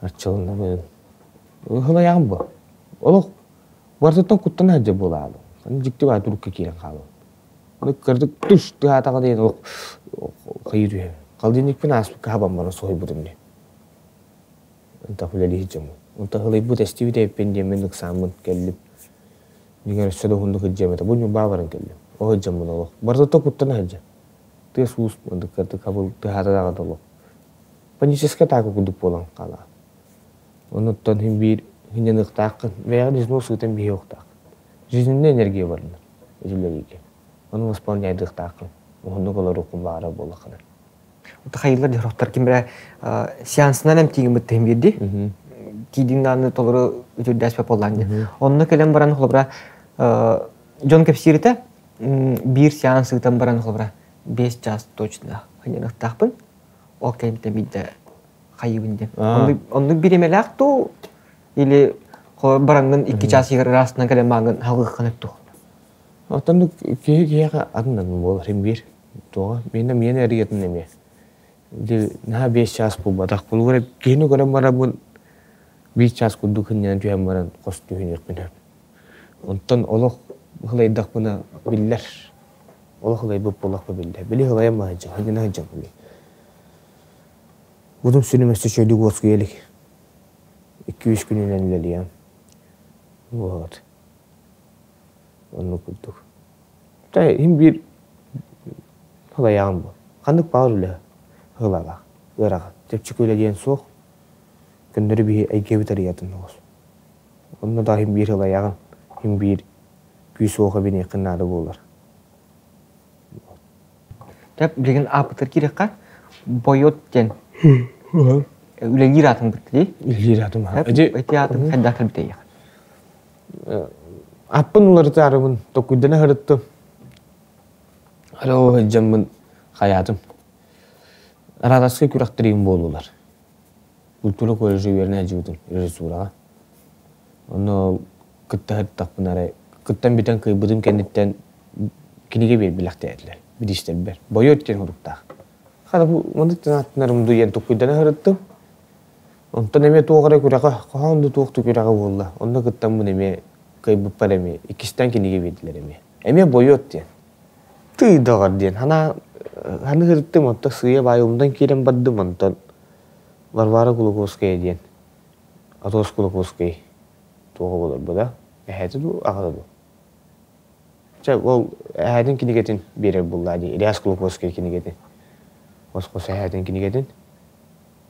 арчыланабын. Ыһылайаҕым бу. Олох барытыттан куттана сылдьар буолаабын. Дьикти баҕайы турукка киирэн хаалабын. Кырдык туш тыаһаатаҕа диэн олох хайыы түһэбин. Холодильникпын ааспыкка хабан баран соһуйбутум дии. Ынтах үлэлиир дьоммун. Онтон ылыйбыт эстибит эбиппин диэммин ыксааммын кэллим. Дьиҥэр өссө да уһуннук сылдьыам этэ. Бу Ньурбаа баран кэллим. Ол сылдьаммын олох. Барыта куттана сылдьан. Тыас-уус кырдык хабыл тыаһаата даҕаны олох. Паническая атака курдук буолан хаалаа. Онуттан син биир сынньаныахтааххын. Бэйэҕин износ ыытан биһиэхтаах. Жизненная энергия барына итилэриигэ. Ону восполняйдыахтааххын. Уһуннук олоруоххун баҕарар буоллаххына. Хайылар дьоһохтор ким эрэ сеансынан эмтиигин быттыһын биэрди. Тиийдиҥ даҕаны толору үтүрдээспэ буоллаан диэн. Онно кэлэн баран холобура дьон кэпсииритэ биир сеанс ыытан баран холобура 5 час точно ханьаныахтаахпын. Ол кэнниттэн биирдэ хайыыбын диэн. Оннук бириэмэлээх дуу или бараҥҥын 2 час иһигэр ыраастынан кэлэн мааҥҥын халыаххын өттүх. Оттон киһи киһиэхэ атын атын буолар им биир. Туоҕа миэнэ миэнэ эрийэтин эмиэ. Ди наһаа 5 чаас буолбатах. Булгура киһини көрөн бараммын 1 чаас курдук сынньанан түһэн баран хос түһүнүөхпүн сөп. Онтон олох ылайдахпына биллэр. Олох ылайбыт буоллахпа биллэр. Били ылайан баһыдьа, сынньана сылдьан били. Будум сүнүм өссө чөйдүк уоскуйа илик. 2-3 күнүнэн үлэлиэм. Вот. Оннук курдук. Иһин биир ылайаҕын бу. Ханнык баҕар үлэ ылалаах, ыарахан. Чэпчэки үлэ диэн суох. Көннөрү биһи эйгэбит арыйатын оҕус. Онно да иһин биир ылайаҕын, иһин биир күүс-уох эбиниэххин наада буолар. Тэп билигин ааппытыгар киириэххэ Бойот диэн үлэлиир аатын бытты дии. Үлэлиир аатым. Эти аатын хайдах кэлбитэй? Аппын уларытаарыбын токуйдана сырыттым. Алло сылдьаммын хайаатым. Араатаскай күрэхтэриим буоллулар. Культура колледжа үөрэнэ сылдьыбытым режиссураҕа. Онно кытта сырыттахпына эрэ кыттан бүтэн кыайбытым кэнниттэн кинигэ биэрбилэхтээтилэр бириистэрбэр. Бойуот диэн суруктаах. Хата бу маннык ааттанарым дуу диэн токуйдана сырыттым. Онтон эмиэ туох эрэ күрэҕэ, хоһоон да туох да күрэҕэ буолла. Онно кыттаммын эмиэ кыайбыппар эмиэ иккистээн кинигэ биэрдилэр эмиэ. Эмиэ бойуот диэн. Тыый доҕор диэн санаа ханы сырыттым, онтон сыыйа-баайа умнан киирэн бардым, онтон Варвара Кулаковская диэн Атос Кулаковскай туоҕа буолар эһээтэ дуу, аҕата дуу. Чэ, ол эһээтин кинигэтин биэрэр буоллаа дии, Ильяс Кулаковскай кинигэтин. Хос-хос эһээтин кинигэтин.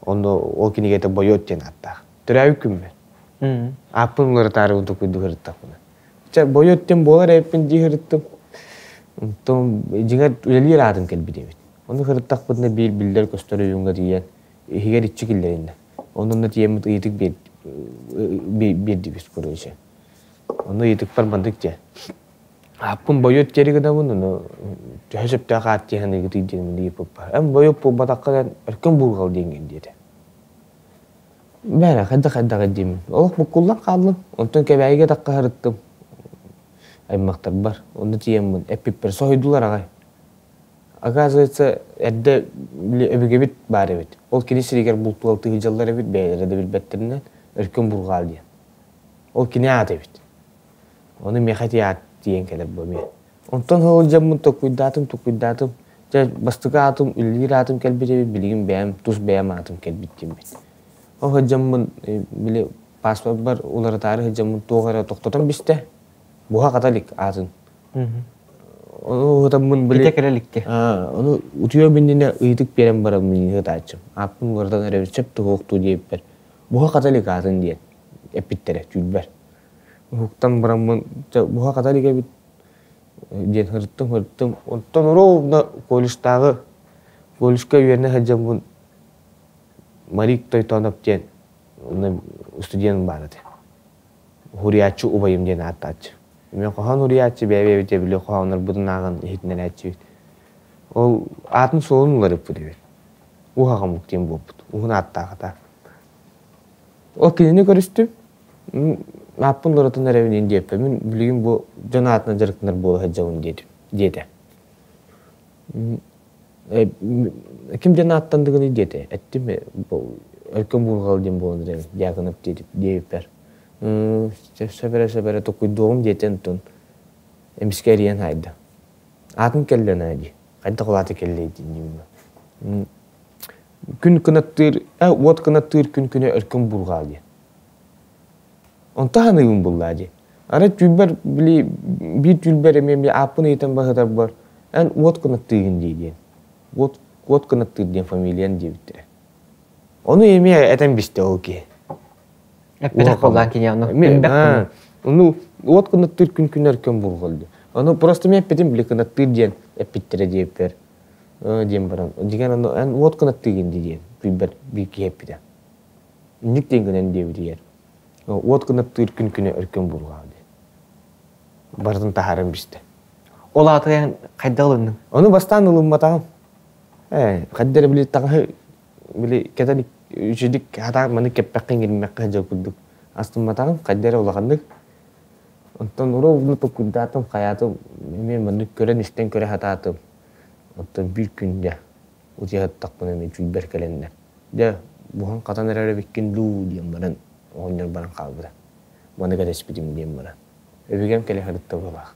Онно ол кинигэтэ Бойуот диэн ааттаах. Төрөөбүт күммэр. Ааппын уларытаары токуйду сырыттахпына. Чэ, Бойуот диэн буолар эбиппин дии сырыттым. Онтон дьиҥэр үлэлиир аатым кэлбит эбит. Ону сырыттахпытына биир биллэр-көстөр ойууҥҥа тиийэн иһигэр иччи киллэриннэ. Онно тиийэммит ыйытык биэрдибит короче. Онно ыйытыкпар маннык диэн. Ааппын Бойуот диэри гынабын, ону төһө сөптөөх аат диэн ыйытый диэн ыйыппыппар. Эн Бойуот буолбатаххына өркөн буурҕал диэҥҥин диэтэ. Бээрэ, хайдах-хайдах диэммин. Олох буккуллан хааллым. Онтон Кэбээйигэ тахха сырыттым. Аймахтарбар. Онно тиийэммин эппиппэр соһуйдулар аҕай. Оказывается, эрдэ өбүгэбит баар эбит. Ол кини сиригэр бултуу алтыһыдьаллар эбит, бэйэлэрэ да билбэттэринэн, өркөн бурҕаал диэн. Ол кини аата эбит. Ону миэхэ ити аат тиийэн кэлэр бу эмиэ. Онтон сылдьаммын токуйдаатым, токуйдаатым. Дьэ, бастакы аатым, үлэлиир аатым кэлбит эбит, билигин бэйэм, тус бэйэм аатым кэлбит диэммит. Ол сылдьаммын, били, паспорпар уларытаары сылдьаммын туох эрэ тохтотон бистэ. Буһа-хата илик аатын. Ону ыһытаммын били... Итэ кэлэ иликки. Ону утуйуом иннинэ ыйытык биэрэн бараммын ыһытааччым. Ааппын уларытан эрэбин сөп туһуохтуу диэбиппэр, буһа-хата илик аатын диэн эппиттэрэ түүлбэр. Уһуктан бараммын буһа хата илик эбит диэн сырыттым сырыттым. Онтон ровно колледжтааҕы колледжка үөрэнэ сылдьаммын Марик Тойтонов диэн студент баар этэ. Уһуруйааччы убайым диэн ааттааччы. Мен хоһоон уруйааччы бэйэ-бэйэбит били хоһооннорбутун ааҕан иһитиннэрээччибит. Ол аатын суолун уларыппыт эбит. Уһаҕамык диэн буолбут. Уһун ааттаах ата. Ол кинини көрүстүм. Ааппын уларытан эрэбин диэппин. Мин билигин бу дьон аатынан дьарыктанар буола сылдьабын диэтим диэтэ. Ким диэн ааттандыгыный диэтэ. Эттим Өркөн Буурҕал диэн буолан эрэбин Дьаакынап диэбиппэр. Сөбөрө-сөбөрө токуйдуоҕум диэтэ онтон эмискэ эрийэн хаайда. Аатын кэллэ наа дии. Хайдах ол аата кэллэй диибин. Күн кынаттыыр, уот кынаттыыр күн күнэ Өркөн Буурҕал диэн. Онто ханыыбын буллаа дии. Арай түүнбэр били биир түүнбэр эмиэ эмиэ ааппын ыйытан баһытарбар эн уот кынаттыыгын дии диэн. Уот уот кынаттыыр диэн фамилиян диэбиттэрэ. Ону эмиэ этэн бистэ ол киһи. Эппэтэх буоллаан кини ону билбэт. Ону уот кынаттыыр күн күнэр көн булгал дии. Ону просто мен эппитим били кынаттыыр диэн эппиттэрэ диэппэр диэн баран дигэн ону эн уот кынаттыыгын дии диэн билбэр биир киһи эппитэ. Инник диэн гынан диэбитигэр уот кынаттыыр күн күнэ өркөн буолуоҕа диэн. Барытын таһааран бистэ. Ол аата хайдах ылынныҥ? Ону бастаан ылымматаҕым. Ээ, хайда эрэ били таҥаһы били кэтэн үчүгдүк хатаан маны кэппэххин гиммэххэ дьыл курдук астымматаҕым хайда эрэ улаханнык. Онтон ровно токуйдаатым, хайаатым эмиэ маннык көрөн-истэн көрө сатаатым. Оттон биир күн дьэ утуйа сыттахпына эмиэ чүйбэр кэлэннэр Дьэ, буһан-хатан эрэр эбиккин дуу диэн баран, оҕонньор баран хаалбыта. Маны кэтэспитим диэн баран. Өбүгэм кэлэ сырытта быһыылаах.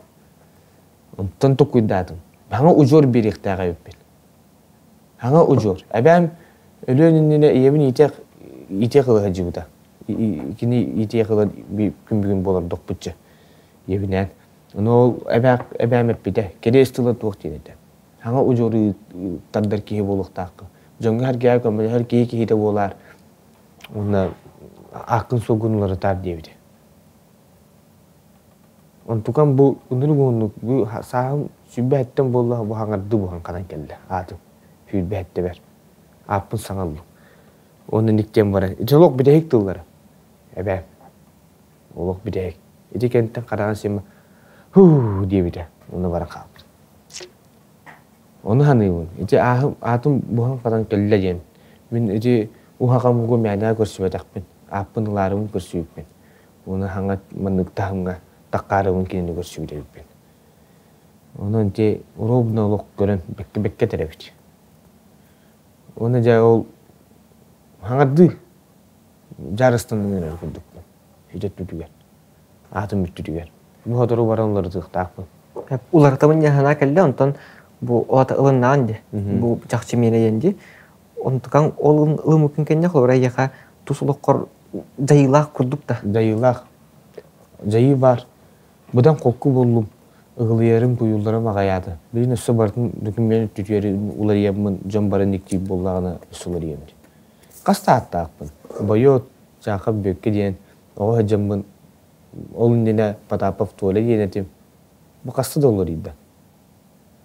Онтон токуйдаатым. Хаҥа удьуор биэриэхтээх эбиппин. Хаҥа удьуор. Эбээм өлүөн иннинэ ийэбин иитиэх иитиэх ыла сылдьыбыта. Кини иитиэх ыла күн бүгүн буолардохпутча ийэбинээн. Ону ол эбээм эппитэ, кэриэс тыла туох диэн этэ. Саҥа удьуору тардар киһи буолуохтааххын. Дьоҥҥо-сэргэҕэ көмөлөһөр киһи киһитэ буолаар уонна ааккын-суолгун уларытаар диэбитэ. Онтукам бу ынырык уһуннук бу сааһым сүүрбэһиттэн буолла бу хаҥардыы буһан ханан кэллэ аатым сүүрбэһиттэбэр ааппын саҥа ыллым. Уонна никтиэн баран ити олох бүтэһик тыллара эбээм олох бүтэһик ити кэнниттэн хараҕын симэ һуу диэбитэ уонна баран хаалбыт. Ону саныыбын, ити аатым буһан-хатан кэллэ диэн. Мин ити уһаҕамгу мээнэ көрсүбэтэхпин, ааппын ылаарыбын көрсүбүппүн. Уонна хаҥа маннык таһымҥа таккаарыбын кинини көрсүбүт эбиппин. Онон ити ровно олох көрөн бэккэ бэккэ этэр эбит. Уонна дьэ ол хаҥардыы дьаарыстанан эрэр курдукпун ити өттүтүгэр. Аатым бүттүтүгэр. Бу сотору баран уларытыахтаахпын. Уларытабын диэн санаа кэллэ, онтон бу оата ылыннаҕын дии. Бу чахчы миэнэ диэн дии. Онтукаҥ ол ылыммыккын кэннэ холобура эйиэхэ тус олоххор дьайыылаах курдук да. Дьайыылаах. Дьайыы баар. Быдан холку буоллум. Ыгылыйарым, куйулларым аҕайаата. Билин өссө барытын документ өттүтүгэр уларыйаммын, дьон баран иктиир буоллаҕына өссө уларыйам дии. Хас да ааттаахпын. Бойуот, Чаахап Бүөккэ диэн оҕо сылдьаммын ол иннинэ Потапов Толя диэн этим. Бу хаста да уларыйда.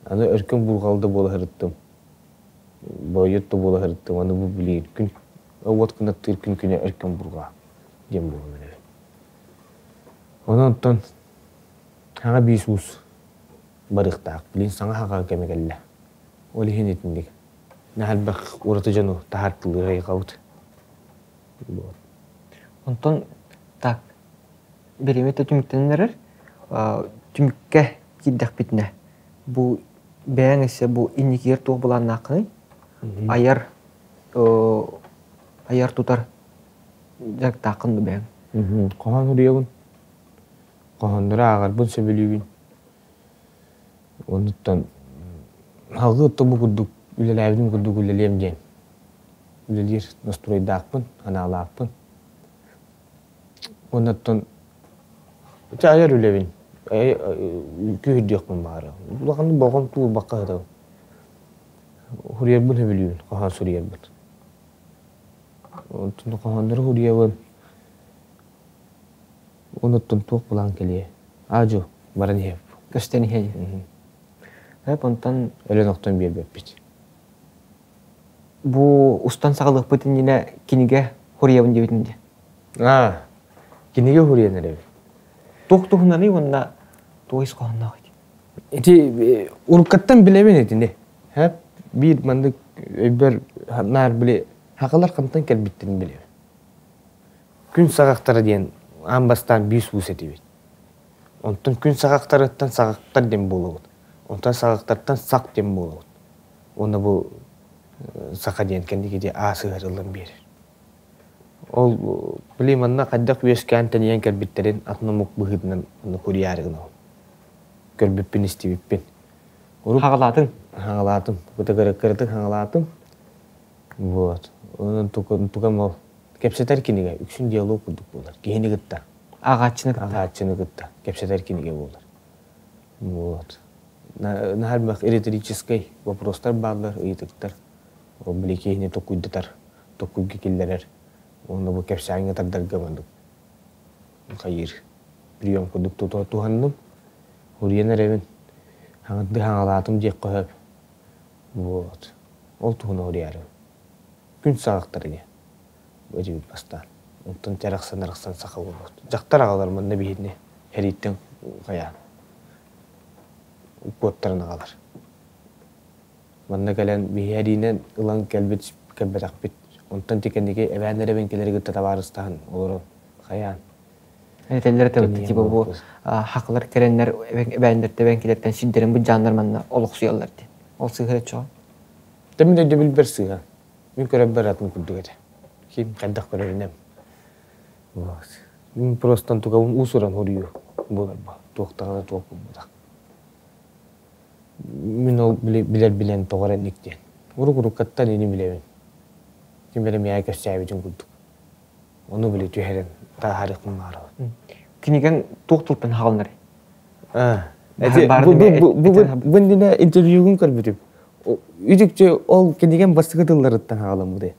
Аны өркөн бурҕал да буола сырыттым. Бойут да буола сырыттым. Аны бу билигин күн уот кынаттыыр күн күнэ өркөн бурҕа диэн буолан эрэр. Онон оттон хаҥа биис уус барыахтаах. Билигин саҥа хаҕа кэмэ кэллэ. Ол иһин итинник. Наһаа элбэх ураты дьону таһаартылыыр айылҕабыт. Онтон так бириэмэ түмүктэнэн эрэр. Түмүккэ киирдэхпитинэ бу бэйэҥ өссө бу инникигэр туох былааннааххыный? Айар айар тутар дьарыктааххын да бэйэҥ? Хоһоон суруйабын. Хоһооннору ааҕарбын сөбүлүүбүн. Оннуттан салгыы оттон бу курдук үлэлээбитим курдук үлэлиэм диэн үлэлиир настройдаахпын, санаалаахпын. Уонна оттон ити айар үлэбин күүһүрдүөхпүн баҕарабын. Улаханнык болҕомто уурбакка сытабын. Суруйарбын сөбүлүүбүн, хоһоон суруйарбын. Онтон хоһооннору суруйабын. Онуттан туох былаан кэлиэ? Аадьу баран иһэп. Көстөн иһэ. Эп онтон өлөн-охтон биэрбэппит. Бу устан саҕалыахпыт иннинэ кинигэ хуруйабын диэбитин дии. Аа, кинигэ хуруйан эрэбит. Туох туһунаный уонна туох ис хоһоонноох ити? Ити уруккаттан билэбин итини. Хэп биир маннык өйбөр наар били хахалар хантан кэлбиттэрин билэбин. Күн саҕахтара диэн аан бастаан биир уус этибит. Онтон күн саҕахтарыттан саҕахтар диэн буолабыт. Онтон саҕахтартан сах диэн буолабыт. Уонна бу саха диэн кэнники аас ыһарыллан биэрэр. Ол били манна хайдах үөскээн тэнийэн кэлбиттэрин атын омук быһыытынан куруйаары гынабын. Көрбүппүн, истибиппин. Хаҕалаатыҥ? Хаҕалаатым. Кытыгырыккырытык хаҕалаатым. Вот. Онон тукам ол кэпсэтэр кинигэ үксүн диалог курдук буолар. Киһини кытта. Ааҕааччыны кытта. Ааҕааччыны кытта кэпсэтэр кинигэ буолар. Вот. Наһаа элбэх риторическай вопростар бааллар, ыйытыктар. Ол били киһини токуйдатар, токуйга киллэрэр. Уонна бу кэпсээҥҥэ тардарга маннык хайыыр прием курдук туһанным. Уруйан эрэбин. Хаҥырды хаҥалаатым диэххэ сөп. Вот. Ол туһунан уруйаарым. Күн саҕахтара диэн. Этибит бастаан. Онтон арахсан-арахсан саха буолбут. Дьахтар аҕалар манна биһиэни сэрииттэн хайаан куоттаран аҕалар. Манна кэлэн биһи эриинэн ылан кэлбит кэлбэтэхпит. Онтон тикэнники эбээн эрэбин кэлэри кытта табаарыстаһан олорон хайаан. Этэллэр этэ типа бу хакылар кэлэннэр эбээннэр тэбэҥкилэртэн сирдэрин быдьааннар манна олохсуйаллар диэн. Ол сыыһа чоҕо. Мин өйдөбүлбэр сыыһа. Мин көрөрбөр атын курдук этэ. Ким хайдах көрөрүнэн. Вот. Мин просто тугабын уус-уран хоруйу буолар бу. Туохтаҕына туох буолбатах. Мин ол билэр билэн тоҕо эрэ инник диэн. Урук-уруккаттан ини билэбин. Ким эрэ миэхэ кэпсээбитин курдук. Ону били түһэрэн тааһарыахпын баҕарабын. Кинигэн туох тылтан хаалынар? Бу иннинэ интервьюгун көрбүтүм. Үтүктү ол кинигэн бастакы тылларыттан хаҕаламмыты.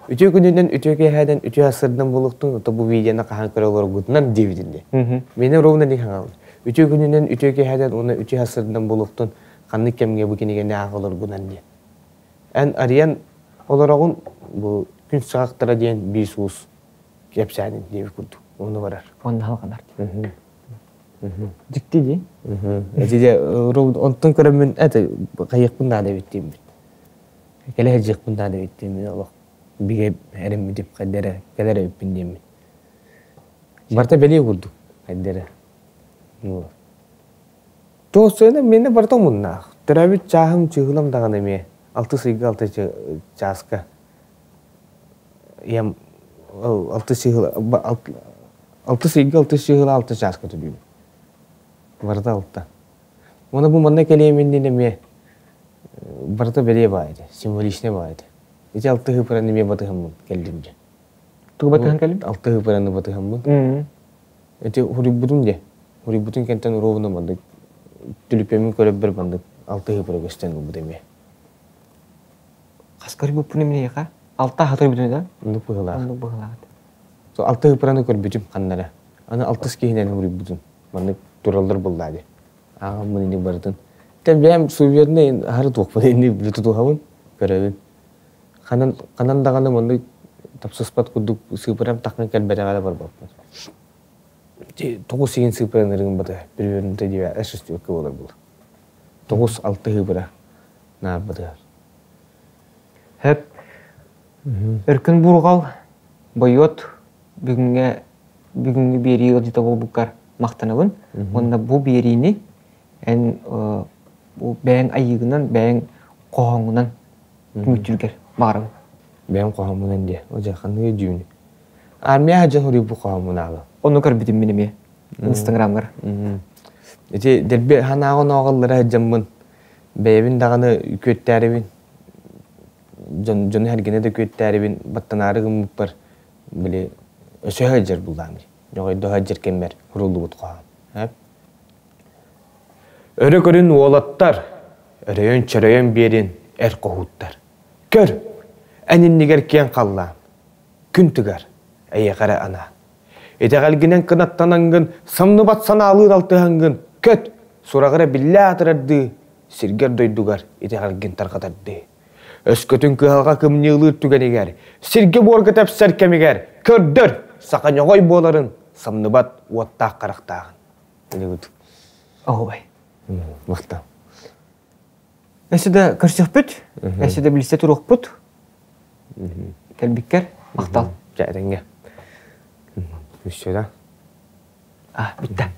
Үтүө күнүнэн, үтүө киэһээнэн, үтүө сырдан буолуохтун, ото бу видеоны хаһан көрө олоргутунан диэбитин дии. Мені ровно не хаҥалын. Үтүө күнүнэн, үтүө киэһээнэн уонна үтүө сырдан буолуохтун ханнык кэмҥэ бу кинигэни ааҕа олоргунан диэн. Эн арыйан олороҕун бу күн саҕахтара диэн биир уус кэпсээнин диэбит курдук. Ону барар. Онно халҕанар. Дьикти дии. Эти онтон көрөммүн это хайыахпын наада эбит диэммин. Кэлэ сылдьыахпын наада эбит диэммин олох бигэ эриммитим хайдара кэлэр эбиппин диэммин. Барыта бэлиэ курдук хайдара. Туох миэнэ барыта омуннаах. Төрөөбүт чааһым чыыһылам даҕаны эмиэ алтыс ыйга алта чааска ийэм алтыс чыыһыла алтыс ыйга алтыс чыыһыла алта чааска төлүүбүн. Барыта алта. Уонна бу манна кэлиэм иннинэ эмиэ барыта бэлиэ баай этэ, символичнай баай этэ. Ити алты ыһыпыран эмиэ батыһаммын кэллим дьэ. Тугу батыһан кэллим? Алты ыһыпыраны батыһаммын. Ити хуруйбутум дьэ. Хуруйбутун кэнтэн ровно маннык түлүпүөмүн көрөбөр маннык алты ыһыпыра көстөн ылбыт эмиэ. Хас көрбүппүн эмиэхэ? Алта аха көрбүтүм да? Оннук быһыылаах. Оннук быһыылаах. Алты ыһыпыраны көрбүтүм ханнара. Аны алтыс киһинэн хуруйбутум. Маннык тураллар буллаа дии. Ааҕаммын инник барытын. Тэн бэйэм суеверный аһары туохпун инник тутуһабын, көрөбүн. Ханан ханан даҕаны маннык тапсыспат курдук сыыпырам таххан кэлбэтэҕэ да барбаппын. Тоҕус игин сыыпыран ырыгын бата перевернутая девятая шестерка буолар буолар. Тоҕус алта ыһыыбыра наар батыһар. Хөп. Өркөн бурҕал бойуот бүгүҥҥэ бүгүҥҥү биэрии ыалдьыта буолбуккар махтанабын. Уонна бу биэриини эн бу бэйэҥ айыыгынан, бэйэҥ хоһооҥҥунан түмүктүүргэр баҕарабын. Бэйэм хоһооммунан диэ. О дьэ ханныгы дьүүнү. Армия дьон хоруйбу хоһооммун ааҕа. Ону көрбүтүм мин эмиэ. Инстаграмҥар. Ити дэлби санааҕын ооҕоллоро сылдьаммын бэйэбин даҕаны күөттээрибин дьон дьону эргинэ да күөттээрибин баттанаары гыммыппар били өсөһө сылдьар буллаам дии. Дьоҕойдоһо сылдьар кэммэр суруллубут хоһоон. Өрө көрүн уолаттар, өрөйөн-чөрөйөн биэрин эр хоһууттар. Көр, эн иннигэр киэҥ халлаан, күн тыгар, эйиэхэ эрэ анаан. Итэҕэлгинэн кынаттанаҥҥын, самныбат санаалыын алтыһаҥҥын, көт, сураҕыра биллэ аатырардыы, сиргэр-дойдугар итэҕэлгин тарҕатардыы. Өскөтүн кыһалҕа кымньыылыыр түгэнигэр, сиргэ-буорга тэпсэр кэмигэр көрдөр, саха ньоҕой буоларын, самныбат уоттаах харахтааҕын. Илигут. Оһуобай. Махтал. Өссө да көрсөхпүт, өссө да билсэ туруохпут. Кэлбиккэр махтал. Дьэ, этэҥҥэ. Өссө да. А, бүтта.